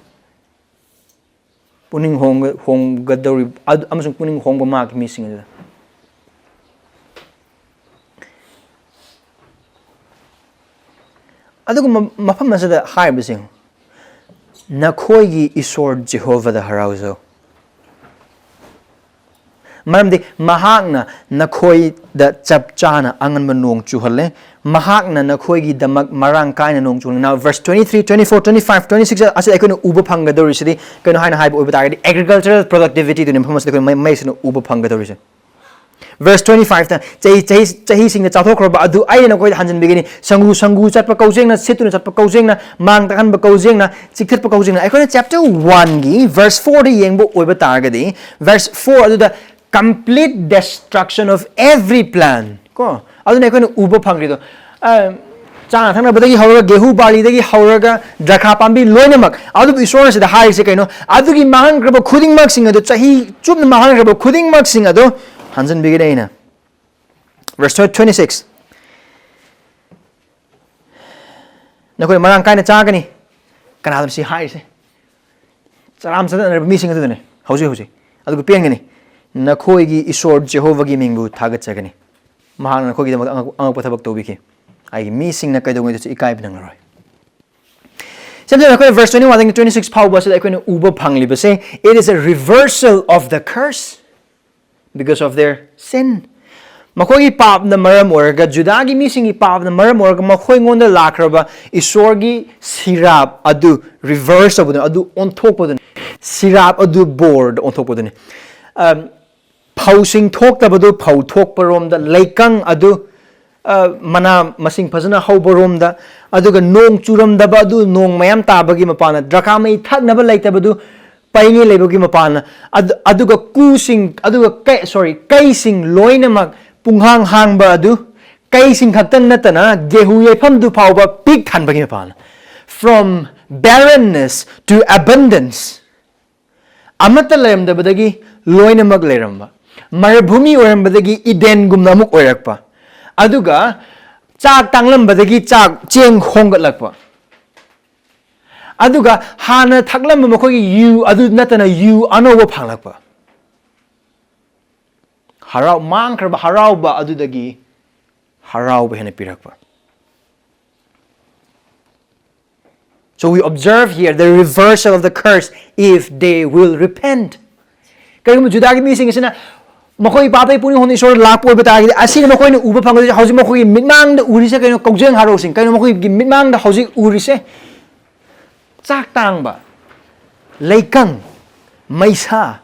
ꯄꯨꯛꯅꯤꯡ ꯍꯣꯡꯒ-, ꯍꯣꯡꯒꯗꯧꯔꯤ-, ꯑꯗ-, ꯑꯃꯁꯨꯡ ꯄꯨꯛꯅꯤꯡ ꯍꯣꯡꯕ ꯃꯥꯒꯤ ꯃꯤꯁꯤꯡ ꯑꯗꯨꯗ꯫ ꯑꯗꯨꯒꯨꯝꯕ ꯃꯐꯝ ꯑꯁꯤꯗ ꯍꯥꯏꯔꯤꯕꯁꯤꯡ, "ꯅꯈꯣꯏꯒꯤ ꯏꯁꯣꯔ ꯖꯦꯍꯣꯚꯥꯗ ꯍꯔꯥꯎꯖꯧ, ꯃꯔꯝꯗꯤ ꯃꯍꯥꯛꯅ ꯅꯈꯣꯏꯗ ꯆꯞ ꯆꯥꯅ ꯑꯉꯟꯕ ꯅꯣꯡ ꯆꯨꯍꯜꯂꯦ꯫ ꯃꯍꯥꯛꯅ ꯅꯈꯣꯏꯒꯤꯗꯃꯛ ꯃꯔꯥꯡ ꯀꯥꯏꯅ ꯅꯣꯡ ꯆꯨꯍꯜꯂꯦ꯫ Now, verse twenty-three, twenty-four, twenty-five, twenty-six ꯑꯁꯤꯗ ꯑꯩꯈꯣꯏꯅ ꯎꯕ ꯐꯪꯒꯗꯧꯔꯤꯁꯤꯗꯤ ꯀꯩꯅꯣ ꯍꯥꯏꯅ ꯍꯥꯏꯕ ꯑꯣꯏꯕ ꯇꯥꯔꯒꯗꯤ, agricultural productivityꯗꯨꯅꯤ ꯃꯐꯝ ꯑꯁꯤꯗ ꯑꯩꯈꯣꯏ ꯃꯩ-, ꯃꯩꯁꯤꯅ ꯎꯕ ꯐꯪꯒꯗꯧꯔꯤꯁꯦ꯫ Verse twenty-fiveꯇ, "ꯆꯍꯤ, ꯆꯍꯤ, ꯆꯍꯤꯁꯤꯡꯗ ꯆꯥꯊꯣꯛꯈ꯭ꯔꯕ ꯑꯗꯨ ꯑꯩꯅ ꯅꯈꯣꯏꯗ ꯍꯟꯖꯤꯟꯕꯤꯒꯅꯤ꯫ ꯁꯪꯒꯨ, ꯁꯪꯒꯨ ꯆꯠꯄ ꯀꯧꯖꯦꯡꯅ, ꯁꯤꯠꯇꯨꯅ ꯆꯠꯄ ꯀꯧꯖꯦꯡꯅ, ꯃꯥꯡ ꯇꯥꯛꯍꯟꯕ ꯀꯧꯖꯦꯡꯅ, ꯆꯤꯛꯊꯠꯄ ꯀꯧꯖꯦꯡꯅ"꯫ ꯑꯩꯈꯣꯏꯅ chapter oneꯒꯤ verse fourꯗ ꯌꯦꯡꯕ ꯑꯣꯏꯕ ꯇꯥꯔꯒꯗꯤ, verse four ꯑꯗꯨꯗ complete destruction of every plan ꯀꯣ, ꯑꯗꯨꯅ ꯑꯩꯈꯣꯏꯅ ꯎꯕ ꯐꯪꯈ꯭ꯔꯤꯗꯣ꯫ ꯑ, ꯆꯥꯅ ꯊꯛꯅꯕꯗꯒꯤ ꯍꯧꯔꯒ, ꯒꯦꯍꯨ ꯕꯥꯔꯂꯤꯗꯒꯤ ꯍꯧꯔꯒ, ꯗ꯭ꯔꯥꯈꯥ ꯄꯥꯝꯕꯤ ꯂꯣꯏꯅꯃꯛ, ꯑꯗꯨꯕꯨ ꯏꯁꯣꯔꯅ ꯁꯤꯗ ꯍꯥꯏꯔꯤꯁꯦ ꯀꯩꯅꯣ? "ꯑꯗꯨꯒꯤ ꯃꯥꯡꯍꯟꯈ꯭ꯔꯕ ꯈꯨꯗꯤꯡꯃꯛꯁꯤꯡ ꯑꯗꯨ, ꯆꯍꯤ ꯆꯨꯞꯅ ꯃꯥꯡꯍꯟꯈ꯭ꯔꯕ ꯈꯨꯗꯤꯡꯃꯛꯁꯤꯡ ꯑꯗꯨ ꯍꯟꯖꯤꯟꯕꯤꯒꯅꯤ ꯑꯩꯅ"꯫ Verse twenty-six, "ꯅꯈꯣꯏ ꯃꯔꯥꯡ ꯀꯥꯏꯅ ꯆꯥꯒꯅꯤ"꯫ ꯀꯅꯥꯗꯅꯣ ꯁꯤ ꯍꯥꯏꯔꯤꯁꯦ? ꯆꯔꯥꯝ ꯆꯠꯅꯔꯕ ꯃꯤꯁꯤꯡ ꯑꯗꯨꯗꯅꯦ ꯍꯧꯖꯤꯛ ꯍꯧꯖꯤꯛ꯫ "ꯑꯗꯨꯒ ꯄꯦꯟꯒꯅꯤ, ꯅꯈꯣꯏꯒꯤ ꯏꯁꯣꯔ ꯖꯦꯍꯣꯚꯥꯒꯤ ꯃꯤꯡꯕꯨ ꯊꯥꯒꯠꯆꯒꯅꯤ꯫ ꯃꯍꯥꯛꯅ ꯅꯈꯣꯏꯒꯤꯗꯃꯛ ꯑꯉꯛ-, ꯑꯉꯛꯄ ꯊꯕꯛ ꯇꯧꯕꯤꯈꯤ꯫ ꯑꯩꯒꯤ ꯃꯤꯁꯤꯡꯅ ꯀꯩꯗꯧꯉꯩꯗꯁꯨ ꯏꯀꯥꯏꯕ ꯅꯪꯂꯔꯣꯏ"꯫ ꯁꯝꯅ ꯍꯥꯏꯔꯕꯗ, ꯑꯩꯈꯣꯏ verse twenty-one ꯗꯒꯤ twenty-six ꯐꯥꯎꯕ ꯑꯁꯤꯗ ꯑꯩꯈꯣꯏꯅ ꯎꯕ ꯐꯪꯂꯤꯕꯁꯦ, it is a reversal of the curse because of their sin. ꯃꯈꯣꯏꯒꯤ ꯄꯥꯞꯅ ꯃꯔꯝ ꯑꯣꯏꯔꯒ, ꯖꯨꯗꯥꯒꯤ ꯃꯤꯁꯤꯡꯒꯤ ꯄꯥꯞꯅ ꯃꯔꯝ ꯑꯣꯏꯔꯒ ꯃꯈꯣꯏꯉꯣꯟꯗ ꯂꯥꯛꯈ꯭ꯔꯕ ꯏꯁꯣꯔꯒꯤ ꯁꯤꯔꯥꯞ ꯑꯗꯨ reverse ꯇꯧꯕꯗꯨꯅꯤ, ꯑꯗꯨ ꯑꯣꯟꯊꯣꯛꯄꯗꯨꯅꯤ, ꯁꯤꯔꯥꯞ ꯑꯗꯨ ꯕꯣꯔꯗ ꯑꯣꯟꯊꯣꯛꯄꯗꯨꯅꯤ꯫ ꯑꯝ, ꯐꯧꯁꯤꯡ ꯊꯣꯛꯇꯕꯗꯨ ꯐꯧ ꯊꯣꯛꯄꯔꯣꯝꯗ, ꯂꯩꯀꯪ ꯑꯗꯨ, ꯑ, ꯃꯅꯥ ꯃꯁꯤꯡ ꯐꯖꯅ ꯍꯧꯕꯔꯣꯝꯗ, ꯑꯗꯨꯒ ꯅꯣꯡ ꯆꯨꯔꯝꯗꯕ ꯑꯗꯨ ꯅꯣꯡ ꯃꯌꯥꯝ ꯇꯥꯕꯒꯤ ꯃꯄꯥꯟꯅ, ꯗ꯭ꯔꯥꯈꯥ ꯃꯍꯤ ꯊꯛꯅꯕ ꯂꯩꯇꯕꯗꯨ ꯄꯩꯉꯩ ꯂꯩꯕꯒꯤ ꯃꯄꯥꯟꯅ, ꯑꯗꯨ-, ꯑꯗꯨꯒ ꯀꯨꯁꯤꯡ, ꯑꯗꯨꯒ ꯀꯩ-, sorry, ꯀꯩꯁꯤꯡ ꯂꯣꯏꯅꯃꯛ ꯄꯨꯡꯍꯥꯡ ꯍꯥꯡꯕ ꯑꯗꯨ, ꯀꯩꯁꯤꯡ ꯈꯛꯇꯪ ꯅꯠꯇꯅ ꯒꯦꯍꯨ ꯌꯩꯐꯝꯗꯨ ꯐꯥꯎꯕ ꯄꯤꯛ ꯊꯟꯕꯒꯤ ꯃꯄꯥꯟꯅ꯫ From barrenness to abundance. ꯑꯃꯠꯇ ꯂꯩꯔꯝꯗꯕꯗꯒꯤ ꯂꯣꯏꯅꯃꯛ ꯂꯩꯔꯝꯕ, ꯃꯔꯚꯨꯃꯤ ꯑꯣꯏꯔꯝꯕꯗꯒꯤ ꯏꯗꯦꯟꯒꯨꯝꯅ ꯑꯃꯨꯛ ꯑꯣꯏꯔꯛꯄ, ꯑꯗꯨꯒ ꯆꯥꯛ ꯇꯥꯡꯂꯝꯕꯗꯒꯤ ꯆꯥꯛ, ꯆꯦꯡ ꯍꯣꯡꯒꯠꯂꯛꯄ, ꯑꯗꯨꯒ ꯍꯥꯟꯅ ꯊꯛꯂꯝꯕ ꯃꯈꯣꯏꯒꯤ ꯌꯨ ꯑꯗꯨ ꯅꯠꯇꯅ ꯌꯨ ꯑꯅꯧꯕ ꯐꯪꯂꯛꯄ, ꯍꯔꯥꯎ-, ꯃꯥꯡꯈ꯭ꯔꯕ ꯍꯔꯥꯎꯕ ꯑꯗꯨꯗꯒꯤ ꯍꯔꯥꯎꯕ ꯍꯦꯟꯅ ꯄꯤꯔꯛꯄ꯫ So we observe here the reversal of the curse if they will repent. ꯀꯔꯤꯒꯨꯝꯕ ꯖꯨꯗꯥꯒꯤ ꯃꯤꯁꯤꯡ ꯑꯁꯤꯅ ꯃꯈꯣꯏ ꯄꯥꯄꯩ ꯄꯨꯛꯅꯤꯡ ꯍꯣꯡꯗꯨꯅ ꯏꯁꯣꯔꯗ ꯂꯥꯛꯄ ꯑꯣꯏꯕ ꯇꯥꯔꯒꯗꯤ, ꯑꯁꯤꯅ ꯃꯈꯣꯏꯅ ꯎꯕ ꯐꯪꯒꯗꯣꯏꯁꯦ꯫ ꯍꯧꯖꯤꯛ ꯃꯈꯣꯏꯒꯤ ꯃꯤꯠꯃꯥꯡꯗ ꯎꯔꯤꯁꯦ ꯀꯩꯅꯣ? ꯀꯧꯖꯦꯡ ꯍꯔꯥꯎꯁꯤꯡ꯫ ꯀꯩꯅꯣ ꯃꯈꯣꯏꯒꯤ ꯃꯤꯠꯃꯥꯡꯗ ꯍꯧꯖꯤꯛ ꯎꯔꯤꯁꯦ? ꯆꯥꯛ ꯇꯥꯡꯕ, ꯂꯩꯀꯪ, ꯃꯩꯁꯥ,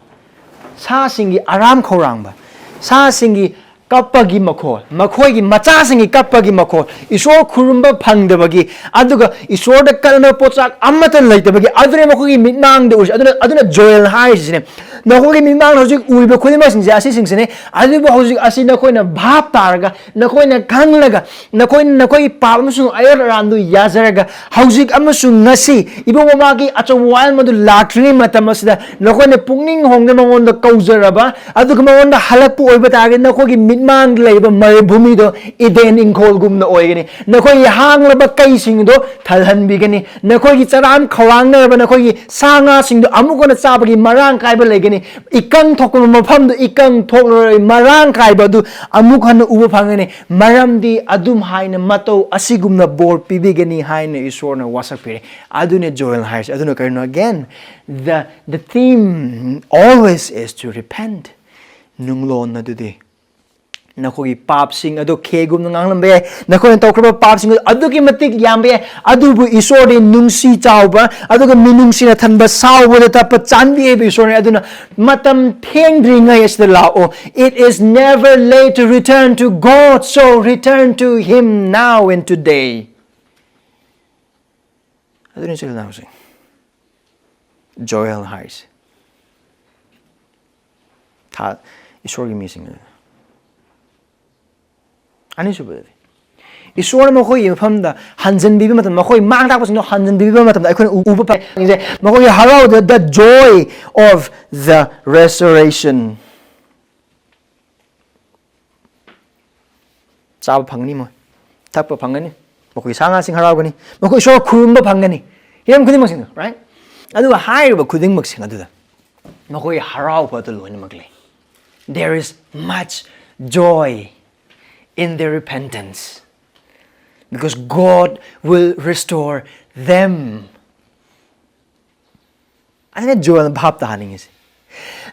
ꯁꯥꯁꯤꯡꯒꯤ ꯑꯔꯥꯝ ꯈꯧꯔꯥꯡꯕ, ꯁꯥꯁꯤꯡꯒꯤ ꯀꯞꯄꯒꯤ ꯃꯈꯣꯜ, ꯃꯈꯣꯏꯒꯤ ꯃꯆꯥꯁꯤꯡꯒꯤ ꯀꯞꯄꯒꯤ ꯃꯈꯣꯜ, ꯏꯁꯣꯔ ꯈꯨꯔꯨꯝꯕ ꯐꯪꯗꯕꯒꯤ, ꯑꯗꯨꯒ ꯏꯁꯣꯔꯗ ꯀꯠꯅꯕ ꯄꯣꯠꯆꯥꯛ ꯑꯃꯠꯇ ꯂꯩꯇꯕꯒꯤ, ꯑꯗꯨꯅ ꯃꯈꯣꯏꯒꯤ ꯃꯤꯠꯃꯥꯡꯗ ꯎꯔꯤꯁꯦ꯫ ꯑꯗꯨꯅ, ꯑꯗꯨꯅ ꯖꯣꯌꯦꯜ ꯍꯥꯏꯔꯤꯁꯤꯅꯦ, ꯅꯈꯣꯏꯒꯤ ꯃꯤꯠꯃꯥꯡꯗ ꯍꯧꯖꯤꯛ ꯎꯔꯤꯕ ꯈꯨꯗꯤꯡꯃꯛꯁꯤꯡꯁꯦ, ꯑꯁꯤꯁꯤꯡꯁꯤꯅꯦ꯫ ꯑꯗꯨꯕꯨ ꯍꯧꯖꯤꯛ ꯑꯁꯤ ꯅꯈꯣꯏꯅ ꯚꯥꯞ ꯇꯥꯔꯒ, ꯅꯈꯣꯏꯅ ꯈꯪꯂꯒ, ꯅꯈꯣꯏꯅ ꯅꯈꯣꯏꯒꯤ ꯄꯥꯞ ꯑꯃꯁꯨꯡ ꯑꯌꯣꯠ ꯑꯔꯥꯟꯗꯨ ꯌꯥꯖꯔꯒ, ꯍꯧꯖꯤꯛ ꯑꯃꯁꯨꯡ ꯉꯁꯤ ꯏꯕꯨꯡ ꯃꯃꯥꯒꯤ ꯑꯆꯧꯕ ꯋꯥꯌꯦꯜ ꯃꯗꯨ ꯂꯥꯛꯇ꯭ꯔꯤꯉꯩ ꯃꯇꯝ ꯑꯁꯤꯗ ꯅꯈꯣꯏꯅ ꯄꯨꯛꯅꯤꯡ ꯍꯣꯡꯗꯨꯅ ꯃꯉꯣꯟꯗ ꯀꯧꯖꯔꯕ, ꯑꯗꯨꯒ ꯃꯉꯣꯟꯗ ꯍꯜꯂꯛꯄ ꯑꯣꯏꯕ ꯇꯥꯔꯒꯗꯤ, ꯅꯈꯣꯏꯒꯤ ꯃꯤꯠꯃꯥꯡꯗ ꯂꯩꯔꯤꯕ ꯃꯔꯚꯨꯃꯤꯗꯣ ꯏꯗꯦꯟ ꯏꯪꯈꯣꯜꯒꯨꯝꯅ ꯑꯣꯏꯒꯅꯤ꯫ ꯅꯈꯣꯏꯒꯤ ꯍꯥꯡꯂꯕ ꯀꯩꯁꯤꯡꯗꯣ ꯊꯜꯍꯟꯕꯤꯒꯅꯤ꯫ ꯅꯈꯣꯏꯒꯤ ꯆꯔꯥꯝ ꯈꯧꯔꯥꯡꯅꯔꯕ ꯅꯈꯣꯏꯒꯤ ꯁꯥ ꯉꯥꯁꯤꯡꯗꯣ ꯑꯃꯨꯛ ꯍꯟꯅ ꯆꯥꯕꯒꯤ ꯃꯔꯥꯡ ꯀꯥꯏꯕ ꯂꯩꯒꯅꯤ꯫ ꯏꯀꯪ ꯊꯣꯛꯄ ꯃꯐꯝꯗꯨ ꯏꯀꯪ ꯊꯣꯛꯂꯔꯣꯏ, ꯃꯔꯥꯡ ꯀꯥꯏꯕ ꯑꯗꯨ ꯑꯃꯨꯛ ꯍꯟꯅ ꯎꯕ ꯐꯪꯒꯅꯤ꯫ ꯃꯔꯝꯗꯤ ꯑꯗꯨꯝ ꯍꯥꯏꯅ ꯃꯇꯧ ꯑꯁꯤꯒꯨꯝꯅ ꯕꯣꯔ ꯄꯤꯕꯤꯒꯅꯤ ꯍꯥꯏꯅ ꯏꯁꯣꯔꯅ ꯋꯥꯁꯛꯄꯤꯔꯦ꯫ ꯑꯗꯨꯅ ꯖꯣꯌꯦꯜ ꯍꯥꯏꯔꯤꯁꯦ꯫ ꯑꯗꯨꯅ ꯀꯔꯤꯅꯣ? Again, the, the theme always is to repent. ꯅꯨꯡꯂꯣꯟ ꯑꯗꯨꯗꯤ ꯅꯈꯣꯏꯒꯤ ꯄꯥꯞꯁꯤꯡ ꯑꯗꯨ ꯈꯦꯒꯨꯝꯅ ꯉꯥꯡꯂꯝꯕ ꯌꯥꯏ꯫ ꯅꯈꯣꯏꯅ ꯇꯧꯈ꯭ꯔꯕ ꯄꯥꯞꯁꯤꯡ ꯑꯗꯨ ꯑꯗꯨꯛꯀꯤ ꯃꯇꯤꯛ ꯌꯥꯝꯕ ꯌꯥꯏ꯫ ꯑꯗꯨꯕꯨ ꯏꯁꯣꯔꯗꯤ ꯅꯨꯡꯁꯤ ꯆꯥꯎꯕ, ꯑꯗꯨꯒ ꯃꯤꯅꯨꯡꯁꯤꯅ ꯊꯟꯕ, ꯁꯥꯎꯕꯗ ꯇꯞꯄ, ꯆꯥꯟꯕꯤ ꯍꯩꯕ ꯏꯁꯣꯔꯅꯤ꯫ ꯑꯗꯨꯅ ꯃꯇꯝ ꯊꯦꯡꯗ꯭ꯔꯤꯉꯩ ꯑꯁꯤꯗ ꯂꯥꯛꯑꯣ꯫ It is never late to return to God, so return to Him now and today. ꯑꯗꯨꯅꯤ ꯏꯆꯤꯜ ꯏꯅꯥꯎꯁꯤꯡ, ꯖꯣꯌꯦꯜ ꯍꯥꯏꯔꯤꯁꯦ꯫ ꯊꯥ, ꯏꯁꯣꯔꯒꯤ ꯃꯤꯁꯤꯡ ꯑꯗꯨ꯫ ꯑꯅꯤꯁꯨꯕꯗꯗꯤ, ꯏꯁꯣꯔꯅ ꯃꯈꯣꯏꯒꯤ ꯃꯐꯝꯗ ꯍꯟꯖꯤꯟꯕꯤꯕ ꯃꯇꯝꯗ, ꯃꯈꯣꯏ ꯃꯥꯡ ꯇꯥꯛꯄꯁꯤꯡꯗꯣ ꯍꯟꯖꯤꯟꯕꯤꯕ ꯃꯇꯝꯗ ꯑꯩꯈꯣꯏꯅ ꯎ-, ꯎꯕ ꯐꯪꯉꯤꯁꯦ, ꯃꯈꯣꯏꯒꯤ ꯍꯔꯥꯎꯕꯗ, the joy of the restoration꯫ ꯆꯥꯕ ꯐꯪꯒꯅꯤ ꯃꯣꯏ, ꯊꯛꯄ ꯐꯪꯒꯅꯤ, ꯃꯈꯣꯏꯒꯤ ꯁꯥ ꯉꯥꯁꯤꯡ ꯍꯔꯥꯎꯒꯅꯤ, ꯃꯈꯣꯏ ꯏꯁꯣꯔ ꯈꯨꯔꯨꯝꯕ ꯐꯪꯒꯅꯤ, ꯍꯤꯔꯝ ꯈꯨꯗꯤꯡꯃꯛꯁꯤꯡꯗꯣ, right? ꯑꯗꯨꯒ ꯍꯥꯏꯔꯤꯕ ꯈꯨꯗꯤꯡꯃꯛꯁꯤꯡ ꯑꯗꯨꯗ ꯃꯈꯣꯏ ꯍꯔꯥꯎꯕ ꯑꯗꯨ ꯂꯣꯏꯅꯃꯛ ꯂꯩ꯫ There is much joy in their repentance, because God will restore them. ꯑꯗꯨꯅ ꯖꯣꯌꯦꯜꯅ ꯚꯥꯞ ꯇꯥꯍꯟꯅꯤꯡꯉꯤꯁꯦ꯫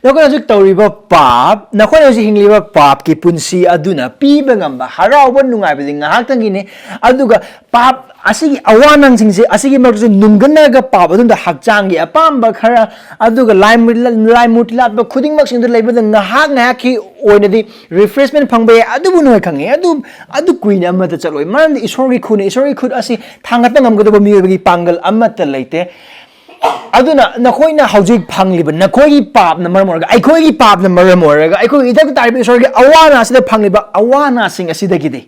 ꯅꯈꯣꯏꯅ ꯍꯧꯖꯤꯛ ꯇꯧꯔꯤꯕ ꯄꯥꯞ, ꯅꯈꯣꯏꯅ ꯍꯧꯖꯤꯛ ꯍꯤꯡꯂꯤꯕ ꯄꯥꯞꯀꯤ ꯄꯨꯟꯁꯤ ꯑꯗꯨꯅ ꯄꯤꯕ ꯉꯝꯕ ꯍꯔꯥꯎꯕ ꯅꯨꯡꯉꯥꯏꯕꯗꯤ ꯉꯥꯏꯍꯥꯛꯇꯪꯒꯤꯅꯤ꯫ ꯑꯗꯨꯒ ꯄꯥꯞ ꯑꯁꯤꯒꯤ ꯑꯋꯥꯅꯪꯁꯤꯡꯁꯦ, ꯑꯁꯤꯒꯤ ꯃꯔꯛꯇꯁꯨ ꯅꯨꯡꯒꯟꯅꯔꯒ ꯄꯥꯞ ꯑꯗꯨꯗ ꯍꯛꯆꯥꯡꯒꯤ ꯑꯄꯥꯝꯕ ꯈꯔ, ꯑꯗꯨꯒ ꯂꯥꯏ ꯃꯨ-, ꯂꯥꯏ ꯃꯨꯔꯇꯤ ꯂꯥꯠꯄ ꯈꯨꯗꯤꯡꯃꯛꯁꯤꯡꯗꯨ ꯂꯩꯕꯗ ꯉꯥꯏꯍꯥꯛ ꯉꯥꯏꯍꯥꯛꯀꯤ ꯑꯣꯏꯅꯗꯤ ꯔꯤꯐ꯭ꯔꯦꯁꯃꯦꯟ ꯐꯪꯕ ꯌꯥꯏ꯫ ꯑꯗꯨꯕꯨ ꯅꯣꯏ ꯈꯪꯉꯦ, ꯑꯗꯨ, ꯑꯗꯨ ꯀꯨꯏꯅ ꯑꯃꯠꯇ ꯆꯠꯂꯣꯏ꯫ ꯃꯔꯝꯗꯤ ꯏꯁꯣꯔꯒꯤ ꯈꯨꯠꯅ, ꯏꯁꯣꯔꯒꯤ ꯈꯨꯠ ꯑꯁꯤ ꯊꯥꯡꯒꯠꯄ ꯉꯝꯒꯗꯕ ꯃꯤꯑꯣꯏꯕꯒꯤ ꯄꯥꯡꯒꯜ ꯑꯃꯠꯇ ꯂꯩꯇꯦ꯫ ꯑꯗꯨꯅ ꯅꯈꯣꯏꯅ ꯍꯧꯖꯤꯛ ꯐꯪꯂꯤꯕ ꯅꯈꯣꯏꯒꯤ ꯄꯥꯞꯅ ꯃꯔꯝ ꯑꯣꯏꯔꯒ, ꯑꯩꯈꯣꯏꯒꯤ ꯄꯥꯞꯅ ꯃꯔꯝ ꯑꯣꯏꯔꯒ, ꯑꯩꯈꯣꯏꯒꯤ ꯏꯊꯛꯇ ꯇꯥꯔꯤꯕ ꯏꯁꯣꯔꯒꯤ ꯑꯋꯥꯅ ꯑꯁꯤꯗ ꯐꯪꯂꯤꯕ ꯑꯋꯥꯅꯁꯤꯡ ꯑꯁꯤꯗꯒꯤꯗꯤ,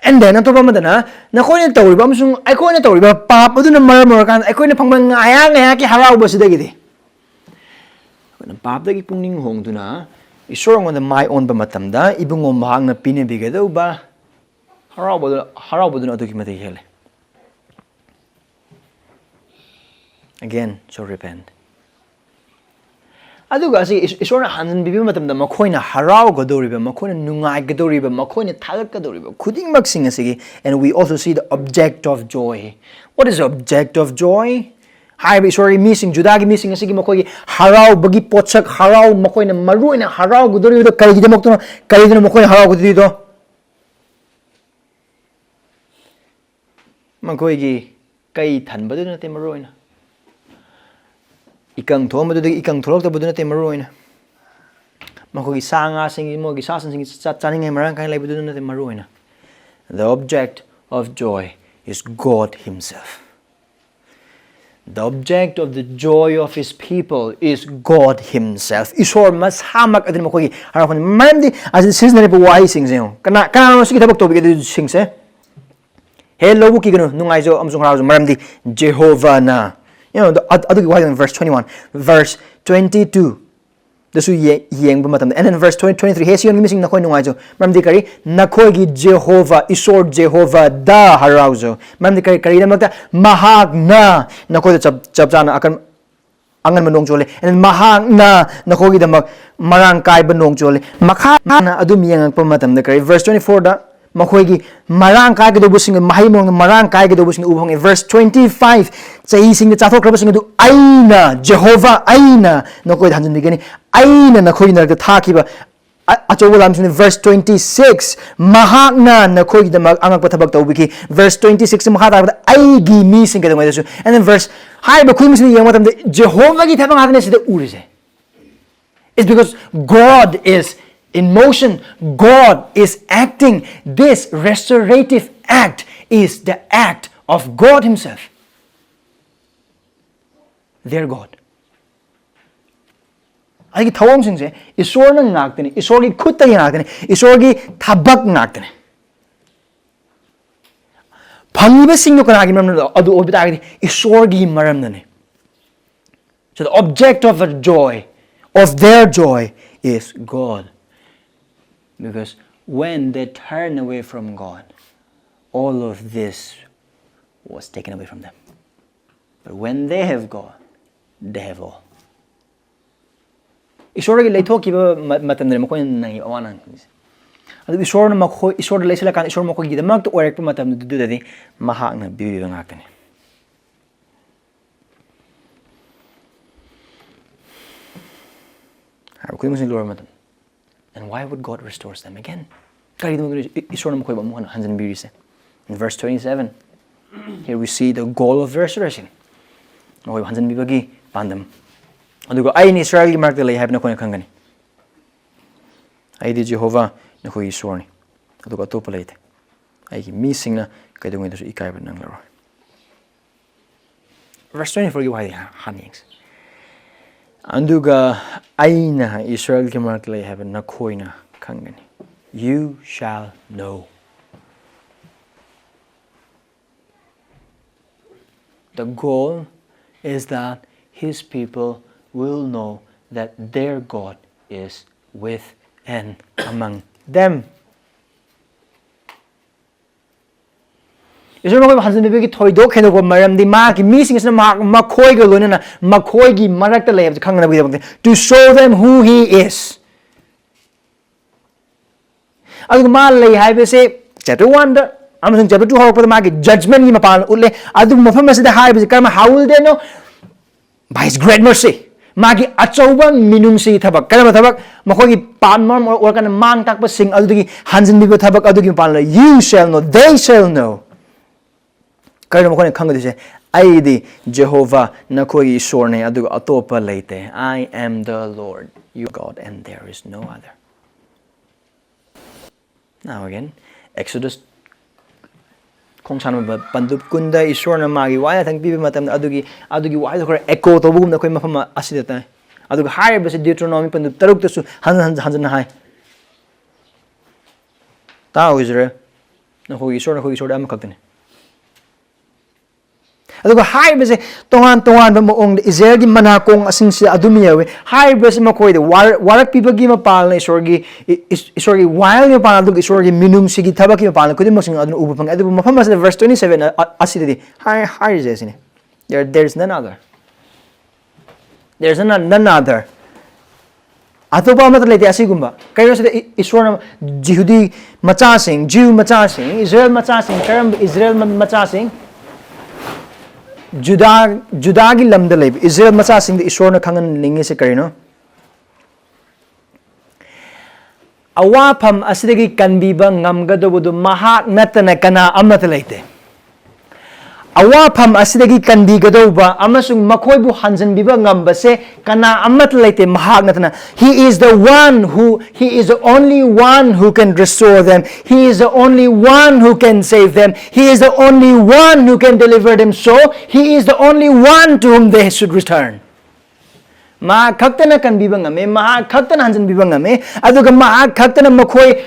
and then ꯑꯇꯣꯞꯄ ꯑꯃꯗꯅ ꯅꯈꯣꯏꯅ ꯇꯧꯔꯤꯕ ꯑꯃꯁꯨꯡ ꯑꯩꯈꯣꯏꯅ ꯇꯧꯔꯤꯕ ꯄꯥꯞ ꯑꯗꯨꯅ ꯃꯔꯝ ꯑꯣꯏꯔꯀꯥꯟꯗ ꯑꯩꯈꯣꯏꯅ ꯐꯪꯕ ꯉꯥꯏꯍꯥꯛ ꯉꯥꯏꯍꯥꯛꯀꯤ ꯍꯔꯥꯎꯕ ꯑꯁꯤꯗꯒꯤꯗꯤ, ꯑꯩꯈꯣꯏꯅ ꯄꯥꯞꯇꯒꯤ ꯄꯨꯛꯅꯤꯡ ꯍꯣꯡꯗꯨꯅ ꯏꯁꯣꯔ ꯑꯩꯉꯣꯟꯗ ꯃꯥꯏ ꯑꯣꯟꯕ ꯃꯇꯝꯗ, ꯏꯕꯨꯡꯉꯣ ꯃꯍꯥꯛꯅ ꯄꯤꯅꯕꯤꯒꯗꯧꯕ ꯍꯔꯥꯎꯕꯗꯨ, ꯍꯔꯥꯎꯕꯗꯨꯅ ꯑꯗꯨꯛꯀꯤ ꯃꯇꯤꯛ ꯍꯦꯜꯂꯦ꯫ Again, so repent. ꯑꯗꯨꯒ ꯑꯁꯤ ꯏꯁ-, ꯏꯁꯣꯔꯅ ꯍꯟꯖꯤꯟꯕꯤꯕ ꯃꯇꯝꯗ ꯃꯈꯣꯏꯅ ꯍꯔꯥꯎꯒꯗꯧꯔꯤꯕ, ꯃꯈꯣꯏꯅ ꯅꯨꯡꯉꯥꯏꯒꯗꯧꯔꯤꯕ, ꯃꯈꯣꯏꯅ ꯊꯥꯒꯠꯀꯗꯧꯔꯤꯕ ꯈꯨꯗꯤꯡꯃꯛꯁꯤꯡ ꯑꯁꯤꯒꯤ, and we also see the object of joy. What is the object of joy? ꯍꯥꯏꯔꯤꯕ ꯏꯁꯣꯔꯒꯤ ꯃꯤꯁꯤꯡ, ꯖꯨꯗꯥꯒꯤ ꯃꯤꯁꯤꯡ ꯑꯁꯤꯒꯤ ꯃꯈꯣꯏꯒꯤ ꯍꯔꯥꯎꯕꯒꯤ ꯄꯣꯠꯁꯛ, ꯍꯔꯥꯎ-, ꯃꯈꯣꯏꯅ ꯃꯔꯨ ꯑꯣꯏꯅ ꯍꯔꯥꯎꯒꯗꯧꯔꯤꯕꯗꯣ ꯀꯔꯤꯒꯤꯗꯃꯛꯇꯅꯣ? ꯀꯔꯤꯒꯤꯅꯣ ꯃꯈꯣꯏꯅ ꯍꯔꯥꯎꯒꯗꯧꯔꯤꯗꯣ? ꯃꯈꯣꯏꯒꯤ ꯀꯩ ꯊꯟꯕꯗꯨ ꯅꯠꯇꯦ ꯃꯔꯨ ꯑꯣꯏꯅ, ꯏꯀꯪ ꯊꯣꯛꯑꯝꯕꯗꯨꯗꯒꯤ ꯏꯀꯪ ꯊꯣꯛꯂꯛꯇꯕꯗꯨ ꯅꯠꯇꯦ ꯃꯔꯨ ꯑꯣꯏꯅ, ꯃꯈꯣꯏꯒꯤ ꯁꯥ ꯉꯥꯁꯤꯡꯒꯤ, ꯃꯣꯏꯒꯤ ꯁꯥ ꯁꯟꯁꯤꯡꯒꯤ ꯆꯥ-, ꯆꯥꯅꯤꯡꯉꯥꯏ ꯃꯔꯥꯡ ꯀꯥꯏꯅ ꯂꯩꯕꯗꯨ ꯅꯠꯇꯦ ꯃꯔꯨ ꯑꯣꯏꯅ. The object of joy is God Himself. The object of the joy of His people is God Himself. ꯏꯁꯣꯔ ꯃꯁꯥꯃꯛ ꯑꯗꯨꯅ ꯃꯈꯣꯏꯒꯤ ꯍꯔꯥꯎꯐꯝꯅꯤ꯫ ꯃꯔꯝꯗꯤ ꯑꯁꯤꯗ ꯁꯤꯖꯤꯟꯅꯔꯤꯕ ꯋꯥꯍꯩꯁꯤꯡꯁꯦ ꯌꯦꯡꯉꯨ, ꯀꯅꯥ, ꯀꯅꯥꯅꯣ ꯁꯤꯒꯤ ꯊꯕꯛ ꯇꯧꯕꯤꯒꯗꯧꯔꯤꯁꯤꯡꯁꯦ? ꯍꯦ ꯂꯧꯕꯨꯛꯀꯤ ꯀꯩꯅꯣ, ꯅꯨꯡꯉꯥꯏꯖꯧ ꯑꯃꯁꯨꯡ ꯍꯔꯥꯎꯖꯧ, ꯃꯔꯝꯗꯤ ꯖꯦꯍꯣꯚꯥꯅ, you know, ꯑꯗꯨ-, ꯑꯗꯨꯒꯤ ꯋꯥꯍꯩꯗꯣ verse twenty-one, verse twenty-two ꯗꯁꯨ ꯌꯦ-, ꯌꯦꯡꯕ ꯃꯇꯝꯗ, and then verse twenty, twenty-three, "ꯍꯦ ꯁꯤꯌꯣꯟꯒꯤ ꯃꯤꯁꯤꯡ, ꯅꯈꯣꯏ ꯅꯨꯡꯉꯥꯏꯖꯧ, ꯃꯔꯝꯗꯤ ꯀꯔꯤ? ꯅꯈꯣꯏꯒꯤ ꯖꯦꯍꯣꯚꯥ, ꯏꯁꯣꯔ ꯖꯦꯍꯣꯚꯥꯗ ꯍꯔꯥꯎꯖꯧ, ꯃꯔꯝꯗꯤ ꯀꯔꯤ? ꯀꯔꯤꯒꯤꯗꯃꯛꯇ? ꯃꯍꯥꯛꯅ ꯅꯈꯣꯏꯗ ꯆꯞ, ꯆꯞ ꯆꯥꯅ ꯑꯀꯟ-, ꯑꯉꯟꯕ ꯅꯣꯡ ꯆꯣꯜꯂꯤ, and then ꯃꯍꯥꯛꯅ ꯅꯈꯣꯏꯒꯤꯗꯃꯛ ꯃꯔꯥꯡ ꯀꯥꯏꯕ ꯅꯣꯡ ꯆꯣꯜꯂꯤ." ꯃꯈꯥ ꯇꯥꯅ ꯑꯗꯨꯝ ꯌꯦꯡꯉꯛꯄ ꯃꯇꯝꯗ ꯀꯔꯤ? Verse twenty-fourꯗ, ꯃꯈꯣꯏꯒꯤ ꯃꯔꯥꯡ ꯀꯥꯏꯒꯗꯧꯕꯁꯤꯡ, ꯃꯍꯩ ꯃꯔꯣꯡ ꯃꯔꯥꯡ ꯀꯥꯏꯒꯗꯧꯕꯁꯤꯡ ꯎꯕ ꯐꯪꯉꯤ꯫ Verse twenty five, ꯆꯍꯤꯁꯤꯡꯗ ꯆꯥꯊꯣꯛꯈ꯭ꯔꯕꯁꯤꯡ ꯑꯗꯨ ꯑꯩꯅ, ꯖꯦꯍꯣꯚꯥ ꯑꯩꯅ ꯅꯈꯣꯏꯗ ꯍꯟꯖꯤꯟꯕꯤꯒꯅꯤ꯫ ꯑꯩꯅ ꯅꯈꯣꯏꯒꯤ ꯃꯔꯛꯇ ꯊꯥꯈꯤꯕ ꯑ-, ꯑꯆꯧꯕ ꯂꯥꯟꯃꯤꯁꯤꯡꯅꯤ꯫ Verse twenty six, ꯃꯍꯥꯛꯅ ꯅꯈꯣꯏꯒꯤꯗꯃꯛ ꯑꯉꯛꯄ ꯊꯕꯛ ꯇꯧꯕꯤꯈꯤ꯫ Verse twenty six ꯃꯈꯥ ꯇꯥꯔꯛꯄꯗ, ꯑꯩꯒꯤ ꯃꯤꯁꯤꯡ ꯀꯩꯗꯧꯉꯩꯗꯁꯨ꯫ And then verse, ꯍꯥꯏꯔꯤꯕ ꯈꯨꯗꯤꯡꯃꯛꯁꯤꯗ ꯌꯦꯡꯕ ꯃꯇꯝꯗ ꯖꯦꯍꯣꯚꯥꯒꯤ ꯊꯕꯛ ꯉꯥꯛꯇꯅꯦ ꯁꯤꯗ ꯎꯔꯤꯁꯦ꯫ It's because God is in motion. God is acting. This restorative act is the act of God Himself. Their God. ꯑꯩꯒꯤ ꯊꯧꯑꯣꯡꯁꯤꯡꯁꯦ ꯏꯁꯣꯔꯅ ꯉꯥꯛꯇꯅꯤ, ꯏꯁꯣꯔꯒꯤ ꯈꯨꯠꯇꯒꯤ ꯉꯥꯛꯇꯅꯤ, ꯏꯁꯣꯔꯒꯤ ꯊꯕꯛ ꯉꯥꯛꯇꯅꯤ꯫ ꯐꯪꯉꯤꯕꯁꯤꯡꯗꯣ ꯀꯅꯥꯒꯤ ꯃꯔꯝꯅꯣ? ꯑꯗꯨ ꯑꯣꯏꯕ ꯇꯥꯔꯒꯗꯤ ꯏꯁꯣꯔꯒꯤ ꯃꯔꯝꯅꯅꯤ꯫ So the object of the joy, of their joy, is God. Because when they turn away from God, all of this was taken away from them. But when they have God, they have all. ꯏꯁꯣꯔꯒꯤ ꯂꯩꯊꯣꯛꯈꯤꯕ ꯃ-, ꯃꯇꯝꯗꯅꯤ ꯃꯈꯣꯏꯅ ꯅꯪꯉꯤꯕ ꯑꯋꯥ ꯑꯅꯥꯁꯤꯡꯁꯦ꯫ ꯑꯗꯨ ꯏꯁꯣꯔꯅ ꯃꯈꯣꯏ, ꯏꯁꯣꯔꯗ ꯂꯩꯁꯤꯜꯂꯀꯥꯟꯗ ꯏꯁꯣꯔ ꯃꯈꯣꯏꯒꯤꯗꯃꯛꯇ ꯑꯣꯏꯔꯛꯄ ꯃꯇꯝꯗꯨꯗꯗꯤ ꯃꯍꯥꯛꯅ ꯄꯤꯕꯤꯕ ꯉꯥꯛꯇꯅꯤ꯫ ꯍꯥꯏꯕ ꯈꯨꯗꯤꯡꯃꯛꯁꯤ ꯂꯣꯏꯔꯕ ꯃꯇꯝ꯫ And why would God restores them again? ꯀꯔꯤꯒꯤꯗꯃꯛꯇ ꯏ-, ꯏꯁꯣꯔꯅ ꯃꯈꯣꯏꯕꯨ ꯑꯃꯨꯛ ꯍꯟꯅ ꯍꯟꯖꯤꯟꯕꯤꯔꯤꯁꯦ? In verse twenty seven, here we see the goal of restoration. ꯃꯈꯣꯏꯕꯨ ꯍꯟꯖꯤꯟꯕꯤꯕꯒꯤ ꯄꯥꯟꯗꯝ꯫ ꯑꯗꯨꯒ "ꯑꯩꯅ ꯏꯁꯔꯥꯌꯦꯜꯒꯤ ꯃꯔꯛꯇ ꯂꯩ ꯍꯥꯏꯕ ꯅꯈꯣꯏꯅ ꯈꯪꯒꯅꯤ꯫ ꯑꯩꯗꯤ ꯖꯦꯍꯣꯚꯥ ꯅꯈꯣꯏꯒꯤ ꯏꯁꯣꯔꯅꯤ, ꯑꯗꯨꯒ ꯑꯇꯣꯞꯄ ꯂꯩꯇꯦ꯫ ꯑꯩꯒꯤ ꯃꯤꯁꯤꯡꯅ ꯀꯩꯗꯧꯉꯩꯗꯁꯨ ꯏꯀꯥꯏꯕ ꯅꯪꯂꯔꯣꯏ"꯫ Verse twenty four ꯒꯤ ꯋꯥꯍꯩ ꯍꯥꯟꯅ ꯌꯦꯡꯁꯤ꯫ "ꯑꯗꯨꯒ ꯑꯩꯅ ꯏꯁꯔꯥꯌꯦꯜꯒꯤ ꯃꯔꯛꯇ ꯂꯩ ꯍꯥꯏꯕ ꯅꯈꯣꯏꯅ ꯈꯪꯒꯅꯤ꯫ You shall know." The goal is that His people will know that their God is with and among them. ꯏꯁꯣꯔ ꯃꯈꯣꯏꯕꯨ ꯍꯟꯖꯤꯟꯕꯤꯕꯒꯤ ꯊꯣꯏꯗꯣꯛ ꯍꯦꯟꯗꯣꯛꯄ ꯃꯔꯝꯗꯤ ꯃꯍꯥꯛꯀꯤ ꯃꯤꯁꯤꯡ ꯑꯁꯤꯅ ꯃꯍꯥꯛ ꯃꯈꯣꯏꯒ ꯂꯣꯏꯅꯅ ꯃꯈꯣꯏꯒꯤ ꯃꯔꯛꯇ ꯂꯩ ꯍꯥꯏꯕꯁꯤ ꯈꯪꯅꯕꯒꯤꯗꯃꯛꯇ, to show them who He is. ꯑꯗꯨꯒ ꯃꯥ ꯂꯩ ꯍꯥꯏꯕꯁꯦ Chapter one ꯗ ꯑꯃꯁꯨꯡ chapter two ꯍꯧꯔꯛꯄꯗ ꯃꯥꯒꯤ judgment ꯀꯤ ꯃꯄꯥꯟ ꯎꯠꯂꯦ꯫ ꯑꯗꯨꯕꯨ ꯃꯐꯝ ꯑꯁꯤꯗ ꯍꯥꯏꯕꯁꯤ ꯀꯔꯝꯕ, how will they know? By his great mercy. ꯃꯥꯒꯤ ꯑꯆꯧꯕ ꯃꯤꯅꯨꯡꯁꯤꯒꯤ ꯊꯕꯛ꯫ ꯀꯔꯝꯕ ꯊꯕꯛ? ꯃꯈꯣꯏꯒꯤ ꯄꯥꯞ ꯃꯔꯝ ꯑꯣꯏꯔꯀꯥꯟꯗ ꯃꯥꯡ ꯇꯥꯛꯄꯁꯤꯡ ꯑꯗꯨꯗꯒꯤ ꯍꯟꯖꯤꯟꯕꯤꯕ ꯊꯕꯛ ꯑꯗꯨꯒꯤ ꯃꯄꯥꯟꯗ, you shall know, they shall know. ꯀꯔꯤꯅꯣ ꯃꯈꯣꯏꯅ ꯈꯪꯒꯗꯣꯏꯁꯦ? ꯑꯩꯗꯤ ꯖꯦꯍꯣꯚꯥ ꯅꯈꯣꯏꯒꯤ ꯏꯁꯣꯔꯅꯦ, ꯑꯗꯨꯒ ꯑꯇꯣꯞꯄ ꯂꯩꯇꯦ꯫ I am the Lord your God and there is no other. Now again, Exodus ꯈꯣꯡꯁꯥꯟꯕ ꯄꯟꯗꯨꯞ ꯀꯨꯟꯗ ꯏꯁꯣꯔꯅ ꯃꯥꯒꯤ ꯋꯥꯍꯩ ꯉꯥꯛꯇꯪ ꯄꯤꯕ ꯃꯇꯝꯗ ꯑꯗꯨꯒꯤ, ꯑꯗꯨꯒꯤ ꯋꯥꯍꯩꯗꯣ ꯈꯔ echo ꯇꯧꯕꯒꯨꯝꯅ ꯑꯩꯈꯣꯏ ꯃꯐꯝ ꯑꯁꯤꯗ ꯇꯥꯏ꯫ ꯑꯗꯨꯒ ꯍꯥꯏꯔꯤꯕꯁꯤ Deuteronomy ꯄꯟꯗꯨꯞ ꯇꯔꯨꯛꯇꯁꯨ ꯍꯟꯖꯟ ꯍꯟꯖꯟ ꯍꯟꯖꯟꯅ ꯍꯥꯏ꯫ ꯇꯥꯎ ꯏꯁꯔꯥꯌꯦꯜ, ꯅꯈꯣꯏꯒꯤ ꯏꯁꯣꯔ, ꯅꯈꯣꯏꯒꯤ ꯏꯁꯣꯔꯗꯤ ꯑꯃꯈꯛꯇꯅꯤ꯫ ꯑꯗꯨꯒ ꯍꯥꯏꯔꯤꯕꯁꯦ ꯇꯣꯉꯥꯟ ꯇꯣꯉꯥꯟꯕ ꯃꯑꯣꯡꯗ ꯏꯁꯔꯥꯌꯦꯜꯒꯤ ꯃꯅꯥꯀꯣꯡ ꯑꯁꯤꯡꯁꯤꯗ ꯑꯗꯨꯝ ꯌꯥꯎꯏ꯫ ꯍꯥꯏꯔꯤꯕꯁꯤ ꯃꯈꯣꯏꯗ ꯋꯥꯔ-, ꯋꯥꯔꯛꯄꯤꯕꯒꯤ ꯃꯄꯥꯜꯅ ꯏꯁꯣꯔꯒꯤ, ꯏ-, ꯏꯁ-, ꯏꯁꯣꯔꯒꯤ ꯋꯥꯌꯦꯜꯒꯤ ꯃꯄꯥꯜ, ꯑꯗꯨꯒ ꯏꯁꯣꯔꯒꯤ ꯃꯤꯅꯨꯡꯁꯤꯒꯤ ꯊꯕꯛꯀꯤ ꯃꯄꯥꯜꯅ ꯈꯨꯗꯤꯡꯃꯛꯁꯤꯡ ꯑꯗꯨꯅ ꯎꯕ ꯐꯪꯉꯤ꯫ ꯑꯗꯨꯕꯨ ꯃꯐꯝ ꯑꯁꯤꯗ verse twenty seven ꯑ-, ꯑ-, ꯑꯁꯤꯗꯗꯤ ꯍꯥꯏ-, ꯍꯥꯏꯔꯤꯁꯦ ꯑꯁꯤꯅꯤ, "There, there is none other." There is none, none other. ꯑꯇꯣꯞꯄ ꯑꯃꯠꯇ ꯂꯩꯇꯦ ꯑꯁꯤꯒꯨꯝꯕ꯫ ꯀꯩꯅꯣ ꯁꯤꯗ ꯏ-, ꯏꯁꯣꯔꯅ ꯖꯤꯍꯨꯗꯤ ꯃꯆꯥꯁꯤꯡ, ꯖꯤꯎ ꯃꯆꯥꯁꯤꯡ, ꯏꯁꯔꯥꯌꯦꯜ ꯃꯆꯥꯁꯤꯡ, ꯀꯔꯝꯕ ꯏꯁꯔꯥꯌꯦꯜ ꯃ-, ꯃꯆꯥꯁꯤꯡ? ꯖꯨꯗꯥ, ꯖꯨꯗꯥꯒꯤ ꯂꯝꯗ ꯂꯩꯕ ꯏꯁꯔꯥꯌꯦꯜ ꯃꯆꯥꯁꯤꯡꯗ ꯏꯁꯣꯔꯅ ꯈꯪꯍꯟꯅꯤꯡꯉꯤꯁꯦ ꯀꯔꯤꯅꯣ? ꯑꯋꯥꯐꯝ ꯑꯁꯤꯗꯒꯤ ꯀꯟꯕꯤꯕ ꯉꯝꯒꯗꯧꯕꯗꯨ ꯃꯍꯥꯛ ꯅꯠꯇꯅ ꯀꯅꯥ ꯑꯃꯠꯇ ꯂꯩꯇꯦ꯫ ꯑꯋꯥꯐꯝ ꯑꯁꯤꯗꯒꯤ ꯀꯟꯕꯤꯒꯗꯧꯕ ꯑꯃꯁꯨꯡ ꯃꯈꯣꯏꯕꯨ ꯍꯟꯖꯤꯟꯕꯤꯕ ꯉꯝꯕꯁꯦ ꯀꯅꯥ ꯑꯃꯠꯇ ꯂꯩꯇꯦ, ꯃꯍꯥꯛ ꯅꯠꯇꯅ꯫ He is the one who, he is the only one who can restore them. He is the only one who can save them. He is the only one who can deliver them. So, he is the only one to whom they should return. ꯃꯍꯥꯛ ꯈꯛꯇꯅ ꯀꯟꯕꯤꯕ ꯉꯝꯃꯤ, ꯃꯍꯥꯛ ꯈꯛꯇꯅ ꯍꯟꯖꯤꯟꯕꯤꯕ ꯉꯝꯃꯤ, ꯑꯗꯨꯒ ꯃꯍꯥꯛ ꯈꯛꯇꯅ ꯃꯈꯣꯏ,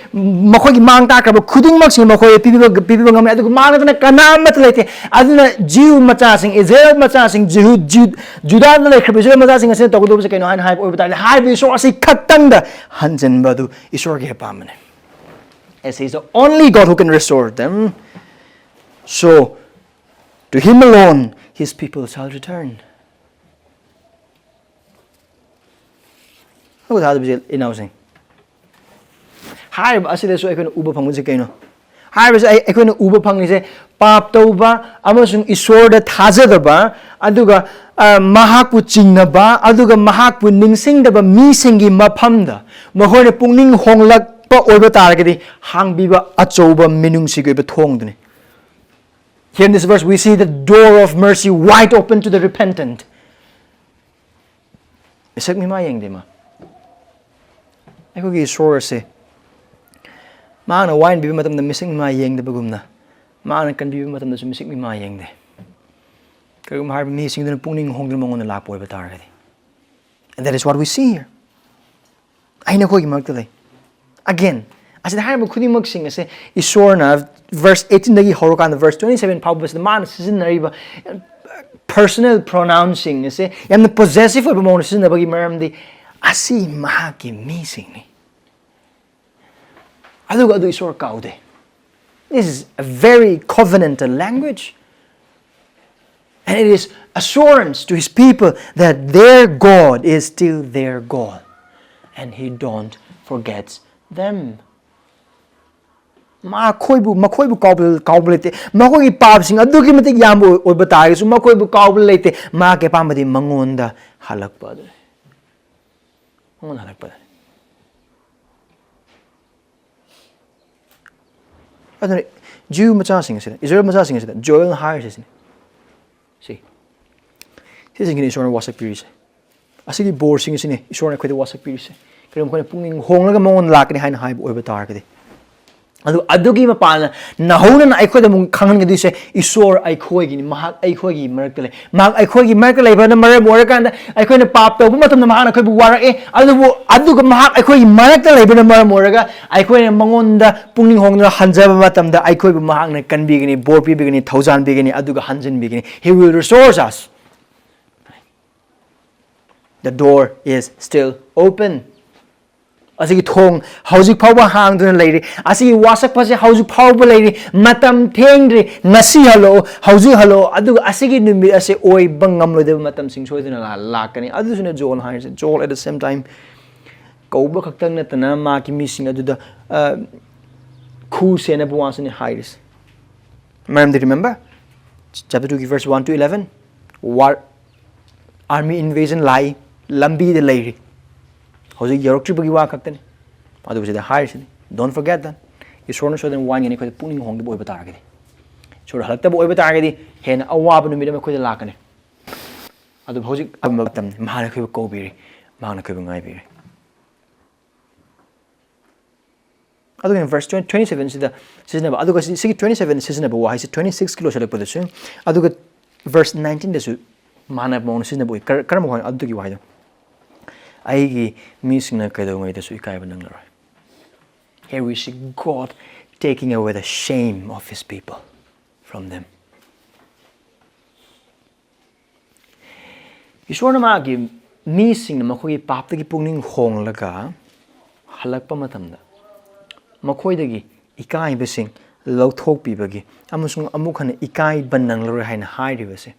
ꯃꯈꯣꯏꯒꯤ ꯃꯥꯡ ꯇꯥꯛꯈ꯭ꯔꯕ ꯈꯨꯗꯤꯡꯃꯛꯁꯤ ꯃꯈꯣꯏ ꯄꯤꯕꯤꯕ, ꯄꯤꯕꯤꯕ ꯉꯝꯃꯤ, ꯑꯗꯨꯒ ꯃꯍꯥꯛ ꯅꯠꯇꯅ ꯀꯅꯥ ꯑꯃꯠꯇ ꯂꯩꯇꯦ꯫ ꯑꯗꯨꯅ ꯖꯤꯎ ꯃꯆꯥꯁꯤꯡ, ꯏꯁꯔꯥꯌꯦꯜ ꯃꯆꯥꯁꯤꯡ, ꯖꯤꯍꯨ-, ꯖꯨ-, ꯖꯨꯗꯥꯗ ꯂꯩꯈ꯭ꯔꯕ ꯏꯁꯔꯥꯌꯦꯜ ꯃꯆꯥꯁꯤꯡ ꯑꯁꯤꯅ ꯇꯧꯒꯗꯧꯕꯁꯦ ꯀꯩꯅꯣ ꯍꯥꯏꯅ ꯍꯥꯏꯕ ꯑꯣꯏꯕ ꯇꯥꯔꯗꯤ, ꯍꯥꯏꯔꯤꯕ ꯏꯁꯣꯔ ꯑꯁꯤ ꯈꯛꯇꯪꯗ ꯍꯟꯖꯤꯟꯕ ꯑꯗꯨ ꯏꯁꯣꯔꯒꯤ ꯑꯄꯥꯝꯕꯅꯤ꯫ As he is the only God who can restore them, so to him alone his people shall return. ꯑꯗꯨꯒ ꯊꯥꯖꯕꯁꯦ ꯏꯅꯥꯎꯁꯤꯡ, ꯍꯥꯏꯔꯤꯕ ꯑꯁꯤꯗꯁꯨ ꯑꯩꯈꯣꯏꯅ ꯎꯕ ꯐꯪꯕꯁꯦ ꯀꯩꯅꯣ? ꯍꯥꯏꯔꯤꯕꯁꯦ ꯑꯩ, ꯑꯩꯈꯣꯏꯅ ꯎꯕ ꯐꯪꯉꯤꯁꯦ ꯄꯥꯞ ꯇꯧꯕ ꯑꯃꯁꯨꯡ ꯏꯁꯣꯔꯗ ꯊꯥꯖꯗꯕ, ꯑꯗꯨꯒ ꯑ, ꯃꯍꯥꯛꯄꯨ ꯆꯤꯡꯅꯕ, ꯑꯗꯨꯒ ꯃꯍꯥꯛꯄꯨ ꯅꯤꯡꯁꯤꯡꯗꯕ ꯃꯤꯁꯤꯡꯒꯤ ꯃꯐꯝꯗ ꯃꯈꯣꯏꯅ ꯄꯨꯛꯅꯤꯡ ꯍꯣꯡꯂꯛꯄ ꯑꯣꯏꯕ ꯇꯥꯔꯒꯗꯤ, ꯍꯥꯡꯕꯤꯕ ꯑꯆꯧꯕ ꯃꯤꯅꯨꯡꯁꯤꯒꯤ ꯑꯣꯏꯕ ꯊꯣꯡꯗꯨꯅꯤ꯫ Here in this verse, we see the door of mercy wide open to the repentant. ꯃꯤꯁꯛ ꯃꯤꯃꯥ ꯌꯦꯡꯗꯦ ꯃꯥ꯫ ꯑꯩꯈꯣꯏꯒꯤ ꯏꯁꯣꯔ ꯑꯁꯦ ꯃꯍꯥꯛꯅ ꯋꯥꯏꯟ ꯄꯤꯕ ꯃꯇꯝꯗ ꯃꯤꯁꯛ ꯃꯤꯃꯥ ꯌꯦꯡꯗꯕꯒꯨꯝꯅ, ꯃꯍꯥꯛꯅ ꯀꯟꯕꯤꯕ ꯃꯇꯝꯗꯁꯨ ꯃꯤꯁꯛ ꯃꯤꯃꯥ ꯌꯦꯡꯗꯦ꯫ ꯀꯔꯤꯒꯨꯝꯕ ꯍꯥꯏꯔꯕ ꯃꯤꯁꯤꯡꯗꯨꯅ ꯄꯨꯛꯅꯤꯡ ꯍꯣꯡꯗꯨꯅ ꯃꯉꯣꯟꯗ ꯂꯥꯛꯄ ꯑꯣꯏꯕ ꯇꯥꯔꯒꯗꯤ꯫ And that is what we see here. ꯑꯩ ꯅꯈꯣꯏꯒꯤ ꯃꯔꯛꯇ ꯂꯩ꯫ Again, ꯑꯁꯤꯗ ꯍꯥꯏꯔꯤꯕ ꯈꯨꯗꯤꯡꯃꯛꯁꯤꯡ ꯑꯁꯦ ꯏꯁꯣꯔꯅ verse eighteen ꯗꯒꯤ ꯍꯧꯔꯀꯥꯟꯗ verse twenty seven ꯐꯥꯎꯕꯁꯤꯗ ꯃꯥꯅ ꯁꯤꯖꯤꯟꯅꯔꯤꯕ personal pronounꯁꯤꯡ ꯑꯁꯦ ꯌꯥꯝꯅ possessive ꯑꯣꯏꯕ ꯃꯑꯣꯡꯗ ꯁꯤꯖꯤꯟꯅꯕꯒꯤ ꯃꯔꯝꯗꯤ, ꯑꯁꯤ ꯃꯍꯥꯛꯀꯤ ꯃꯤꯁꯤꯡꯅꯤ꯫ ꯑꯗꯨꯒ ꯑꯗꯨ ꯏꯁꯣꯔ ꯀꯥꯎꯗꯦ꯫ This is a very covenantal language. And it is assurance to his people that their God is still their God. And he don't forget them. ꯃꯈꯣꯏꯕꯨ, ꯃꯈꯣꯏꯕꯨ ꯀꯥꯎꯕ, ꯀꯥꯎꯕ ꯂꯩꯇꯦ꯫ ꯃꯈꯣꯏꯒꯤ ꯄꯥꯞꯁꯤꯡ ꯑꯗꯨꯛꯀꯤ ꯃꯇꯤꯛ ꯌꯥꯝꯕ ꯑꯣꯏ-, ꯑꯣꯏꯕ ꯇꯥꯔꯒꯁꯨ ꯃꯈꯣꯏꯕꯨ ꯀꯥꯎꯕ ꯂꯩꯇꯦ꯫ ꯃꯍꯥꯛꯀꯤ ꯑꯄꯥꯝꯕꯗꯤ ꯃꯉꯣꯟꯗ ꯍꯜꯂꯛꯄ ꯑꯗꯨꯅꯤ꯫ ꯃꯉꯣꯟꯗ ꯍꯜꯂꯛꯄ ꯑꯗꯨꯅꯤ꯫ ꯑꯗꯨꯅ ꯖꯤꯌꯨ ꯃꯆꯥꯁꯤꯡ ꯑꯁꯤꯗ, ꯏꯁꯔꯥꯌꯦꯜ ꯃꯆꯥꯁꯤꯡ ꯑꯁꯤꯗ ꯖꯣꯑꯦꯜꯅ ꯍꯥꯏꯔꯤꯁꯦ ꯁꯤꯅꯤ꯫ ꯁꯤ, ꯁꯤꯁꯤꯡꯁꯤꯅꯤ ꯏꯁꯣꯔꯅ ꯋꯥꯁꯛꯄꯤꯔꯤꯁꯦ꯫ ꯑꯁꯤꯒꯤ ꯕꯣꯔꯁꯤꯡ ꯑꯁꯤꯅꯤ ꯏꯁꯣꯔꯅ ꯑꯩꯈꯣꯏꯗ ꯋꯥꯁꯛꯄꯤꯔꯤꯁꯦ꯫ ꯀꯔꯤꯒꯨꯝꯕ ꯑꯩꯈꯣꯏꯅ ꯄꯨꯛꯅꯤꯡ ꯍꯣꯡꯂꯒ ꯃꯉꯣꯟꯗ ꯂꯥꯛꯀꯅꯤ ꯍꯥꯏꯅ ꯍꯥꯏꯕ ꯑꯣꯏꯕ ꯇꯥꯔꯒꯗꯤ꯫ ꯑꯗꯨ, ꯑꯗꯨꯒꯤ ꯃꯄꯥꯟꯅ ꯅꯧꯍꯧꯅꯅ ꯑꯩꯈꯣꯏꯗ ꯑꯃꯨꯛ ꯈꯪꯍꯟꯒꯗꯣꯏꯁꯦ, ꯏꯁꯣꯔ ꯑꯩꯈꯣꯏꯒꯤꯅꯤ, ꯃꯍꯥꯛ ꯑꯩꯈꯣꯏꯒꯤ ꯃꯔꯛꯇ ꯂꯩ꯫ ꯃꯍꯥꯛ ꯑꯩꯈꯣꯏꯒꯤ ꯃꯔꯛꯇ ꯂꯩꯕꯅ ꯃꯔꯝ ꯑꯣꯏꯔꯀꯥꯟꯗ ꯑꯩꯈꯣꯏꯅ ꯄꯥꯞ ꯇꯧꯕ ꯃꯇꯝꯗ ꯃꯍꯥꯛꯅ ꯑꯩꯈꯣꯏꯕꯨ ꯋꯥꯔꯛꯑꯦ꯫ ꯑꯗꯨꯕꯨ, ꯑꯗꯨꯒ ꯃꯍꯥꯛ ꯑꯩꯈꯣꯏꯒꯤ ꯃꯔꯛꯇ ꯂꯩꯕꯅ ꯃꯔꯝ ꯑꯣꯏꯔꯒ ꯑꯩꯈꯣꯏꯅ ꯃꯉꯣꯟꯗ ꯄꯨꯛꯅꯤꯡ ꯍꯣꯡꯗꯨꯅ ꯍꯟꯖꯕ ꯃꯇꯝꯗ ꯑꯩꯈꯣꯏꯕꯨ ꯃꯍꯥꯛꯅ ꯀꯟꯕꯤꯒꯅꯤ, ꯕꯣꯔ ꯄꯤꯕꯤꯒꯅꯤ, ꯊꯧꯖꯥꯟꯕꯤꯒꯅꯤ, ꯑꯗꯨꯒ ꯍꯟꯖꯤꯟꯕꯤꯒꯅꯤ꯫ He will restore us. The door is still open. ꯑꯁꯤꯒꯤ ꯊꯣꯡ ꯍꯧꯖꯤꯛ ꯐꯥꯎꯕ ꯍꯥꯡꯗꯨꯅ ꯂꯩꯔꯤ꯫ ꯑꯁꯤꯒꯤ ꯋꯥꯁꯛꯄꯁꯦ ꯍꯧꯖꯤꯛ ꯐꯥꯎꯕ ꯂꯩꯔꯤ꯫ ꯃꯇꯝ ꯊꯦꯡꯗ꯭ꯔꯤ꯫ ꯉꯁꯤ ꯍꯜꯂꯛꯑꯣ, ꯍꯧꯖꯤꯛ ꯍꯜꯂꯛꯑꯣ, ꯑꯗꯨꯒ ꯑꯁꯤꯒꯤ ꯅꯨꯃꯤꯠ ꯑꯁꯦ ꯑꯣꯏꯕ ꯉꯝꯂꯣꯏꯗꯕ ꯃꯇꯝꯁꯤꯡ ꯁꯣꯏꯗꯅ ꯂꯥ-, ꯂꯥꯛꯀꯅꯤ꯫ ꯑꯗꯨꯁꯨꯅꯦ ꯖꯣꯟ ꯍꯥꯏꯔꯤꯁꯦ꯫ John at the same time ꯀꯧꯕ ꯈꯛꯇꯪ ꯅꯠꯇꯅ ꯃꯥꯒꯤ ꯃꯤꯁꯤꯡ ꯑꯗꯨꯗ, ꯑ, ꯈꯨ ꯁꯦꯟꯅꯕ ꯋꯥꯁꯤꯅꯤ ꯍꯥꯏꯔꯤꯁꯦ꯫ ꯃꯔꯝꯗꯤ, remember, chapter two ꯒꯤ verse one to eleven, war, army invasion ꯂꯥꯛꯏ, ꯂꯝꯕꯤꯗ ꯂꯩꯔꯤ꯫ ꯍꯧꯖꯤꯛ ꯌꯧꯔꯛꯇ꯭ꯔꯤꯕꯒꯤ ꯋꯥ ꯈꯛꯇꯅꯤ꯫ ꯑꯗꯨꯕꯨ ꯁꯤꯗ ꯍꯥꯏꯔꯤꯁꯤꯅꯤ, don't forget that. ꯏꯁꯣꯔꯅ ꯁꯣꯏꯗꯅ ꯋꯥꯟꯒꯅꯤ, ꯑꯩꯈꯣꯏꯗ ꯄꯨꯛꯅꯤꯡ ꯍꯣꯡꯗꯕ ꯑꯣꯏꯕ ꯇꯥꯔꯒꯗꯤ, ꯏꯁꯣꯔ ꯍꯜꯂꯛꯇꯕ ꯑꯣꯏꯕ ꯇꯥꯔꯒꯗꯤ, ꯍꯦꯟꯅ ꯑꯋꯥꯕ ꯅꯨꯃꯤꯠ ꯑꯃ ꯑꯩꯈꯣꯏꯗ ꯂꯥꯛꯀꯅꯤ꯫ ꯑꯗꯨꯕꯨ ꯍꯧꯖꯤꯛ ꯑꯗꯨꯝꯕ ꯃꯇꯝꯅꯤ꯫ ꯃꯍꯥꯛꯅ ꯑꯩꯈꯣꯏꯕꯨ ꯀꯧꯕꯤꯔꯤ, ꯃꯍꯥꯛꯅ ꯑꯩꯈꯣꯏꯕꯨ ꯉꯥꯏꯕꯤꯔꯤ꯫ ꯑꯗꯨꯒ verse twenty, twenty seven ꯁꯤꯗ ꯁꯤꯖꯤꯟꯅꯕ, ꯑꯗꯨꯒ ꯁꯤ-, ꯁꯤꯒꯤ twenty seven ꯁꯤꯖꯤꯟꯅꯕ ꯋꯥꯍꯩꯁꯤ twenty six ꯀꯤ ꯂꯣꯏꯁꯤꯜꯂꯛꯄꯗꯁꯨ, ꯑꯗꯨꯒ verse nineteen ꯗꯁꯨ ꯃꯥꯟꯅꯕ ꯃꯑꯣꯡꯗ ꯁꯤꯖꯤꯟꯅꯕ ꯎꯏ꯫ ꯀꯔ-, ꯀꯔꯝꯕ ꯋꯥꯍꯩꯅꯣ? ꯑꯗꯨꯒꯤ ꯋꯥꯍꯩꯗꯣ, "ꯑꯩꯒꯤ ꯃꯤꯁꯤꯡꯅ ꯀꯩꯗꯧꯉꯩꯗꯁꯨ ꯏꯀꯥꯏꯕ ꯅꯪꯂꯔꯣꯏ." Here we see God taking away the shame of his people from them. ꯏꯁꯣꯔꯅ ꯃꯥꯒꯤ ꯃꯤꯁꯤꯡꯅ ꯃꯈꯣꯏꯒꯤ ꯄꯥꯞꯇꯒꯤ ꯄꯨꯛꯅꯤꯡ ꯍꯣꯡꯂꯒ ꯍꯜꯂꯛꯄ ꯃꯇꯝꯗ, ꯃꯈꯣꯏꯗꯒꯤ ꯏꯀꯥꯏꯕꯁꯤꯡ ꯂꯧꯊꯣꯛꯄꯤꯕꯒꯤ ꯑꯃꯁꯨꯡ ꯑꯃꯨꯛ ꯍꯟꯅ ꯏꯀꯥꯏꯕ ꯅꯪꯂꯔꯣꯏ ꯍꯥꯏꯅ ꯍꯥꯏꯔꯤꯕꯁꯦ,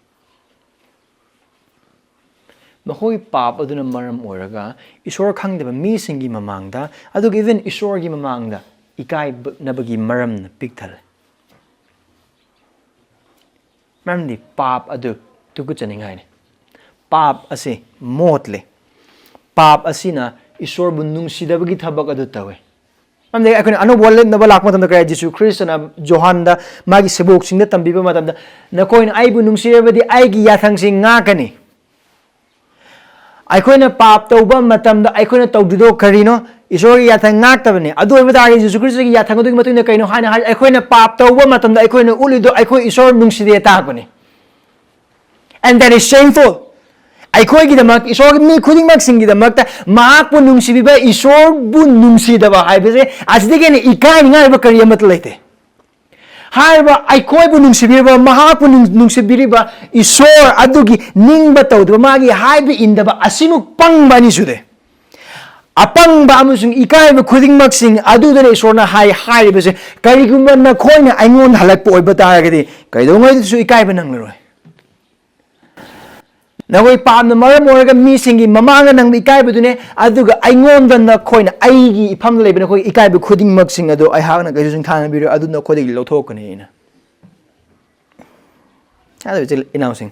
ꯃꯈꯣꯏꯒꯤ ꯄꯥꯞ ꯑꯗꯨꯅ ꯃꯔꯝ ꯑꯣꯏꯔꯒ ꯏꯁꯣꯔ ꯈꯪꯗꯕ ꯃꯤꯁꯤꯡꯒꯤ ꯃꯃꯥꯡꯗ, ꯑꯗꯨꯒ even ꯏꯁꯣꯔꯒꯤ ꯃꯃꯥꯡꯗ ꯏꯀꯥꯏꯅꯕꯒꯤ ꯃꯔꯝꯅ ꯄꯤꯛ ꯊꯜꯂꯦ꯫ ꯃꯔꯝꯗꯤ ꯄꯥꯞ ꯑꯗꯨ ꯇꯨꯀꯠꯆꯅꯤꯡꯉꯥꯏꯅꯤ꯫ ꯄꯥꯞ ꯑꯁꯤ ꯃꯣꯠꯂꯤ꯫ ꯄꯥꯞ ꯑꯁꯤꯅ ꯏꯁꯣꯔꯕꯨ ꯅꯨꯡꯁꯤꯗꯕꯒꯤ ꯊꯕꯛ ꯑꯗꯨ ꯇꯧꯏ꯫ ꯃꯔꯝꯗꯤ ꯑꯩꯈꯣꯏꯅ ꯑꯅꯧꯕ ꯋꯥꯔꯦꯞꯅꯕ ꯂꯥꯛꯄ ꯃꯇꯝꯗ, ꯀꯔꯤ, ꯖꯤꯁꯨ ꯈ꯭ꯔꯤꯁꯇꯅ ꯖꯣꯍꯥꯟꯗ ꯃꯥꯒꯤ ꯁꯦꯕꯣꯛꯁꯤꯡꯗ ꯇꯝꯕꯤꯕ ꯃꯇꯝꯗ, "ꯅꯈꯣꯏꯅ ꯑꯩꯕꯨ ꯅꯨꯡꯁꯤꯔꯕꯗꯤ ꯑꯩꯒꯤ ꯌꯥꯊꯪꯁꯤ ꯉꯥꯛꯀꯅꯤ"꯫ ꯑꯩꯈꯣꯏꯅ ꯄꯥꯞ ꯇꯧꯕ ꯃꯇꯝꯗ ꯑꯩꯈꯣꯏꯅ ꯇꯧꯗ꯭ꯔꯤꯗꯣ ꯀꯔꯤꯅꯣ? ꯏꯁꯣꯔꯒꯤ ꯌꯥꯊꯪ ꯉꯥꯛꯇꯕꯅꯤ꯫ ꯑꯗꯨ ꯑꯣꯏꯕ ꯇꯥꯔꯒꯗꯤ ꯖꯤꯁꯨ ꯈ꯭ꯔꯤꯁꯇꯒꯤ ꯌꯥꯊꯪ ꯑꯗꯨꯒꯤ ꯃꯇꯨꯡꯗ ꯀꯩꯅꯣ ꯍꯥꯏꯅ ꯍꯥꯏ? ꯑꯩꯈꯣꯏꯅ ꯄꯥꯞ ꯇꯧꯕ ꯃꯇꯝꯗ ꯑꯩꯈꯣꯏꯅ ꯎꯠꯂꯤꯗꯣ ꯑꯩꯈꯣꯏ ꯏꯁꯣꯔ ꯅꯨꯡꯁꯤꯗꯦ ꯇꯥꯛꯄꯅꯤ꯫ And that is shameful. ꯑꯩꯈꯣꯏꯒꯤꯗꯃꯛ, ꯏꯁꯣꯔꯒꯤ ꯃꯤ ꯈꯨꯗꯤꯡꯃꯛꯁꯤꯡꯒꯤꯗꯃꯛꯇ ꯃꯍꯥꯛꯄꯨ ꯅꯨꯡꯁꯤꯕꯤꯕ ꯏꯁꯣꯔꯕꯨ ꯅꯨꯡꯁꯤꯗꯕ ꯍꯥꯏꯕꯁꯦ ꯑꯁꯤꯗꯒꯤ ꯍꯦꯟꯅ ꯏꯀꯥꯏꯅꯤꯡꯉꯥꯏ ꯑꯣꯏꯕ ꯀꯔꯤ ꯑꯃꯠꯇ ꯂꯩꯇꯦ꯫ ꯍꯥꯏꯔꯤꯕ ꯑꯩꯈꯣꯏꯕꯨ ꯅꯨꯡꯁꯤꯕꯤꯔꯤꯕ, ꯃꯍꯥꯛꯄꯨ ꯅꯨꯡ-, ꯅꯨꯡꯁꯤꯕꯤꯔꯤꯕ ꯏꯁꯣꯔ ꯑꯗꯨꯒꯤ ꯅꯤꯡꯕ ꯇꯧꯗꯕ, ꯃꯥꯒꯤ ꯍꯥꯏꯕ ꯏꯟꯗꯕ ꯑꯁꯤꯃꯨꯛ ꯄꯪꯕ ꯑꯅꯤ ꯁꯨꯗꯦ꯫ ꯑꯄꯪꯕ ꯑꯃꯁꯨꯡ ꯏꯀꯥꯏꯕ ꯈꯨꯗꯤꯡꯃꯛꯁꯤꯡ ꯑꯗꯨꯗꯅ ꯏꯁꯣꯔꯅ ꯍꯥꯏ, ꯍꯥꯏꯔꯤꯕꯁꯦ, "ꯀꯔꯤꯒꯨꯝꯕ ꯅꯈꯣꯏꯅ ꯑꯩꯉꯣꯟꯗ ꯍꯜꯂꯛꯄ ꯑꯣꯏꯕ ꯇꯥꯔꯒꯗꯤ ꯀꯩꯗꯧꯉꯩꯗꯁꯨ ꯏꯀꯥꯏꯕ ꯅꯪꯂꯔꯣꯏ"꯫ ꯅꯈꯣꯏ ꯄꯥꯞꯅ ꯃꯔꯝ ꯑꯣꯏꯔꯒ ꯃꯤꯁꯤꯡꯒꯤ ꯃꯃꯥꯡꯗ ꯅꯪꯕꯨ ꯏꯀꯥꯏꯕꯗꯨꯅꯦ, ꯑꯗꯨꯒ ꯑꯩꯉꯣꯟꯗ ꯅꯈꯣꯏꯅ ꯑꯩꯒꯤ ꯏꯐꯝꯗ ꯂꯩꯕ ꯅꯈꯣꯏꯒꯤ ꯏꯀꯥꯏꯕ ꯈꯨꯗꯤꯡꯃꯛꯁꯤꯡ ꯑꯗꯨ ꯑꯩꯍꯥꯛꯅ ꯀꯩꯁꯨ ꯁꯤꯡꯊꯥꯅꯕꯤꯔꯣꯏ, ꯑꯗꯨ ꯅꯈꯣꯏꯗꯒꯤ ꯂꯧꯊꯣꯛꯀꯅꯤ ꯑꯩꯅ꯫ ꯑꯗꯨ ꯏꯆꯤꯜ ꯏꯅꯥꯎꯁꯤꯡ,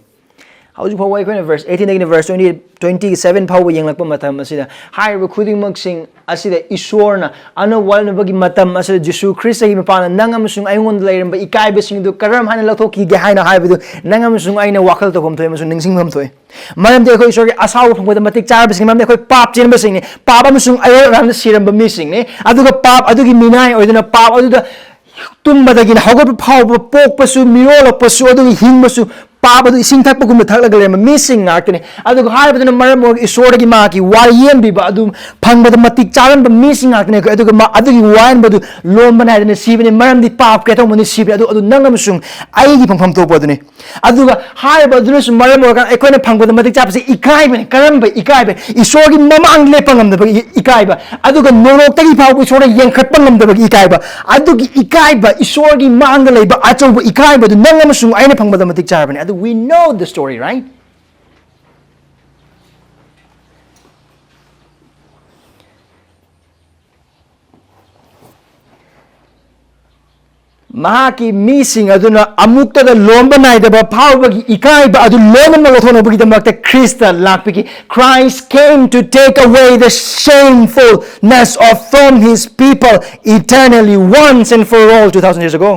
ꯍꯧꯖꯤꯛ ꯐꯥꯎꯕ ꯑꯩꯈꯣꯏꯅ verse eighteen ꯗꯒꯤꯅ verse twenty, twenty seven ꯐꯥꯎꯕ ꯌꯦꯡꯂꯛꯄ ꯃꯇꯝ ꯑꯁꯤꯗ ꯍꯥꯏꯔꯤꯕ ꯈꯨꯗꯤꯡꯃꯛꯁꯤꯡ ꯑꯁꯤꯗ ꯏꯁꯣꯔꯅ ꯑꯅꯧꯕ ꯋꯥꯅꯕꯒꯤ ꯃꯇꯝ ꯑꯁꯤꯗ ꯖꯤꯁꯨ ꯈ꯭ꯔꯤꯁꯇꯒꯤ ꯃꯄꯥꯟꯗ ꯅꯪ ꯑꯃꯁꯨꯡ ꯑꯩꯉꯣꯟꯗ ꯂꯩꯔꯝꯕ ꯏꯀꯥꯏꯕꯁꯤꯡ ꯑꯗꯨ ꯀꯔꯝ ꯍꯥꯏꯅ ꯂꯧꯊꯣꯛꯈꯤꯒꯦ ꯍꯥꯏꯅ ꯍꯥꯏꯕꯗꯨ ꯅꯪ ꯑꯃꯁꯨꯡ ꯑꯩꯅ ꯋꯥꯈꯜ ꯇꯧꯐꯝ ꯊꯣꯛꯏ ꯑꯃꯁꯨꯡ ꯅꯤꯡꯁꯤꯡꯐꯝ ꯊꯣꯛꯏ꯫ ꯃꯔꯝꯗꯤ ꯑꯩꯈꯣꯏ ꯏꯁꯣꯔꯒꯤ ꯑꯁꯥꯎꯕ ꯐꯪꯕꯗ ꯃꯇꯤꯛ ꯆꯥꯔꯕꯁꯤꯡ, ꯃꯔꯝꯗꯤ ꯑꯩꯈꯣꯏ ꯄꯥꯞ ꯆꯦꯟꯕꯁꯤꯡꯅꯤ, ꯄꯥꯞ ꯑꯃꯁꯨꯡ ꯑꯌꯣꯛ ꯑꯔꯥꯟꯗ ꯁꯤꯔꯝꯕ ꯃꯤꯁꯤꯡꯅꯤ, ꯑꯗꯨꯒ ꯄꯥꯞ ꯑꯗꯨꯒꯤ ꯃꯤꯅꯥꯏ ꯑꯣꯏꯗꯨꯅ ꯄꯥꯞ ꯑꯗꯨꯗ ꯇꯨꯝꯕꯗꯒꯤꯅ ꯍꯧꯒꯠꯄ ꯐꯥꯎꯕ, ꯄꯣꯛꯄꯁꯨ, ꯃꯤꯔꯣꯜꯂꯛꯄꯁꯨ, ꯑꯗꯨꯒ ꯍꯤꯡꯕꯁꯨ ꯄꯥꯞ ꯑꯗꯨ ꯏꯁꯤꯡ ꯊꯛꯄꯒꯨꯝꯅ ꯊꯛꯂꯒ ꯂꯩꯔꯝꯕ ꯃꯤꯁꯤꯡ ꯉꯥꯛꯇꯅꯤ꯫ ꯑꯗꯨꯒ ꯍꯥꯏꯔꯤꯕꯗꯨꯅ ꯃꯔꯝ ꯑꯣꯏꯔꯒ ꯏꯁꯣꯔꯗꯒꯤ ꯃꯍꯥꯛꯀꯤ ꯋꯥꯌꯦꯟꯕꯤꯕ ꯑꯗꯨ ꯐꯪꯕꯗ ꯃꯇꯤꯛ ꯆꯥꯔꯝꯕ ꯃꯤꯁꯤꯡ ꯉꯥꯛꯇꯅꯤ ꯑꯩꯈꯣꯏ꯫ ꯑꯗꯨꯒ ꯃꯥ-, ꯑꯗꯨꯒꯤ ꯋꯥꯌꯦꯟꯕꯗꯨ ꯂꯣꯝꯕ ꯅꯥꯏꯗꯅ ꯁꯤꯕꯅꯤ, ꯃꯔꯝꯗꯤ ꯄꯥꯞ ꯀꯩꯗꯧꯕꯅꯤ ꯁꯤꯕꯅꯤ꯫ ꯑꯗꯨ, ꯑꯗꯨ ꯅꯪ ꯑꯃꯁꯨꯡ ꯑꯩꯒꯤ ꯐꯪꯐꯝ ꯊꯣꯛꯄ ꯑꯗꯨꯅꯤ꯫ ꯑꯗꯨꯒ ꯍꯥꯏꯔꯤꯕ ꯑꯗꯨꯅꯁꯨ ꯃꯔꯝ ꯑꯣꯏꯔꯒ ꯑꯩꯈꯣꯏꯅ ꯐꯪꯕꯗ ꯃꯇꯤꯛ ꯆꯥꯕꯁꯤ ꯏꯀꯥꯏꯕꯅꯤ꯫ ꯀꯔꯝꯕ ꯏꯀꯥꯏꯕ? ꯏꯁꯣꯔꯒꯤ ꯃꯃꯥꯡꯗ ꯂꯦꯞꯄ ꯉꯝꯗꯕꯒꯤ ꯏꯀꯥꯏꯕ, ꯑꯗꯨꯒ ꯅꯣꯔꯣꯛꯇꯒꯤ ꯐꯥꯎꯕ ꯏꯁꯣꯔꯗ ꯌꯦꯡꯈꯠꯄ ꯉꯝꯗꯕꯒꯤ ꯏꯀꯥꯏꯕ꯫ ꯑꯗꯨꯒꯤ ꯏꯀꯥꯏꯕ, ꯏꯁꯣꯔꯒꯤ ꯃꯥꯡꯗ ꯂꯩꯕ ꯑꯆꯧꯕ ꯏꯀꯥꯏꯕꯗꯨ ꯅꯪ ꯑꯃꯁꯨꯡ ꯑꯩꯅ ꯐꯪꯕꯗ ꯃꯇꯤꯛ ꯆꯥꯔꯕꯅꯤ꯫ ꯑꯗꯨ, we know the story, right? ꯃꯍꯥꯛꯀꯤ ꯃꯤꯁꯤꯡ ꯑꯗꯨꯅ ꯑꯃꯨꯛꯇꯗ ꯂꯣꯝꯕ ꯅꯥꯏꯗꯕ ꯐꯥꯎꯕꯒꯤ ꯏꯀꯥꯏꯕ ꯑꯗꯨ ꯂꯣꯏꯅꯃꯛ ꯂꯧꯊꯣꯛꯅꯕꯒꯤꯗꯃꯛꯇ Christ ꯂꯥꯛꯄꯤꯈꯤ꯫ Christ came to take away the shamefulness of from his people eternally, once and for all, two thousand years ago.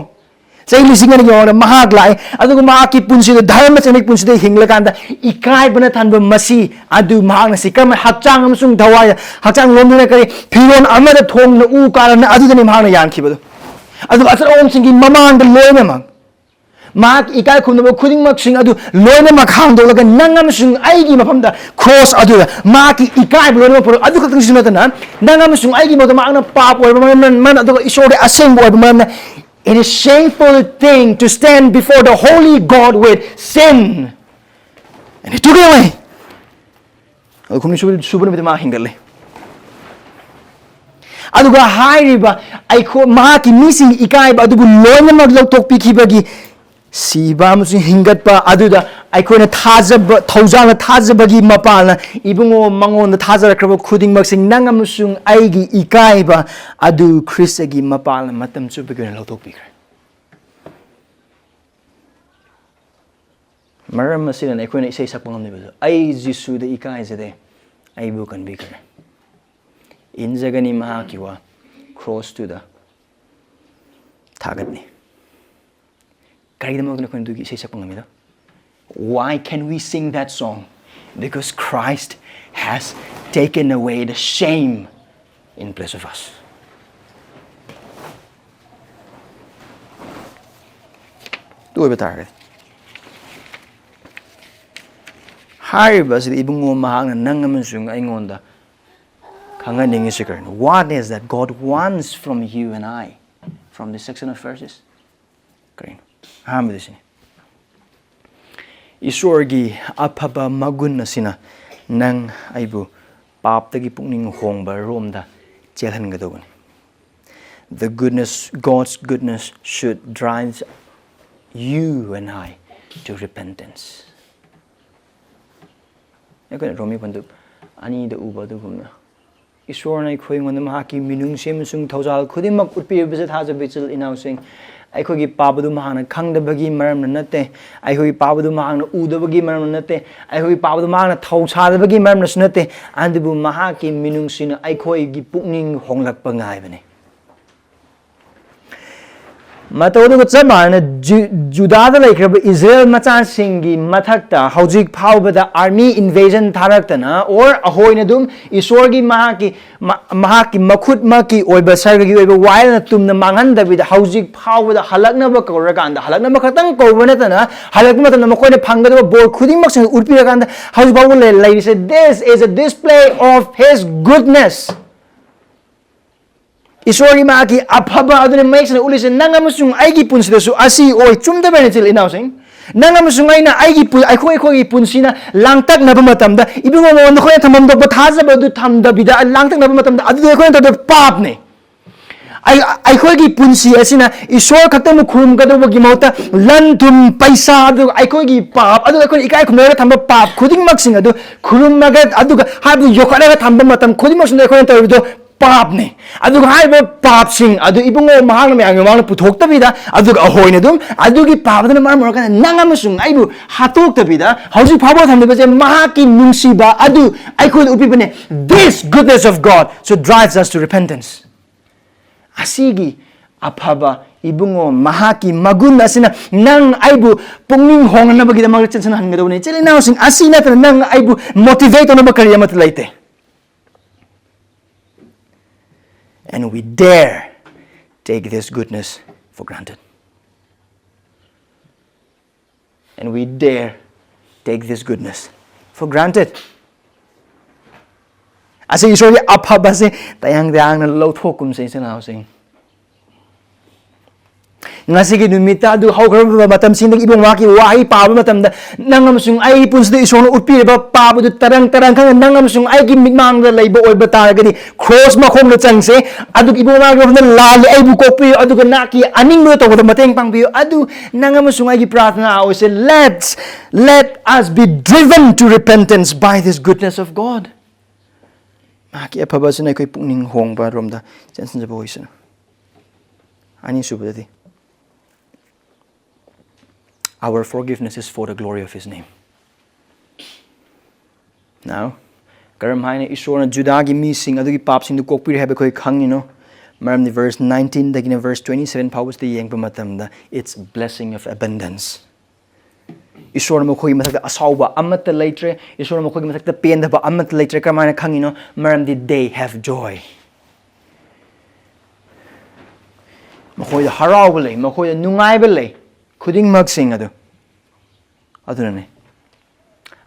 ꯆꯍꯤ ꯂꯤꯁꯤꯡ ꯑꯅꯤꯒꯤ ꯃꯃꯥꯡꯗ ꯃꯍꯥꯛ ꯂꯥꯛꯑꯦ, ꯑꯗꯨꯒ ꯃꯍꯥꯛꯀꯤ ꯄꯨꯟꯁꯤꯗ, ꯙꯔꯃ ꯆꯠꯅꯕꯒꯤ ꯄꯨꯟꯁꯤꯗ ꯍꯤꯡꯂꯀꯥꯟꯗ ꯏꯀꯥꯏꯕꯅ ꯊꯟꯕ ꯃꯁꯤ ꯑꯗꯨ ꯃꯍꯥꯛꯅ ꯁꯤ ꯀꯔꯝꯕ ꯍꯛꯆꯥꯡ ꯑꯃꯁꯨꯡ ꯊꯋꯥꯏꯗ, ꯍꯛꯆꯥꯡ ꯂꯣꯝꯗꯨꯅ ꯀꯔꯤ, ꯐꯤꯔꯣꯜ ꯑꯃꯗ ꯊꯣꯡꯅ ꯎ ꯀꯥꯔꯅ ꯑꯗꯨꯗꯅꯤ ꯃꯍꯥꯛꯅ ꯌꯥꯟꯈꯤꯕꯗꯨ꯫ ꯑꯗꯨꯒ ꯑꯆꯧꯕꯁꯤꯡꯒꯤ ꯃꯃꯥꯡꯗ ꯂꯣꯏꯅꯃꯛ ꯃꯍꯥꯛ ꯏꯀꯥꯏ ꯈꯨꯝꯅꯕ ꯈꯨꯗꯤꯡꯃꯛꯁꯤꯡ ꯑꯗꯨ ꯂꯣꯏꯅꯃꯛ ꯍꯥꯡꯗꯣꯛꯂꯒ ꯅꯪ ꯑꯃꯁꯨꯡ ꯑꯩꯒꯤ ꯃꯐꯝꯗ ꯀ꯭ꯔꯣꯁ ꯑꯗꯨꯗ ꯃꯍꯥꯛꯀꯤ ꯏꯀꯥꯏꯕ ꯂꯣꯏꯅꯃꯛ ꯄꯨꯔꯛ-, ꯑꯗꯨ ꯈꯛꯇꯪꯁꯨ ꯅꯠꯇꯅ ꯅꯪ ꯑꯃꯁꯨꯡ ꯑꯩꯒꯤ ꯃꯐꯝꯗ ꯃꯍꯥꯛꯅ ꯄꯥꯞ ꯑꯣꯏꯔꯕ ꯃꯔꯝꯅ, ꯃꯔꯝꯅ, ꯑꯗꯨꯒ ꯏꯁꯣꯔꯗꯤ ꯑꯁꯦꯡꯕ ꯑꯣꯏꯕ ꯃꯔꯝꯅ, it is shameful thing to stand before the holy God with sin. And he took it away. ꯑꯗꯨ ꯍꯨꯝꯅꯤ ꯁꯨꯕ, ꯁꯨꯕ ꯅꯨꯃꯤꯠꯇ ꯃꯥ ꯍꯤꯡꯒꯠꯂꯦ꯫ ꯑꯗꯨꯒ ꯍꯥꯏꯔꯤꯕ ꯑꯩꯈꯣꯏ, ꯃꯍꯥꯛꯀꯤ ꯃꯤꯁꯤꯡꯒꯤ ꯏꯀꯥꯏꯕ ꯑꯗꯨꯕꯨ ꯂꯣꯏꯅꯃꯛ ꯂꯧꯊꯣꯛꯄꯤꯈꯤꯕꯒꯤ ꯁꯤꯕ ꯑꯃꯁꯨꯡ ꯍꯤꯡꯒꯠꯄ ꯑꯗꯨꯗ ꯑꯩꯈꯣꯏꯅ ꯊꯥꯖꯕ, ꯊꯧꯖꯥꯜꯅ ꯊꯥꯖꯕꯒꯤ ꯃꯄꯥꯜꯅ, ꯏꯕꯨꯡꯉꯣ, ꯃꯉꯣꯟꯗ ꯊꯥꯖꯔꯛꯈ꯭ꯔꯕ ꯈꯨꯗꯤꯡꯃꯛꯁꯤ ꯅꯪ ꯑꯃꯁꯨꯡ ꯑꯩꯒꯤ ꯏꯀꯥꯏꯕ ꯑꯗꯨ ꯈ꯭ꯔꯤꯁꯇꯒꯤ ꯃꯄꯥꯜꯅ ꯃꯇꯝ ꯆꯨꯞꯄꯒꯤ ꯑꯣꯏꯅ ꯂꯧꯊꯣꯛꯄꯤꯈ꯭ꯔꯦ꯫ ꯃꯔꯝ ꯑꯁꯤꯅꯅꯦ ꯑꯩꯈꯣꯏꯅ ꯏꯁꯩ ꯁꯛꯄ ꯉꯝꯂꯤꯕꯗꯨ, "ꯑꯩ ꯖꯤꯁꯨꯗ ꯏꯀꯥꯏꯖꯗꯦ, ꯑꯩꯕꯨ ꯀꯟꯕꯤꯈ꯭ꯔꯦ꯫ ꯏꯟꯖꯒꯅꯤ ꯃꯍꯥꯛꯀꯤ ꯋꯥ, ꯀ꯭ꯔꯣꯁꯇꯨꯗ ꯊꯥꯒꯠꯅꯤ"꯫ ꯀꯔꯤꯒꯤꯗꯃꯛꯇꯅꯣ ꯑꯩꯈꯣꯏꯅ ꯑꯗꯨꯒꯤ ꯏꯁꯩ ꯁꯛꯄ ꯉꯝꯃꯤꯗꯣ? Why can we sing that song? Because Christ has taken away the shame in place of us. ꯑꯗꯨ ꯑꯣꯏꯕ ꯇꯥꯔꯒꯗꯤ, ꯍꯥꯏꯔꯤꯕ ꯑꯁꯤꯗ ꯏꯕꯨꯡꯉꯣ ꯃꯍꯥꯛꯅ ꯅꯪ ꯑꯃꯁꯨꯡ ꯑꯩꯉꯣꯟꯗ ꯈꯪꯍꯟꯅꯤꯡꯉꯤꯁꯤ ꯀꯔꯤꯅꯣ? What is that God wants from you and I from this section of verses? ꯀꯔꯤꯅꯣ? ꯑꯍꯥꯟꯕꯗ ꯁꯤꯅꯤ, ꯏꯁꯣꯔꯒꯤ ꯑꯐꯕ ꯃꯒꯨꯟ ꯑꯁꯤꯅ ꯅꯪ ꯑꯩꯕꯨ ꯄꯥꯞꯇꯒꯤ ꯄꯨꯛꯅꯤꯡ ꯍꯣꯡꯕ ꯔꯣꯝꯗ ꯆꯦꯜꯍꯟꯒꯗꯧꯕꯅꯤ꯫ The goodness, God's goodness should drive you and I to repentance. ꯑꯩꯈꯣꯏꯅ ꯔꯣꯃꯤ ꯄꯟꯗꯨꯞ ꯑꯅꯤꯗ ꯎꯕ ꯑꯗꯨꯒꯨꯝꯅ, ꯏꯁꯣꯔꯅ ꯑꯩꯈꯣꯏꯉꯣꯟꯗ ꯃꯍꯥꯛꯀꯤ ꯃꯤꯅꯨꯡꯁꯤ ꯑꯃꯁꯨꯡ ꯊꯧꯖꯥꯜ ꯈꯨꯗꯤꯡꯃꯛ ꯎꯠꯄꯤꯔꯤꯕꯁꯦ, ꯊꯥꯖꯕ ꯏꯆꯤꯜ ꯏꯅꯥꯎꯁꯤꯡ, ꯑꯩꯈꯣꯏꯒꯤ ꯄꯥꯞ ꯑꯗꯨ ꯃꯍꯥꯛꯅ ꯈꯪꯗꯕꯒꯤ ꯃꯔꯝꯅ ꯅꯠꯇꯦ, ꯑꯩꯈꯣꯏꯒꯤ ꯄꯥꯞ ꯑꯗꯨ ꯃꯍꯥꯛꯅ ꯎꯗꯕꯒꯤ ꯃꯔꯝꯅ ꯅꯠꯇꯦ, ꯑꯩꯈꯣꯏꯒꯤ ꯄꯥꯞ ꯑꯗꯨ ꯃꯍꯥꯛꯅ ꯊꯧꯁꯥꯗꯕꯒꯤ ꯃꯔꯝꯅꯁꯨ ꯅꯠꯇꯦ, ꯑꯗꯨꯕꯨ ꯃꯍꯥꯛꯀꯤ ꯃꯤꯅꯨꯡꯁꯤꯅ ꯑꯩꯈꯣꯏꯒꯤ ꯄꯨꯛꯅꯤꯡ ꯍꯣꯡꯂꯛꯄ ꯉꯥꯏꯕꯅꯤ꯫ ꯃꯇꯧ ꯑꯗꯨꯒ ꯆꯞ ꯃꯥꯟꯅꯅ ꯖꯨ-, ꯖꯨꯗꯥꯗ ꯂꯩꯈ꯭ꯔꯕ ꯏꯖꯔꯦꯜ ꯃꯆꯥꯁꯤꯡꯒꯤ ꯃꯊꯛꯇ ꯍꯧꯖꯤꯛ ꯐꯥꯎꯕꯗ army invasion ꯊꯥꯔꯛꯇꯅ, or ꯑꯩꯈꯣꯏꯅ ꯑꯗꯨꯝ ꯏꯁꯣꯔꯒꯤ ꯃꯍꯥꯛꯀꯤ, ꯃ-, ꯃꯍꯥꯛꯀꯤ ꯃꯈꯨꯠꯃꯛꯀꯤ ꯑꯣꯏꯕ ꯁꯔꯒꯒꯤ ꯑꯣꯏꯕ ꯋꯥꯌꯦꯜꯅ ꯇꯨꯝꯅ ꯃꯥꯡꯍꯟꯗꯕꯤꯗ, ꯍꯧꯖꯤꯛ ꯐꯥꯎꯕꯗ ꯍꯜꯂꯛꯅꯕ ꯀꯧꯔꯀꯥꯟꯗ, ꯍꯜꯂꯛꯅꯕ ꯈꯛꯇꯪ ꯀꯧꯕ ꯅꯠꯇꯅ, ꯍꯜꯂꯛꯄ ꯃꯇꯝꯗ ꯃꯈꯣꯏꯅ ꯐꯪꯒꯗꯕ ꯕꯣꯔ ꯈꯨꯗꯤꯡꯃꯛꯁꯤꯡ ꯎꯠꯄꯤꯔꯀꯥꯟꯗ, ꯍꯧꯖꯤꯛ ꯐꯥꯎꯕ ꯂꯩ-, ꯂꯩꯔꯤꯁꯦ, this is a display of his goodness. ꯏꯁꯣꯔꯒꯤ ꯃꯍꯥꯛꯀꯤ ꯑꯐꯕ ꯑꯗꯨꯅ ꯃꯌꯦꯛ ꯁꯦꯡꯅ ꯎꯠꯂꯤꯁꯦ, ꯅꯪ ꯑꯃꯁꯨꯡ ꯑꯩꯒꯤ ꯄꯨꯟꯁꯤꯗꯁꯨ ꯑꯁꯤ ꯑꯣꯏ꯫ ꯆꯨꯝꯗꯕ꯭ꯔ, ꯏꯆꯤꯜ ꯏꯅꯥꯎꯁꯤꯡ? ꯅꯪ ꯑꯃꯁꯨꯡ ꯑꯩꯅ, ꯑꯩꯒꯤ ꯄꯨ-, ꯑꯩꯈꯣꯏ, ꯑꯩꯈꯣꯏꯒꯤ ꯄꯨꯟꯁꯤꯅ ꯂꯥꯡꯇꯛꯅꯕ ꯃꯇꯝꯗ, ꯏꯕꯨꯡꯉꯣ, ꯃꯉꯣꯟꯗ ꯑꯩꯈꯣꯏꯅ ꯊꯝꯐꯝ ꯊꯣꯛꯄ ꯊꯥꯖꯕ ꯑꯗꯨ ꯊꯝꯗꯕꯤꯗ ꯂꯥꯡꯇꯛꯅꯕ ꯃꯇꯝꯗ, ꯑꯗꯨꯗꯤ ꯑꯩꯈꯣꯏꯅ ꯇꯧꯕ ꯄꯥꯞꯅꯦ꯫ ꯑꯩ-, ꯑꯩꯈꯣꯏꯒꯤ ꯄꯨꯟꯁꯤ ꯑꯁꯤꯅ ꯏꯁꯣꯔ ꯈꯛꯇꯕꯨ ꯈꯨꯔꯨꯝꯒꯗꯧꯕꯒꯤ ꯃꯍꯨꯠꯇ ꯂꯟ ꯊꯨꯝ, ꯄꯩꯁꯥ, ꯑꯗꯨꯒ ꯑꯩꯈꯣꯏꯒꯤ ꯄꯥꯞ, ꯑꯗꯨꯒ ꯑꯩꯈꯣꯏꯅ ꯏꯀꯥꯏ ꯈꯨꯝꯅꯔꯒ ꯊꯝꯕ ꯄꯥꯞ ꯈꯨꯗꯤꯡꯃꯛꯁꯤꯡ ꯑꯗꯨ ꯈꯨꯔꯨꯝꯃꯒ, ꯑꯗꯨꯒ ꯍꯥꯏꯕꯗꯤ ꯌꯣꯛꯈꯠꯂꯒ ꯊꯝꯕ ꯃꯇꯝ ꯈꯨꯗꯤꯡꯃꯛꯁꯤꯗ ꯑꯩꯈꯣꯏꯅ ꯇꯧꯔꯤꯕꯗꯣ ꯄꯥꯞꯅꯤ꯫ ꯑꯗꯨꯒ ꯍꯥꯏꯔꯤꯕ ꯄꯥꯞꯁꯤꯡ ꯑꯗꯨ ꯏꯕꯨꯡꯉꯣ ꯃꯍꯥꯛꯅ ꯃꯌꯥꯝꯒꯤ ꯃꯃꯥꯡꯗ ꯄꯨꯊꯣꯛꯇꯕꯤꯗ, ꯑꯗꯨꯒ ꯑꯩꯈꯣꯏꯅ ꯑꯗꯨꯝ ꯑꯗꯨꯒꯤ ꯄꯥꯞ ꯑꯗꯨꯅ ꯃꯔꯝ ꯑꯣꯏꯔꯀꯥꯟꯗ ꯅꯪ ꯑꯃꯁꯨꯡ ꯑꯩꯕꯨ ꯍꯥꯠꯇꯣꯛꯇꯕꯤꯗ ꯍꯧꯖꯤꯛ ꯐꯥꯎꯕ ꯊꯝꯂꯤꯕꯁꯦ ꯃꯍꯥꯛꯀꯤ ꯅꯨꯡꯁꯤꯕ ꯑꯗꯨ ꯑꯩꯈꯣꯏꯗ ꯎꯠꯄꯤꯕꯅꯦ꯫ This goodness of God so drives us to repentance. ꯑꯁꯤꯒꯤ ꯑꯐꯕ ꯏꯕꯨꯡꯉꯣ ꯃꯍꯥꯛꯀꯤ ꯃꯒꯨꯟ ꯑꯁꯤꯅ ꯅꯪ ꯑꯩꯕꯨ ꯄꯨꯛꯅꯤꯡ ꯍꯣꯡꯅꯅꯕꯒꯤꯗꯃꯛꯇ ꯆꯦꯟꯁꯤꯟꯍꯟꯒꯗꯧꯕꯅꯤ꯫ ꯏꯆꯤꯜ ꯏꯅꯥꯎꯁꯤꯡ, ꯑꯁꯤ ꯅꯠꯇꯅ ꯅꯪ ꯑꯩꯕꯨ motivate ꯇꯧꯅꯕ ꯀꯔꯤ ꯑꯃꯠꯇ ꯂꯩꯇꯦ꯫ And we dare take this goodness for granted. And we dare take this goodness for granted. ꯑꯁꯤ ꯏꯁꯣꯔꯒꯤ ꯑꯐꯕꯁꯦ ꯇꯌꯥꯡ ꯇꯌꯥꯡꯅ ꯂꯧꯊꯣꯛꯀꯨꯝꯁꯦ, ꯏꯆꯤꯜ ꯏꯅꯥꯎꯁꯤꯡ꯫ ꯉꯁꯤꯒꯤ ꯅꯨꯃꯤꯠꯇ ꯑꯗꯨ ꯍꯧꯈ꯭ꯔꯕ ꯃꯇꯝꯁꯤꯡꯗꯒꯤ ꯏꯕꯨꯡ ꯃꯍꯥꯛꯀꯤ ꯋꯥꯍꯩ ꯄꯥꯕ ꯃꯇꯝꯗ ꯅꯪ ꯑꯃꯁꯨꯡ ꯑꯩꯒꯤ ꯄꯨꯟꯁꯤꯗ ꯏꯁꯣꯔꯅ ꯎꯠꯄꯤꯔꯤꯕ ꯄꯥꯞ ꯑꯗꯨ ꯇꯔꯪ ꯇꯔꯪ ꯈꯪꯅ ꯅꯪ ꯑꯃꯁꯨꯡ ꯑꯩꯒꯤ ꯃꯤꯠꯃꯥꯡꯗ ꯂꯩꯕ ꯑꯣꯏꯕ ꯇꯥꯔꯒꯗꯤ, cross ꯃꯈꯣꯡꯗ ꯆꯪꯁꯦ, ꯑꯗꯨꯒ ꯏꯕꯨꯡ ꯃꯍꯥꯛꯀꯤ ꯃꯐꯝꯗ ꯂꯥꯜꯂꯦ, ꯑꯩꯕꯨ ꯀꯣꯛꯄꯤꯌꯨ, ꯑꯗꯨꯒ ꯅꯍꯥꯛꯀꯤ ꯑꯅꯤꯡꯕꯗ ꯇꯧꯕꯗ ꯃꯇꯦꯡ ꯄꯥꯡꯕꯤꯌꯨ꯫ ꯑꯗꯨ ꯅꯪ ꯑꯃꯁꯨꯡ ꯑꯩꯒꯤ ꯄ꯭ꯔꯥꯔꯊꯅꯥ ꯑꯣꯏꯁꯦ꯫ Let's, let us be driven to repentance by this goodness of God. ꯃꯍꯥꯛꯀꯤ ꯑꯐꯕ ꯑꯁꯤꯅ ꯑꯩꯈꯣꯏ ꯄꯨꯛꯅꯤꯡ ꯍꯣꯡꯕ ꯔꯣꯝꯗ ꯆꯦꯟꯁꯤꯟꯖꯕ ꯑꯣꯏꯁꯅꯨ꯫ ꯑꯅꯤꯁꯨꯕꯗꯗꯤ, our forgiveness is for the glory of his name. Now, ꯀꯔꯝ ꯍꯥꯏꯅ ꯏꯁꯣꯔꯅ ꯖꯨꯗꯥꯒꯤ ꯃꯤꯁꯤꯡ ꯑꯗꯨꯒꯤ ꯄꯥꯞꯁꯤꯡꯗꯨ ꯀꯣꯛꯄꯤꯔꯦ ꯍꯥꯏꯕ ꯑꯩꯈꯣꯏ ꯈꯪꯉꯤꯅꯣ? ꯃꯔꯝꯗꯤ verse nineteenꯗꯒꯤꯅ verse twenty-seven ꯐꯥꯎꯕꯁꯤꯗ ꯌꯦꯡꯕ ꯃꯇꯝꯗ, it's blessing of abundance. ꯏꯁꯣꯔꯅ ꯃꯈꯣꯏꯒꯤ ꯃꯊꯛꯇ ꯑꯁꯥꯎꯕ ꯑꯃꯠꯇ ꯂꯩꯇ꯭ꯔꯦ, ꯏꯁꯣꯔꯅ ꯃꯈꯣꯏꯒꯤ ꯃꯊꯛꯇ ꯄꯦꯟꯗꯕ ꯑꯃꯠꯇ ꯂꯩꯇ꯭ꯔꯦ꯫ ꯀꯔꯝꯍꯥꯏꯅ ꯈꯪꯉꯤꯅꯣ? ꯃꯔꯝꯗꯤ they have joy. ꯃꯈꯣꯏꯗ ꯍꯔꯥꯎꯕ ꯂꯩ, ꯃꯈꯣꯏꯗ ꯅꯨꯡꯉꯥꯏꯕ ꯂꯩ, ꯈꯨꯗꯤꯡꯃꯛꯁꯤꯡ ꯑꯗꯨ꯫ ꯑꯗꯨꯅꯅꯦ,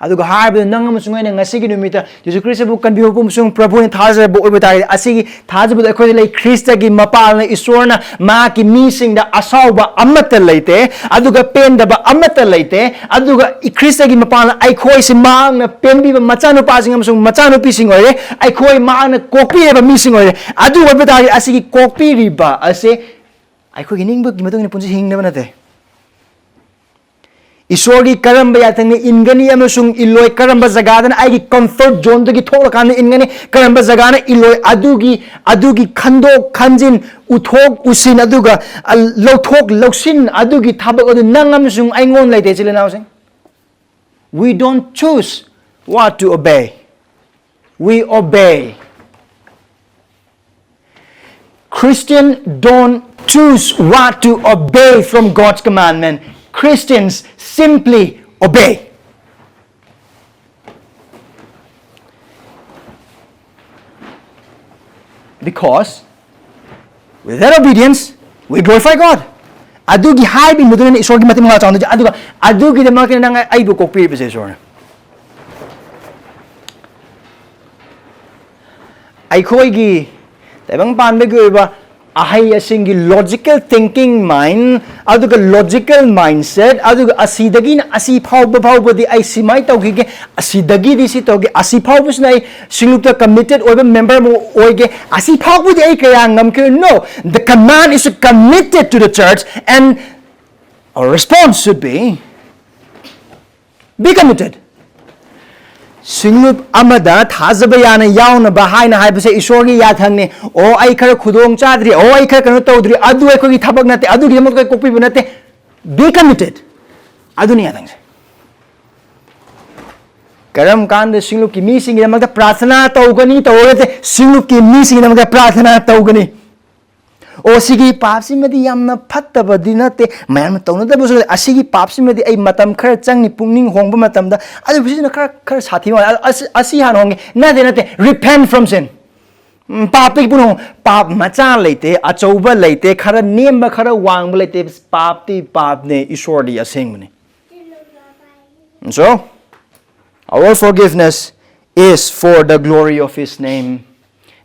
ꯑꯗꯨꯒ ꯍꯥꯏꯕꯗꯨ ꯅꯪ ꯑꯃꯁꯨꯡ ꯑꯩꯅ ꯉꯁꯤꯒꯤ ꯅꯨꯃꯤꯠꯇ ꯖꯤꯁꯨ ꯈ꯭ꯔꯤꯁꯇꯕꯨ ꯀꯟꯕꯤꯕ ꯑꯃꯁꯨꯡ ꯄ꯭ꯔꯚꯨꯅ ꯊꯥꯖꯔꯕ ꯑꯣꯏꯕ ꯇꯥꯔꯒꯗꯤ, ꯑꯁꯤꯒꯤ ꯊꯥꯖꯕꯗꯨ ꯑꯩꯈꯣꯏꯗ ꯂꯩ꯫ ꯈ꯭ꯔꯤꯁꯇꯒꯤ ꯃꯄꯥꯜꯅ ꯏꯁꯣꯔꯅ ꯃꯍꯥꯛꯀꯤ ꯃꯤꯁꯤꯡꯗ ꯑꯁꯥꯎꯕ ꯑꯃꯠꯇ ꯂꯩꯇꯦ, ꯑꯗꯨꯒ ꯄꯦꯟꯗꯕ ꯑꯃꯠꯇ ꯂꯩꯇꯦ꯫ ꯑꯗꯨꯒ ꯈ꯭ꯔꯤꯁꯇꯒꯤ ꯃꯄꯥꯜꯅ ꯑꯩꯈꯣꯏꯁꯤ ꯃꯍꯥꯛꯅ ꯄꯦꯟꯕꯤꯕ ꯃꯆꯥꯅꯨꯄꯥꯁꯤꯡ ꯑꯃꯁꯨꯡ ꯃꯆꯥꯅꯨꯄꯤꯁꯤꯡ ꯑꯣꯏꯔꯦ꯫ ꯑꯩꯈꯣꯏ ꯃꯍꯥꯛꯅ ꯀꯣꯛꯄꯤꯔꯕ ꯃꯤꯁꯤꯡ ꯑꯣꯏꯔꯦ꯫ ꯑꯗꯨ ꯑꯣꯏꯕ ꯇꯥꯔꯒꯗꯤ ꯑꯁꯤꯒꯤ ꯀꯣꯛꯄꯤꯔꯤꯕ ꯑꯁꯦ ꯑꯩꯈꯣꯏꯒꯤ ꯅꯤꯡꯕꯒꯤ ꯃꯇꯨꯡ ꯏꯟꯅ ꯄꯨꯟꯁꯤ ꯍꯤꯡꯅꯕ ꯅꯠꯇꯦ꯫ ꯏꯁꯣꯔꯒꯤ ꯀꯔꯝꯕ ꯌꯥꯊꯪꯅ ꯏꯟꯒꯅꯤ ꯑꯃꯁꯨꯡ ꯏꯜꯂꯣꯏ, ꯀꯔꯝꯕ ꯖꯒꯥꯗꯅ ꯑꯩꯒꯤ comfort zoneꯗꯒꯤ ꯊꯣꯛꯂꯀꯥꯟꯗ ꯏꯟꯒꯅꯤ, ꯀꯔꯝꯕ ꯖꯒꯥꯅ ꯏꯜꯂꯣꯏ, ꯑꯗꯨꯒꯤ, ꯑꯗꯨꯒꯤ ꯈꯟꯗꯣꯛ ꯈꯟꯖꯤꯟ, ꯎꯊꯣꯛ ꯎꯁꯤꯟ, ꯑꯗꯨꯒ, ꯑ, ꯂꯧꯊꯣꯛ ꯂꯧꯁꯤꯟ, ꯑꯗꯨꯒꯤ ꯊꯕꯛ ꯑꯗꯨ ꯅꯪ ꯑꯃꯁꯨꯡ ꯑꯩꯉꯣꯟꯗ ꯂꯩꯇꯦ, ꯏꯆꯤꯜ ꯏꯅꯥꯎꯁꯤꯡ꯫ We don't choose what to obey. We obey. Christian don't choose what to obey from God's commandment. Christians simply obey. Because with that obedience, we glorify God. ꯑꯗꯨꯒꯤ ꯍꯥꯏꯕ ꯏꯟꯕꯗꯨꯅ ꯏꯁꯣꯔꯒꯤ ꯃꯇꯤꯛ ꯃꯉꯥ ꯆꯥꯎꯅ ꯇꯧꯖꯩ꯫ ꯑꯗꯨꯒ ꯑꯗꯨꯒꯤꯗꯃꯛꯇ ꯅꯪ ꯑꯩꯕꯨ ꯀꯣꯛꯄꯤꯔꯤꯕꯁꯦ ꯏꯁꯣꯔꯅ꯫ ꯑꯩꯈꯣꯏꯒꯤ ꯇꯥꯏꯕꯪ ꯄꯥꯟꯕꯒꯤ ꯑꯣꯏꯕ ꯑꯍꯩ ꯑꯁꯤꯡꯒꯤ logical thinking mind, ꯑꯗꯨꯒ logical mindset, ꯑꯗꯨꯒ ꯑꯁꯤꯗꯒꯤꯅ ꯑꯁꯤ ꯐꯥꯎꯕ ꯐꯥꯎꯕꯗꯤ ꯑꯩ ꯁꯤꯃꯥꯏ ꯇꯧꯈꯤꯒꯦ, ꯑꯁꯤꯗꯒꯤꯗꯤ ꯁꯤ ꯇꯧꯒꯦ, ꯑꯁꯤ ꯐꯥꯎꯕꯁꯤꯅ ꯑꯩ ꯁꯤꯡꯂꯨꯞꯇ committed ꯑꯣꯏꯕ member ꯑꯃ ꯑꯣꯏꯒꯦ, ꯑꯁꯤ ꯐꯥꯎꯕꯗꯤ ꯑꯩ ꯀꯌꯥ ꯉꯝꯈꯤꯔꯣꯏ꯫ No, the command is to committed to the church and our response should be, be committed. ꯁꯤꯡꯂꯨꯞ ꯑꯃꯗ ꯊꯥꯖꯕ ꯌꯥꯅ ꯌꯥꯎꯅꯕ ꯍꯥꯏꯅ ꯍꯥꯏꯕꯁꯦ ꯏꯁꯣꯔꯒꯤ ꯌꯥꯊꯪꯅꯤ꯫ ꯑꯣ, ꯑꯩ ꯈꯔ ꯈꯨꯗꯣꯡ ꯆꯥꯗ꯭ꯔꯤ, ꯑꯣ, ꯑꯩ ꯈꯔ ꯀꯩꯅꯣ ꯇꯧꯗ꯭ꯔꯤ, ꯑꯗꯨ ꯑꯩꯈꯣꯏꯒꯤ ꯊꯕꯛ ꯅꯠꯇꯦ, ꯑꯗꯨꯒꯤꯗꯃꯛꯇ ꯑꯩꯈꯣꯏ ꯀꯣꯛꯄꯤꯕ ꯅꯠꯇꯦ꯫ Be committed. ꯑꯗꯨꯅꯤ ꯌꯥꯊꯪꯁꯦ꯫ ꯀꯔꯝ ꯀꯥꯟꯗ ꯁꯤꯡꯂꯨꯞꯀꯤ ꯃꯤꯁꯤꯡꯒꯤꯗꯃꯛꯇ ꯄ꯭ꯔꯥꯊꯅꯥ ꯇꯧꯒꯅꯤ, ꯇꯧꯔꯣꯏ ꯅꯠꯇꯦ, ꯁꯤꯡꯂꯨꯞꯀꯤ ꯃꯤꯁꯤꯡꯒꯤꯗꯃꯛꯇ ꯄ꯭ꯔꯥꯊꯅꯥ ꯇꯧꯒꯅꯤ꯫ ꯑꯣ, ꯁꯤꯒꯤ ꯄꯥꯞꯁꯤꯃꯗꯤ ꯌꯥꯝꯅ ꯐꯠꯇꯕꯗꯤ ꯅꯠꯇꯦ, ꯃꯌꯥꯝꯅ ꯇꯧꯅꯗꯕꯁꯨ ꯂꯩ꯫ ꯑꯁꯤꯒꯤ ꯄꯥꯞꯁꯤꯃꯗꯤ ꯑꯩ ꯃꯇꯝ ꯈꯔ ꯆꯪꯅꯤ ꯄꯨꯛꯅꯤꯡ ꯍꯣꯡꯕ ꯃꯇꯝꯗ꯫ ꯑꯗꯨꯕꯨ ꯁꯤꯅ ꯈꯔ, ꯈꯔ ꯁꯥꯊꯤꯕ ꯃꯥꯜꯂꯦ꯫ ꯑꯁꯤ, ꯑꯁꯤ ꯍꯥꯟꯅ ꯍꯣꯡꯒꯦ꯫ ꯅꯠꯇꯦ, ꯅꯠꯇꯦ, repent from sin. ꯎꯝ, ꯄꯥꯞꯇꯒꯤ ꯄꯨꯛꯅꯤꯡ ꯍꯣꯡ-, ꯄꯥꯞ ꯃꯆꯥ ꯂꯩꯇꯦ, ꯑꯆꯧꯕ ꯂꯩꯇꯦ, ꯈꯔ ꯅꯦꯝꯕ, ꯈꯔ ꯋꯥꯡꯕ ꯂꯩꯇꯦ꯫ ꯄꯥꯞꯇꯤ ꯄꯥꯞꯅꯦ, ꯏꯁꯣꯔꯗꯤ ꯑꯁꯦꯡꯕꯅꯤ꯫ So, Our forgiveness is for the glory of His name.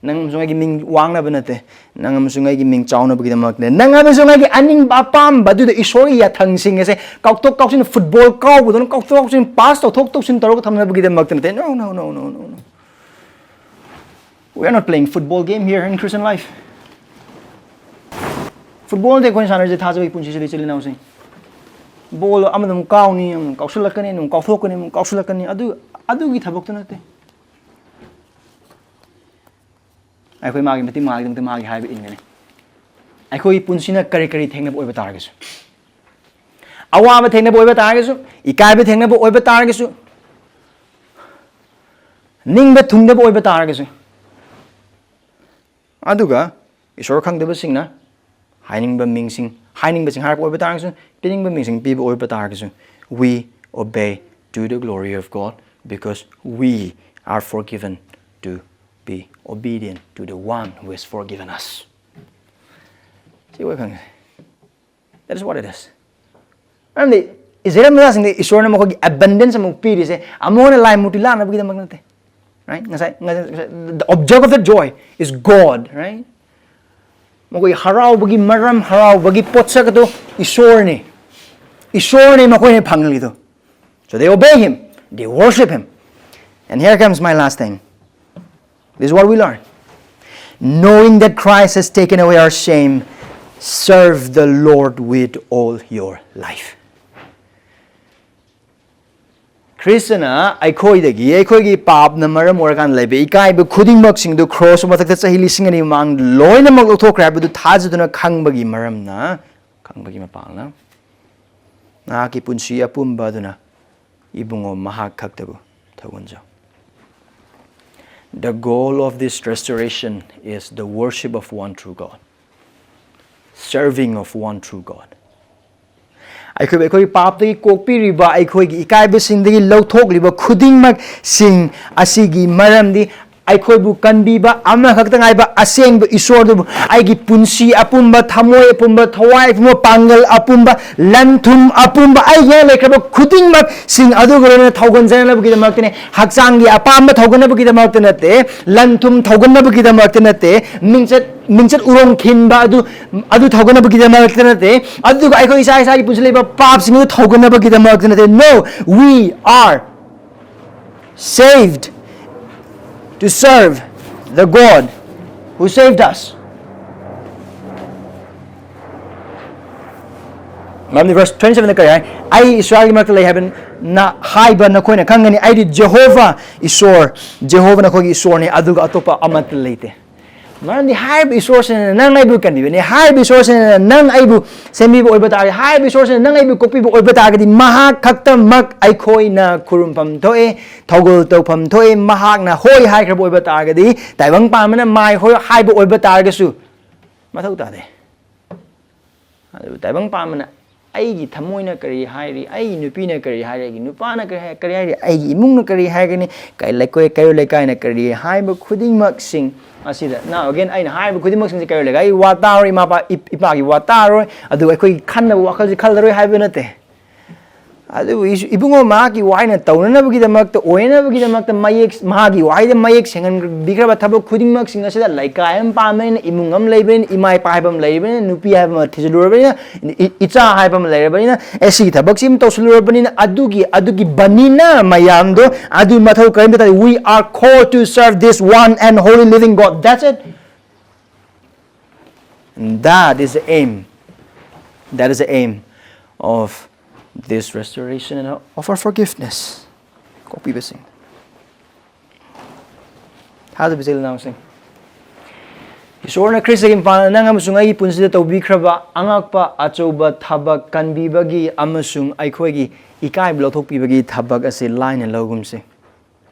ꯅꯪ ꯑꯃꯁꯨꯡ ꯑꯩꯒꯤ ꯃꯤꯡ ꯋꯥꯡꯅꯕ ꯅꯠꯇꯦ, ꯅꯪ ꯑꯃꯁꯨꯡ ꯑꯩꯒꯤ ꯃꯤꯡ ꯆꯥꯎꯅꯕꯒꯤꯗꯃꯛꯅꯦ, ꯅꯪ ꯑꯃꯁꯨꯡ ꯑꯩꯒꯤ ꯑꯅꯤꯡꯕ ꯑꯄꯥꯝꯕ ꯑꯗꯨꯗ ꯏꯁꯣꯔꯒꯤ ꯌꯥꯊꯪꯁꯤꯡ ꯑꯁꯦ ꯀꯥꯎꯊꯣꯛ ꯀꯥꯎꯁꯤꯟ, ꯐꯨꯠꯕꯣꯜ ꯀꯥꯎꯕꯗꯧꯅ ꯀꯥꯎꯊꯣꯛ ꯀꯥꯎꯁꯤꯟ, ꯄꯥꯁ ꯇꯧꯊꯣꯛ ꯇꯧꯁꯤꯟ ꯇꯧꯔꯒ ꯊꯝꯅꯕꯒꯤꯗꯃꯛꯇ ꯅꯠꯇꯦ꯫ No, no, no, no, no, no. We are not playing football game here in Christian life. Football ꯅꯠꯇꯦ ꯑꯩꯈꯣꯏꯅ ꯁꯥꯟꯅꯔꯤꯁꯦ ꯊꯥꯖꯕꯒꯤ ꯄꯨꯟꯁꯤꯁꯤꯗ, ꯏꯆꯤꯜ ꯏꯅꯥꯎꯁꯤꯡ꯫ ꯕꯣꯜ ꯑꯃꯗ ꯑꯃꯨꯛ ꯀꯥꯎꯅꯤ, ꯑꯃꯨꯛ ꯀꯥꯎꯁꯤꯜꯂꯛꯀꯅꯤ, ꯑꯃꯨꯛ ꯀꯥꯎꯊꯣꯛꯀꯅꯤ, ꯑꯃꯨꯛ ꯀꯥꯎꯁꯤꯜꯂꯛꯀꯅꯤ꯫ ꯑꯗꯨ, ꯑꯗꯨꯒꯤ ꯊꯕꯛꯇꯨ ꯅꯠꯇꯦ꯫ ꯑꯩꯈꯣꯏ ꯃꯥꯒꯤ ꯃꯇꯤꯛ ꯃꯥꯒꯤꯗꯃꯛꯇ ꯃꯥꯒꯤ ꯍꯥꯏꯕ ꯏꯟꯒꯅꯤ꯫ ꯑꯩꯈꯣꯏꯒꯤ ꯄꯨꯟꯁꯤꯅ ꯀꯔꯤ ꯀꯔꯤ ꯊꯦꯡꯅꯕ ꯑꯣꯏꯕ ꯇꯥꯔꯒꯁꯨ, ꯑꯋꯥꯕ ꯊꯦꯡꯅꯕ ꯑꯣꯏꯕ ꯇꯥꯔꯒꯁꯨ, ꯏꯀꯥꯏꯕ ꯊꯦꯡꯅꯕ ꯑꯣꯏꯕ ꯇꯥꯔꯒꯁꯨ, ꯅꯤꯡꯕ ꯊꯨꯡꯗꯕ ꯑꯣꯏꯕ ꯇꯥꯔꯒꯁꯨ, ꯑꯗꯨꯒ ꯏꯁꯣꯔ ꯈꯪꯗꯕꯁꯤꯡꯅ ꯍꯥꯏꯅꯤꯡꯕ ꯃꯤꯡꯁꯤꯡ, ꯍꯥꯏꯅꯤꯡꯕꯁꯤꯡ ꯍꯥꯏꯔꯛꯄ ꯑꯣꯏꯕ ꯇꯥꯔꯒꯁꯨ, ꯄꯤꯅꯤꯡꯕ ꯃꯤꯡꯁꯤꯡ ꯄꯤꯕ ꯑꯣꯏꯕ ꯇꯥꯔꯒꯁꯨ, we obey to the glory of God because we are forgiven to be obedient to the one who has forgiven us. ꯁꯤ ꯑꯩꯈꯣꯏ ꯈꯪꯉꯦ꯫ That is what it is. ꯃꯔꯝꯗꯤ ꯏꯁꯔꯥꯌꯦꯜ ꯃꯆꯥꯁꯤꯡꯗ ꯏꯁꯣꯔꯅ ꯃꯈꯣꯏꯒꯤ abundance ꯑꯃꯨꯛ ꯄꯤꯔꯤꯁꯦ ꯑꯃꯨꯛ ꯍꯟꯅ ꯂꯥꯏ ꯃꯨꯔꯇꯤ ꯂꯥꯠꯅꯕꯒꯤꯗꯃꯛ ꯅꯠꯇꯦ꯫ Right? ꯉꯁꯥꯏ, ꯉꯁꯥꯏ, the object of the joy is God, right? ꯃꯈꯣꯏ ꯍꯔꯥꯎꯕꯒꯤ ꯃꯔꯝ, ꯍꯔꯥꯎꯕꯒꯤ ꯄꯣꯠꯁꯛ ꯑꯗꯨ ꯏꯁꯣꯔꯅꯤ꯫ ꯏꯁꯣꯔꯅꯤ ꯃꯈꯣꯏꯅ ꯐꯪꯂꯤꯗꯣ꯫ So they obey him, they worship him. And here comes my last thing. This is what we learn. Knowing that Christ has taken away our shame, serve the Lord with all your life. ꯈ꯭ꯔꯤꯁꯇꯅ ꯑꯩꯈꯣꯏꯗꯒꯤ, ꯑꯩꯈꯣꯏꯒꯤ ꯄꯥꯞꯅ ꯃꯔꯝ ꯑꯣꯏꯔꯀꯥꯟꯗ ꯂꯩꯕ ꯏꯀꯥꯏꯕ ꯈꯨꯗꯤꯡꯃꯛꯁꯤꯡꯗꯨ cross ꯃꯊꯛꯇ ꯆꯍꯤ ꯂꯤꯁꯤꯡ ꯑꯅꯤ ꯃꯃꯥꯡꯗ ꯂꯣꯏꯅꯃꯛ ꯂꯧꯊꯣꯛꯈ꯭ꯔꯦ ꯍꯥꯏꯕꯗꯨ ꯊꯥꯖꯗꯨꯅ ꯈꯪꯕꯒꯤ ꯃꯔꯝꯅ, ꯈꯪꯕꯒꯤ ꯃꯄꯥꯡꯅ ꯅꯍꯥꯛꯀꯤ ꯄꯨꯟꯁꯤ ꯑꯄꯨꯝꯕ ꯑꯗꯨꯅ ꯏꯕꯨꯡꯉꯣ ꯃꯍꯥꯛ ꯈꯛꯇꯕꯨ ꯊꯧꯒꯟꯖꯧ꯫ The goal of this restoration is the worship of one true God, serving of one true God. ꯑꯩꯈꯣꯏꯕꯨ ꯑꯩꯈꯣꯏꯒꯤ ꯄꯥꯞꯇꯒꯤ ꯀꯣꯛꯄꯤꯔꯤꯕ, ꯑꯩꯈꯣꯏꯒꯤ ꯏꯀꯥꯏꯕꯁꯤꯡꯗꯒꯤ ꯂꯧꯊꯣꯛꯂꯤꯕ ꯈꯨꯗꯤꯡꯃꯛꯁꯤꯡ ꯑꯁꯤꯒꯤ ꯃꯔꯝꯗꯤ ꯑꯩꯈꯣꯏꯕꯨ ꯀꯟꯕꯤꯕ ꯑꯃꯈꯛꯇ ꯉꯥꯏꯕ ꯑꯁꯦꯡꯕ ꯏꯁꯣꯔꯗꯨꯕꯨ ꯑꯩꯒꯤ ꯄꯨꯟꯁꯤ ꯑꯄꯨꯝꯕ, ꯊꯃꯣꯏ ꯑꯄꯨꯝꯕ, ꯊꯋꯥꯏ ꯑꯄꯨꯝꯕ, ꯄꯥꯡꯒꯜ ꯑꯄꯨꯝꯕ, ꯂꯟ ꯊꯨꯝ ꯑꯄꯨꯝꯕ, ꯑꯩꯒꯤ ꯂꯩꯈ꯭ꯔꯕ ꯈꯨꯗꯤꯡꯃꯛꯁꯤꯡ ꯑꯗꯨꯒ ꯂꯣꯏꯅꯅ ꯊꯧꯒꯟꯖꯅꯕꯒꯤꯗꯃꯛꯇꯅꯦ꯫ ꯍꯛꯆꯥꯡꯒꯤ ꯑꯄꯥꯝꯕ ꯊꯧꯒꯟꯅꯕꯒꯤꯗꯃꯛꯇ ꯅꯠꯇꯦ, ꯂꯟ ꯊꯨꯝ ꯊꯧꯒꯟꯅꯕꯒꯤꯗꯃꯛꯇ ꯅꯠꯇꯦ, ꯃꯤꯡꯆꯠ, ꯃꯤꯡꯆꯠ ꯎꯔꯣꯡ ꯈꯤꯟꯕ ꯑꯗꯨ, ꯑꯗꯨ ꯊꯧꯒꯟꯅꯕꯒꯤꯗꯃꯛꯇ ꯅꯠꯇꯦ, ꯑꯗꯨꯒ ꯑꯩꯈꯣꯏ ꯏꯁꯥ ꯏꯁꯥꯒꯤ ꯄꯨꯟꯁꯤ ꯂꯩꯕ ꯄꯥꯞꯁꯤꯡ ꯑꯗꯨ ꯊꯧꯒꯟꯅꯕꯒꯤꯗꯃꯛꯇ ꯅꯠꯇꯦ꯫ No, we are saved to serve the God who saved us. ꯃꯔꯝꯗꯤ verse twenty seven ꯀꯔꯤ ꯍꯥꯏ? "ꯑꯩ ꯏꯁꯔꯥꯌꯦꯜꯒꯤ ꯃꯔꯛꯇ ꯂꯩ ꯍꯥꯏꯕ ꯅ-, ꯍꯥꯏꯕ ꯅꯈꯣꯏꯅ ꯈꯪꯒꯅꯤ꯫ ꯑꯩꯗꯤ ꯖꯦꯍꯣꯚꯥ ꯏꯁꯣꯔ, ꯖꯦꯍꯣꯚꯥ ꯅꯈꯣꯏꯒꯤ ꯏꯁꯣꯔꯅꯤ, ꯑꯗꯨꯒ ꯑꯇꯣꯞꯄ ꯑꯃꯠꯇ ꯂꯩꯇꯦ"꯫ ꯃꯔꯝꯗꯤ ꯍꯥꯏꯔꯤꯕ ꯏꯁꯣꯔꯁꯤꯅ ꯅꯪ ꯑꯩꯕꯨ ꯀꯟꯕꯤꯕꯅꯤ, ꯍꯥꯏꯔꯤꯕ ꯏꯁꯣꯔꯁꯤꯅ ꯅꯪ ꯑꯩꯕꯨ ꯁꯦꯝꯕꯤꯕ ꯑꯣꯏꯕ ꯇꯥꯔꯒꯗꯤ, ꯍꯥꯏꯔꯤꯕ ꯏꯁꯣꯔꯁꯤꯅ ꯅꯪ ꯑꯩꯕꯨ ꯀꯣꯛꯄꯤꯕ ꯑꯣꯏꯕ ꯇꯥꯔꯒꯗꯤ, ꯃꯍꯥꯛ ꯈꯛꯇꯃꯛ ꯑꯩꯈꯣꯏꯅ ꯈꯨꯔꯨꯝꯐꯝ ꯊꯣꯛꯑꯦ, ꯊꯧꯒꯜ ꯇꯧꯐꯝ ꯊꯣꯛꯑꯦ꯫ ꯃꯍꯥꯛꯅ ꯍꯣꯏ ꯍꯥꯏꯈ꯭ꯔꯕ ꯑꯣꯏꯕ ꯇꯥꯔꯒꯗꯤ, ꯇꯥꯏꯕꯪ ꯄꯥꯟꯕꯅ ꯃꯥꯏ ꯍꯣꯏ ꯍꯥꯏꯕ ꯑꯣꯏꯕ ꯇꯥꯔꯒꯁꯨ ꯃꯊꯧ ꯇꯥꯗꯦ꯫ ꯑꯗꯨꯕꯨ ꯇꯥꯏꯕꯪ ꯄꯥꯟꯕꯅ ꯑꯩꯒꯤ ꯊꯃꯣꯏꯅ ꯀꯔꯤ ꯍꯥꯏꯔꯤ, ꯑꯩꯒꯤ ꯅꯨꯄꯤꯅ ꯀꯔꯤ ꯍꯥꯏꯔꯤ, ꯑꯩꯒꯤ ꯅꯨꯄꯥꯅ ꯀꯔꯤ ꯍꯥꯏ-, ꯀꯔꯤ ꯍꯥꯏꯔꯤ, ꯑꯩꯒꯤ ꯏꯃꯨꯡꯅ ꯀꯔꯤ ꯍꯥꯏꯒꯅꯤ, ꯀꯩ-, ꯂꯩꯀꯣꯏ-, ꯀꯩꯔꯣꯏ ꯂꯩꯀꯥꯏꯅ ꯀꯔꯤ ꯍꯥꯏꯕ ꯈꯨꯗꯤꯡꯃꯛꯁꯤꯡ ꯑꯁꯤꯗ, now again, ꯑꯩꯅ ꯍꯥꯏꯔꯤꯕ ꯈꯨꯗꯤꯡꯃꯛꯁꯤꯡꯁꯦ ꯀꯩꯔꯣꯏ ꯂꯩꯀꯥꯏ, ꯏꯋꯥ ꯇꯥꯔꯣꯏ, ꯏꯃꯥꯄꯥ, ꯏꯞ-, ꯏꯄꯥꯒꯤ ꯋꯥ ꯇꯥꯔꯣꯏ, ꯑꯗꯨꯒ ꯑꯩꯈꯣꯏꯒꯤ ꯈꯟꯅꯕ ꯋꯥꯈꯜꯁꯦ ꯈꯜꯂꯔꯣꯏ ꯍꯥꯏꯕ ꯅꯠꯇꯦ꯫ ꯑꯗꯨꯕꯨ ꯏꯁ-, ꯏꯕꯨꯡꯉꯣ ꯃꯍꯥꯛꯀꯤ ꯋꯥꯍꯩꯅ ꯇꯧꯅꯅꯕꯒꯤꯗꯃꯛꯇ, ꯑꯣꯏꯅꯅꯕꯒꯤꯗꯃꯛꯇ ꯃꯌꯦꯛ, ꯃꯍꯥꯛꯀꯤ ꯋꯥꯍꯩꯗ ꯃꯌꯦꯛ ꯁꯦꯡꯍꯟꯕꯤꯈ꯭ꯔꯕ ꯊꯕꯛ ꯈꯨꯗꯤꯡꯃꯛꯁꯤꯡ ꯑꯁꯤꯗ ꯂꯩꯀꯥꯏ ꯑꯃ ꯄꯥꯟꯕꯅꯤꯅ, ꯏꯃꯨꯡ ꯑꯃ ꯂꯩꯕꯅꯤꯅ, ꯏꯃꯥ ꯏꯄꯥ ꯍꯥꯏꯕ ꯑꯃ ꯂꯩꯔꯕꯅꯤꯅ, ꯅꯨꯄꯤ ꯍꯥꯏꯕ ꯑꯃ ꯊꯤꯖꯤꯜꯂꯨꯔꯕꯅꯤꯅ, ꯏ-, ꯏꯆꯥ ꯍꯥꯏꯕ ꯑꯃ ꯂꯩꯔꯕꯅꯤꯅ, ꯑꯦ, ꯁꯤꯒꯤ ꯊꯕꯛꯁꯤ ꯑꯃ ꯇꯧꯁꯤꯜꯂꯨꯔꯕꯅꯤꯅ, ꯑꯗꯨꯒꯤ, ꯑꯗꯨꯒꯤ ꯕꯅꯤꯅ ꯃꯌꯥꯝꯗꯣ, ꯑꯗꯨ ꯃꯊꯧ ꯀꯔꯤꯝꯇ ꯇꯥꯗꯦ꯫ We are called to serve this one and holy living God. That's it. And that is the aim. That is the aim of this restoration and of our forgiveness. ꯀꯣꯛꯄꯤꯕꯁꯤꯡ꯫ ꯊꯥꯖꯕ ꯏꯆꯤꯜ ꯏꯅꯥꯎꯁꯤꯡ, ꯏꯁꯣꯔꯅ ꯈ꯭ꯔꯤꯁꯇꯒꯤ ꯃꯄꯥꯟꯗ ꯅꯪ ꯑꯃꯁꯨꯡ ꯑꯩꯒꯤ ꯄꯨꯟꯁꯤꯗ ꯇꯧꯕꯤꯈ꯭ꯔꯕ ꯑꯉꯛꯄ ꯑꯆꯧꯕ ꯊꯕꯛ, ꯀꯟꯕꯤꯕꯒꯤ ꯑꯃꯁꯨꯡ ꯑꯩꯈꯣꯏꯒꯤ ꯏꯀꯥꯏꯕ ꯂꯧꯊꯣꯛꯄꯤꯕꯒꯤ ꯊꯕꯛ ꯑꯁꯤ ꯂꯥꯏꯅ ꯂꯧꯒꯨꯝꯁꯤ꯫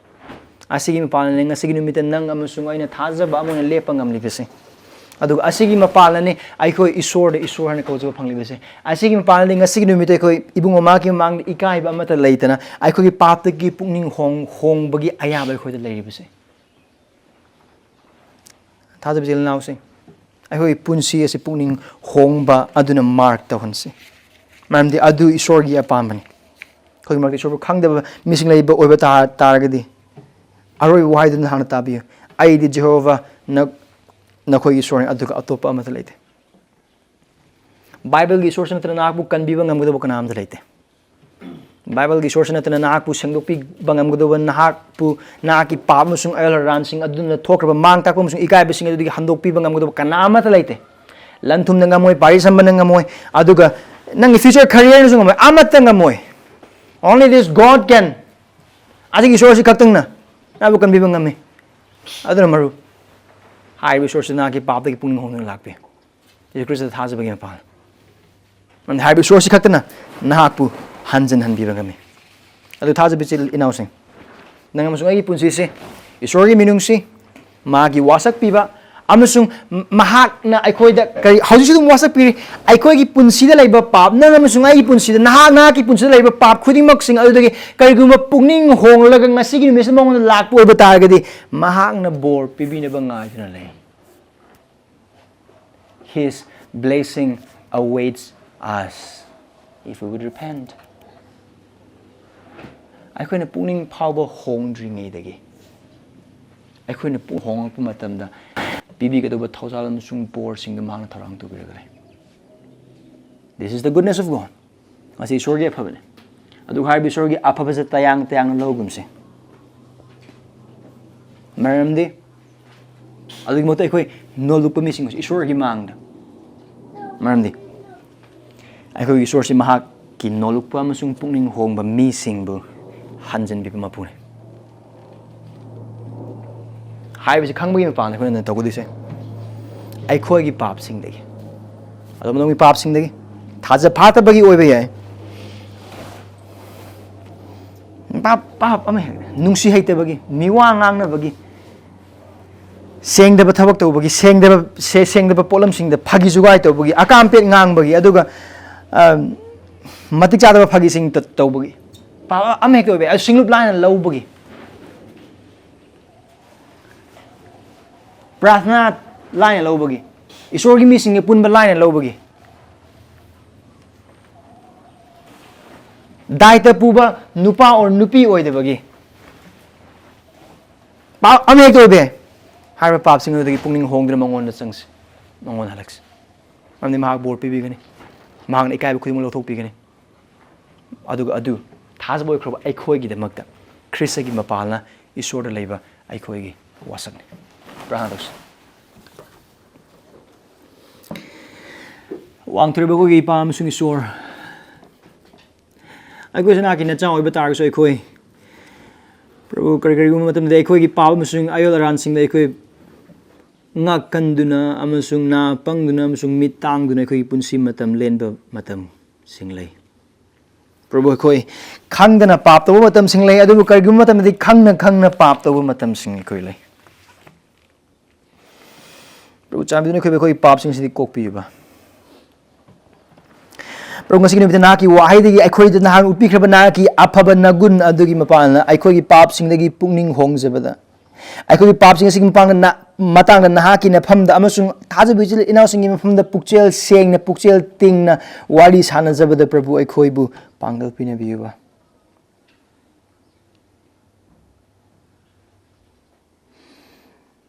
ꯑꯁꯤꯒꯤ ꯃꯄꯥꯟꯅꯅꯤ ꯉꯁꯤꯒꯤ ꯅꯨꯃꯤꯠꯇ ꯅꯪ ꯑꯃꯁꯨꯡ ꯑꯩꯅ ꯊꯥꯖꯕ ꯑꯃ ꯑꯣꯏꯅ ꯂꯦꯞꯄ ꯉꯝꯂꯤꯕꯁꯦ꯫ ꯑꯗꯨꯒ ꯑꯁꯤꯒꯤ ꯃꯄꯥꯟꯅꯅꯤ ꯑꯩꯈꯣꯏ ꯏꯁꯣꯔꯗ ꯏꯁꯣꯔ ꯍꯥꯏꯅ ꯀꯧꯖꯕ ꯐꯪꯂꯤꯕꯁꯦ꯫ ꯑꯁꯤꯒꯤ ꯃꯄꯥꯟꯅꯅꯤ ꯉꯁꯤꯒꯤ ꯅꯨꯃꯤꯠꯇ ꯑꯩꯈꯣꯏ ꯏꯕꯨꯡ ꯃꯃꯥꯒꯤ ꯃꯃꯥꯡꯗ ꯏꯀꯥꯏꯕ ꯑꯃꯠꯇ ꯂꯩꯇꯅ ꯑꯩꯈꯣꯏꯒꯤ ꯄꯥꯞꯇꯒꯤ ꯄꯨꯛꯅꯤꯡ ꯍꯣꯡ-, ꯍꯣꯡꯕꯒꯤ ꯑꯌꯥꯕ ꯑꯩꯈꯣꯏꯗ ꯂꯩꯔꯤꯕꯁꯦ꯫ ꯊꯥꯖꯕ ꯏꯆꯤꯜ ꯏꯅꯥꯎꯁꯤꯡ, ꯑꯩꯈꯣꯏꯒꯤ ꯄꯨꯟꯁꯤ ꯑꯁꯤ ꯄꯨꯛꯅꯤꯡ ꯍꯣꯡꯕ ꯑꯗꯨꯅ ꯃꯥꯔꯛ ꯇꯧꯍꯟꯁꯤ꯫ ꯃꯔꯝꯗꯤ ꯑꯗꯨ ꯏꯁꯣꯔꯒꯤ ꯑꯄꯥꯝꯕꯅꯤ꯫ ꯑꯩꯈꯣꯏꯒꯤ ꯃꯔꯛꯇ ꯏꯁꯣꯔꯕꯨ ꯈꯪꯗꯕ ꯃꯤꯁꯤꯡ ꯂꯩꯕ ꯑꯣꯏꯕ ꯇꯥ-, ꯇꯥꯔꯒꯗꯤ, ꯑꯔꯣꯏꯕ ꯋꯥꯍꯩꯗꯨ ꯅꯍꯥꯛꯅ ꯇꯥꯕꯤꯌꯨ: "ꯑꯩꯗꯤ ꯖꯦꯍꯣꯚꯥ ꯅ-, ꯅꯈꯣꯏꯒꯤ ꯏꯁꯣꯔꯅꯤ, ꯑꯗꯨꯒ ꯑꯇꯣꯞꯄ ꯑꯃꯠꯇ ꯂꯩꯇꯦ"꯫ ꯕꯥꯏꯕꯜꯒꯤ ꯏꯁꯣꯔꯁꯤ ꯅꯠꯇꯅ ꯅꯍꯥꯛꯄꯨ ꯀꯟꯕꯤꯕ ꯉꯝꯒꯗꯕ ꯀꯅꯥ ꯑꯃꯠꯇ ꯂꯩꯇꯦ꯫ ꯕꯥꯏꯕꯜꯒꯤ ꯏꯁꯣꯔꯁꯤ ꯅꯠꯇꯅ ꯅꯍꯥꯛꯄꯨ ꯁꯦꯡꯗꯣꯛꯄꯤꯕ ꯉꯝꯒꯗꯕ, ꯅꯍꯥꯛꯄꯨ, ꯅꯍꯥꯛꯀꯤ ꯄꯥꯞ ꯑꯃꯁꯨꯡ ꯑꯌꯦꯜ ꯑꯔꯥꯟꯁꯤꯡ ꯑꯗꯨꯅ ꯊꯣꯛꯈ꯭ꯔꯕ ꯃꯥꯡ ꯇꯥꯛꯄ ꯑꯃꯁꯨꯡ ꯏꯀꯥꯏꯕꯁꯤꯡ ꯑꯗꯨꯗꯒꯤ ꯍꯟꯗꯣꯛꯄꯤꯕ ꯉꯝꯒꯗꯕ ꯀꯅꯥ ꯑꯃꯠꯇ ꯂꯩꯇꯦ꯫ ꯂꯟ ꯊꯨꯝꯅ ꯉꯝꯃꯣꯏ, ꯄꯥꯔꯤ ꯁꯝꯕꯅ ꯉꯝꯃꯣꯏ, ꯑꯗꯨꯒ ꯅꯪꯒꯤ future career ꯅꯁꯨ ꯉꯝꯃꯣꯏ, ꯑꯃꯠꯇ ꯉꯝꯃꯣꯏ꯫ Only this God can. ꯑꯁꯤꯒꯤ ꯏꯁꯣꯔꯁꯤ ꯈꯛꯇꯪꯅ ꯅꯍꯥꯛꯄꯨ ꯀꯟꯕꯤꯕ ꯉꯝꯃꯤ꯫ ꯑꯗꯨꯅ ꯃꯔꯨ, ꯍꯥꯏꯔꯤꯕ ꯏꯁꯣꯔꯁꯤ ꯅꯍꯥꯛꯀꯤ ꯄꯥꯞꯇꯒꯤ ꯄꯨꯛꯅꯤꯡ ꯍꯣꯡꯗꯨꯅ ꯂꯥꯛꯄꯤ꯫ ꯖꯤꯁꯨ ꯈ꯭ꯔꯤꯁꯇꯗ ꯊꯥꯖꯕꯒꯤ ꯃꯄꯥꯜ꯫ ꯃꯔꯝꯗꯤ ꯍꯥꯏꯔꯤꯕ ꯏꯁꯣꯔꯁꯤ ꯈꯛꯇꯅ ꯅꯍꯥꯛꯄꯨ ꯍꯟꯖꯤꯟ ꯍꯟꯕꯤꯕ ꯉꯝꯃꯤ꯫ ꯑꯗꯨ ꯊꯥꯖꯕ ꯏꯆꯤꯜ ꯏꯅꯥꯎꯁꯤꯡ, ꯅꯪ ꯑꯃꯁꯨꯡ ꯑꯩꯒꯤ ꯄꯨꯟꯁꯤꯁꯤ ꯏꯁꯣꯔꯒꯤ ꯃꯤꯅꯨꯡꯁꯤ, ꯃꯥꯒꯤ ꯋꯥꯁꯛ ꯄꯤꯕ, ꯑꯃꯁꯨꯡ ꯃꯍꯥꯛꯅ ꯑꯩꯈꯣꯏꯗ ꯀꯔꯤ, ꯍꯧꯖꯤꯛꯁꯨ ꯑꯗꯨꯝ ꯋꯥꯁꯛ ꯄꯤꯔꯤ꯫ ꯑꯩꯈꯣꯏꯒꯤ ꯄꯨꯟꯁꯤꯗ ꯂꯩꯕ ꯄꯥꯞ, ꯅꯪ ꯑꯃꯁꯨꯡ ꯑꯩꯒꯤ ꯄꯨꯟꯁꯤꯗ, ꯅꯍꯥꯛ, ꯅꯍꯥꯛꯀꯤ ꯄꯨꯟꯁꯤꯗ ꯂꯩꯕ ꯄꯥꯞ ꯈꯨꯗꯤꯡꯃꯛꯁꯤꯡ ꯑꯗꯨꯗꯒꯤ ꯀꯔꯤꯒꯨꯝꯕ ꯄꯨꯛꯅꯤꯡ ꯍꯣꯡꯂꯒ ꯉꯁꯤꯒꯤ ꯅꯨꯃꯤꯠꯁꯤꯗ ꯃꯉꯣꯟꯗ ꯂꯥꯛꯄ ꯑꯣꯏꯕ ꯇꯥꯔꯒꯗꯤ, ꯃꯍꯥꯛꯅ ꯕꯣꯔ ꯄꯤꯕꯤꯅꯕ ꯉꯥꯏꯗꯨꯅ ꯂꯩ꯫ His blessing awaits us if we would repent. ꯑꯩꯈꯣꯏꯅ ꯄꯨꯛꯅꯤꯡ ꯐꯥꯎꯕ ꯍꯣꯡꯗ꯭ꯔꯤꯉꯩꯗꯒꯤ, ꯑꯩꯈꯣꯏꯅ ꯄꯨꯛ ꯍꯣꯡꯂꯛꯄ ꯃꯇꯝꯗ ꯄꯤꯕꯤꯒꯗꯧꯕ ꯊꯧꯖꯥꯜ ꯑꯃꯁꯨꯡ ꯕꯣꯔꯁꯤꯡꯗꯨ ꯃꯍꯥꯛꯅ ꯊꯧꯔꯥꯡ ꯇꯧꯕꯤꯔꯒ ꯂꯩ꯫ This is the goodness of God. ꯃꯁꯤ ꯏꯁꯣꯔꯒꯤ ꯑꯐꯕꯅꯤ꯫ ꯑꯗꯨꯒ ꯍꯥꯏꯔꯤꯕ ꯏꯁꯣꯔꯒꯤ ꯑꯐꯕꯁꯦ ꯇꯌꯥꯡ ꯇꯌꯥꯡꯅ ꯂꯧꯒꯨꯝꯁꯦ꯫ ꯃꯔꯝꯗꯤ ꯑꯗꯨꯒꯤ ꯃꯍꯨꯠꯇ ꯑꯩꯈꯣꯏ ꯅꯣꯜꯂꯨꯛꯄ ꯃꯤꯁꯤꯡ ꯑꯁꯤ ꯏꯁꯣꯔꯒꯤ ꯃꯥꯡꯗ, ꯃꯔꯝꯗꯤ ꯑꯩꯈꯣꯏꯒꯤ ꯏꯁꯣꯔꯁꯤ ꯃꯍꯥꯛꯀꯤ ꯅꯣꯜꯂꯨꯛꯄ ꯑꯃꯁꯨꯡ ꯄꯨꯛꯅꯤꯡ ꯍꯣꯡꯕ ꯃꯤꯁꯤꯡꯕꯨ ꯍꯟꯖꯤꯟꯕꯤꯕ ꯃꯄꯨꯅꯤ꯫ ꯍꯥꯏꯕꯁꯤ ꯈꯪꯕꯒꯤ ꯃꯄꯥꯟꯗ ꯑꯩꯈꯣꯏꯅ ꯇꯧꯒꯗꯣꯏꯁꯦ, ꯑꯩꯈꯣꯏꯒꯤ ꯄꯥꯞꯁꯤꯡꯗꯒꯤ, ꯑꯗꯣꯝ ꯑꯗꯣꯝꯒꯤ ꯄꯥꯞꯁꯤꯡꯗꯒꯤ, ꯊꯥꯖ ꯐꯥꯠꯇꯕꯒꯤ ꯑꯣꯏꯕ ꯌꯥꯏ, ꯄꯥꯞ, ꯄꯥꯞ ꯑꯃ ꯍꯦꯛ, ꯅꯨꯡꯁꯤ ꯍꯩꯇꯕꯒꯤ, ꯃꯤꯋꯥ ꯉꯥꯡꯅꯕꯒꯤ, ꯁꯦꯡꯗꯕ ꯊꯕꯛ ꯇꯧꯕꯒꯤ, ꯁꯦꯡꯗꯕ, ꯁꯦ-, ꯁꯦꯡꯗꯕ ꯄꯣꯠꯂꯝꯁꯤꯡꯗ ꯐꯥꯒꯤ ꯖꯨꯒꯥꯏ ꯇꯧꯕꯒꯤ, ꯑꯀꯥꯝ ꯄꯦꯠ ꯉꯥꯡꯕꯒꯤ, ꯑꯗꯨꯒ, ꯑ, ꯃꯇꯤꯛ ꯆꯥꯗꯕ ꯐꯥꯒꯤꯁꯤꯡ ꯇ-, ꯇꯧꯕꯒꯤ, ꯄꯥꯞ ꯑꯃ ꯍꯦꯛꯇ ꯑꯣꯏꯕ ꯌꯥꯏ, ꯁꯤꯡꯂꯨꯞ ꯂꯥꯏꯅ ꯂꯧꯕꯒꯤ, ꯄ꯭ꯔꯥꯔꯊꯅꯥ ꯂꯥꯏꯅ ꯂꯧꯕꯒꯤ, ꯏꯁꯣꯔꯒꯤ ꯃꯤꯁꯤꯡꯒ ꯄꯨꯟꯕ ꯂꯥꯏꯅ ꯂꯧꯕꯒꯤ, ꯗꯥꯏꯇ ꯄꯨꯕ ꯅꯨꯄꯥ ꯑꯣꯔ ꯅꯨꯄꯤ ꯑꯣꯏꯗꯕꯒꯤ, ꯄꯥꯞ ꯑꯃ ꯍꯦꯛꯇ ꯑꯣꯏꯕ ꯌꯥꯏ꯫ ꯍꯥꯏꯔꯤꯕ ꯄꯥꯞꯁꯤꯡ ꯑꯗꯨꯗꯒꯤ ꯄꯨꯛꯅꯤꯡ ꯍꯣꯡꯗꯨꯅ ꯃꯉꯣꯟꯗ ꯆꯪꯁꯤ, ꯃꯉꯣꯟꯗ ꯍꯜꯂꯛꯁꯤ꯫ ꯃꯔꯝꯗꯤ ꯃꯍꯥꯛ ꯕꯣꯔ ꯄꯤꯕꯤꯒꯅꯤ, ꯃꯍꯥꯛꯅ ꯏꯀꯥꯏꯕ ꯈꯨꯗꯤꯡꯃꯛ ꯂꯧꯊꯣꯛꯄꯤꯒꯅꯤ꯫ ꯑꯗꯨꯒ ꯑꯗꯨ ꯊꯥꯖꯕ ꯑꯣꯏꯈ꯭ꯔꯕ ꯑꯩꯈꯣꯏꯒꯤꯗꯃꯛꯇ ꯈ꯭ꯔꯤꯁꯇꯒꯤ ꯃꯄꯥꯜꯅ ꯏꯁꯣꯔꯗ ꯂꯩꯕ ꯑꯩꯈꯣꯏꯒꯤ ꯋꯥꯁꯛꯅꯤ꯫ ꯄ꯭ꯔꯥꯔꯊꯅꯥ ꯇꯧꯁꯤ꯫ ꯋꯥꯡꯊ꯭ꯔꯤꯕ ꯑꯩꯈꯣꯏꯒꯤ ꯏꯄꯥ ꯑꯃꯁꯨꯡ ꯏꯁꯣꯔ, ꯑꯩꯈꯣꯏꯁꯨ ꯅꯍꯥꯛꯀꯤ ꯅꯆꯥ ꯑꯣꯏꯕ ꯇꯥꯔꯒꯁꯨ ꯑꯩꯈꯣꯏ, ꯄ꯭ꯔꯚꯨ, ꯀꯔꯤ ꯀꯔꯤꯒꯨꯝꯕ ꯃꯇꯝꯗ ꯑꯩꯈꯣꯏꯒꯤ ꯄꯥꯞ ꯑꯃꯁꯨꯡ ꯑꯌꯣꯜ ꯑꯔꯥꯟꯁꯤꯡꯗ ꯑꯩꯈꯣꯏ ꯉꯥꯛꯀꯟꯗꯨꯅ ꯑꯃꯁꯨꯡ ꯅꯥ ꯄꯪꯗꯨꯅ ꯑꯃꯁꯨꯡ ꯃꯤꯠ ꯇꯥꯡꯗꯨꯅ ꯑꯩꯈꯣꯏꯒꯤ ꯄꯨꯟꯁꯤ ꯃꯇꯝ ꯂꯦꯟꯕ ꯃꯇꯝꯁꯤꯡ ꯂꯩ꯫ ꯄ꯭ꯔꯚꯨ, ꯑꯩꯈꯣꯏ ꯈꯪꯗꯅ ꯄꯥꯞ ꯇꯧꯕ ꯃꯇꯝꯁꯤꯡ ꯂꯩ, ꯑꯗꯨꯕꯨ ꯀꯔꯤꯒꯨꯝꯕ ꯃꯇꯝꯗꯗꯤ ꯈꯪꯅ ꯈꯪꯅ ꯄꯥꯞ ꯇꯧꯕ ꯃꯇꯝꯁꯤꯡ ꯑꯩꯈꯣꯏ ꯂꯩ꯫ ꯄ꯭ꯔꯚꯨ, ꯆꯥꯟꯕꯤꯗꯨꯅ ꯑꯩꯈꯣꯏꯕꯨ ꯑꯩꯈꯣꯏꯒꯤ ꯄꯥꯞꯁꯤꯡꯁꯤꯗꯤ ꯀꯣꯛꯄꯤꯌꯨꯕ꯫ ꯄ꯭ꯔꯚꯨ, ꯉꯁꯤꯒꯤ ꯅꯨꯃꯤꯠꯇ ꯅꯍꯥꯛꯀꯤ ꯋꯥꯍꯩꯗꯒꯤ ꯑꯩꯈꯣꯏꯗ ꯅꯍꯥꯛꯅ ꯎꯠꯄꯤꯈ꯭ꯔꯕ ꯅꯍꯥꯛꯀꯤ ꯑꯐꯕ ꯅꯒꯨꯟ ꯑꯗꯨꯒꯤ ꯃꯄꯥꯟꯅ ꯑꯩꯈꯣꯏꯒꯤ ꯄꯥꯞꯁꯤꯡꯗꯒꯤ ꯄꯨꯛꯅꯤꯡ ꯍꯣꯡꯖꯕꯗ, ꯑꯩꯈꯣꯏꯒꯤ ꯄꯥꯞꯁꯤꯡ ꯑꯁꯤꯒꯤ ꯃꯄꯥꯡꯗ ꯅ-, ꯃꯇꯥꯡꯗ ꯅꯍꯥꯛꯀꯤ ꯅꯐꯝꯗ ꯑꯃꯁꯨꯡ ꯊꯥꯖꯕ ꯏꯆꯤꯜ ꯏꯅꯥꯎꯁꯤꯡꯒꯤ ꯃꯐꯝꯗ ꯄꯨꯛꯆꯦꯜ ꯁꯦꯡꯅ, ꯄꯨꯛꯆꯦꯜ ꯇꯤꯡꯅ ꯋꯥꯔꯤ ꯁꯥꯟꯅꯖꯕꯗ ꯄ꯭ꯔꯚꯨ ꯑꯩꯈꯣꯏꯕꯨ ꯄꯥꯡꯒꯜ ꯄꯤꯅꯕꯤꯌꯨꯕ꯫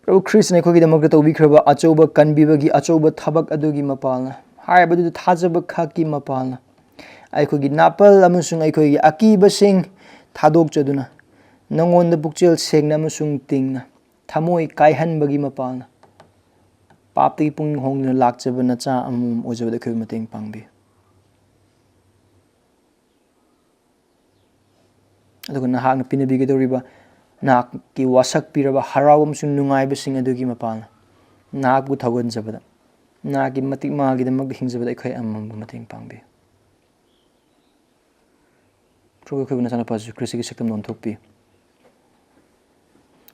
ꯄ꯭ꯔꯚꯨ, ꯈ꯭ꯔꯤꯁꯅ ꯑꯩꯈꯣꯏꯒꯤꯗꯃꯛꯇ ꯇꯧꯕꯤꯈ꯭ꯔꯕ ꯑꯆꯧꯕ ꯀꯟꯕꯤꯕꯒꯤ ꯑꯆꯧꯕ ꯊꯕꯛ ꯑꯗꯨꯒꯤ ꯃꯄꯥꯜꯅ, ꯍꯥꯏꯕꯗꯨꯗ ꯊꯥꯖꯕ ꯈꯛꯀꯤ ꯃꯄꯥꯜꯅ, ꯑꯩꯈꯣꯏꯒꯤ ꯅꯥꯄꯜ ꯑꯃꯁꯨꯡ ꯑꯩꯈꯣꯏꯒꯤ ꯑꯀꯤꯕꯁꯤꯡ ꯊꯥꯗꯣꯛꯆꯗꯨꯅ, ꯅꯉꯣꯟꯗ ꯄꯨꯛꯆꯦꯜ ꯁꯦꯡꯅ ꯑꯃꯁꯨꯡ ꯇꯤꯡꯅ, ꯊꯃꯣꯏ ꯀꯥꯏꯍꯟꯕꯒꯤ ꯃꯄꯥꯜꯅ, ꯄꯥꯞꯇꯒꯤ ꯄꯨꯛꯅꯤꯡ ꯍꯣꯡꯗꯨꯅ ꯂꯥꯛꯆꯕ ꯅꯆꯥ ꯑꯃꯃꯝ ꯑꯣꯏꯖꯕꯗ ꯑꯩꯈꯣꯏꯕꯨ ꯃꯇꯦꯡ ꯄꯥꯡꯕꯤꯌꯨ꯫ ꯑꯗꯨꯒ ꯅꯍꯥꯛꯅ ꯄꯤꯅꯕꯤꯒꯗꯧꯔꯤꯕ ꯅꯍꯥꯛꯀꯤ ꯋꯥꯁꯛ ꯄꯤꯔꯕ ꯍꯔꯥꯎꯕ ꯑꯃꯁꯨꯡ ꯅꯨꯡꯉꯥꯏꯕꯁꯤꯡ ꯑꯗꯨꯒꯤ ꯃꯄꯥꯟꯅ, ꯅꯍꯥꯛꯄꯨ ꯊꯧꯒꯟꯖꯕꯗ, ꯅꯍꯥꯛꯀꯤ ꯃꯇꯤꯛ ꯃꯉꯥꯒꯤꯗꯃꯛꯇ ꯍꯤꯡꯖꯕꯗ ꯑꯩꯈꯣꯏ ꯑꯃꯃꯝꯕꯨ ꯃꯇꯦꯡ ꯄꯥꯡꯕꯤꯌꯨ꯫ ꯄ꯭ꯔꯚꯨ, ꯑꯩꯈꯣꯏꯕꯨ ꯅꯆꯥꯅꯨꯄꯥ ꯖꯤꯁꯨ ꯈ꯭ꯔꯤꯁꯇꯒꯤ ꯁꯛꯇꯝꯗ ꯑꯣꯟꯊꯣꯛꯄꯤꯌꯨ꯫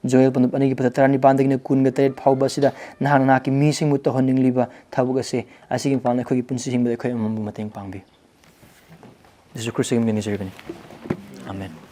ꯖꯣꯌꯦꯜ ꯄꯟꯗꯨꯞ ꯑꯅꯤꯒꯤ ꯄꯗ ꯇꯔꯥꯅꯤꯄꯥꯟꯗꯒꯤꯅ ꯀꯨꯟꯒ ꯇꯔꯦꯠ ꯐꯥꯎꯕ ꯑꯁꯤꯗ ꯅꯍꯥꯛꯅ ꯅꯍꯥꯛꯀꯤ ꯃꯤꯁꯤꯡꯕꯨ ꯇꯧꯍꯟꯅꯤꯡꯂꯤꯕ ꯊꯕꯛ ꯑꯁꯦ, ꯑꯁꯤꯒꯤ ꯃꯄꯥꯟꯅ ꯑꯩꯈꯣꯏꯒꯤ ꯄꯨꯟꯁꯤ ꯍꯤꯡꯕꯗ ꯑꯩꯈꯣꯏ ꯑꯃꯃꯝꯕꯨ ꯃꯇꯦꯡ ꯄꯥꯡꯕꯤꯌꯨ꯫ ꯖꯤꯁꯨ ꯈ꯭ꯔꯤꯁꯇꯒꯤ ꯃꯤꯡꯗ ꯅꯤꯖꯔꯤꯕꯅꯤ꯫ ꯑꯥꯃꯦꯟ꯫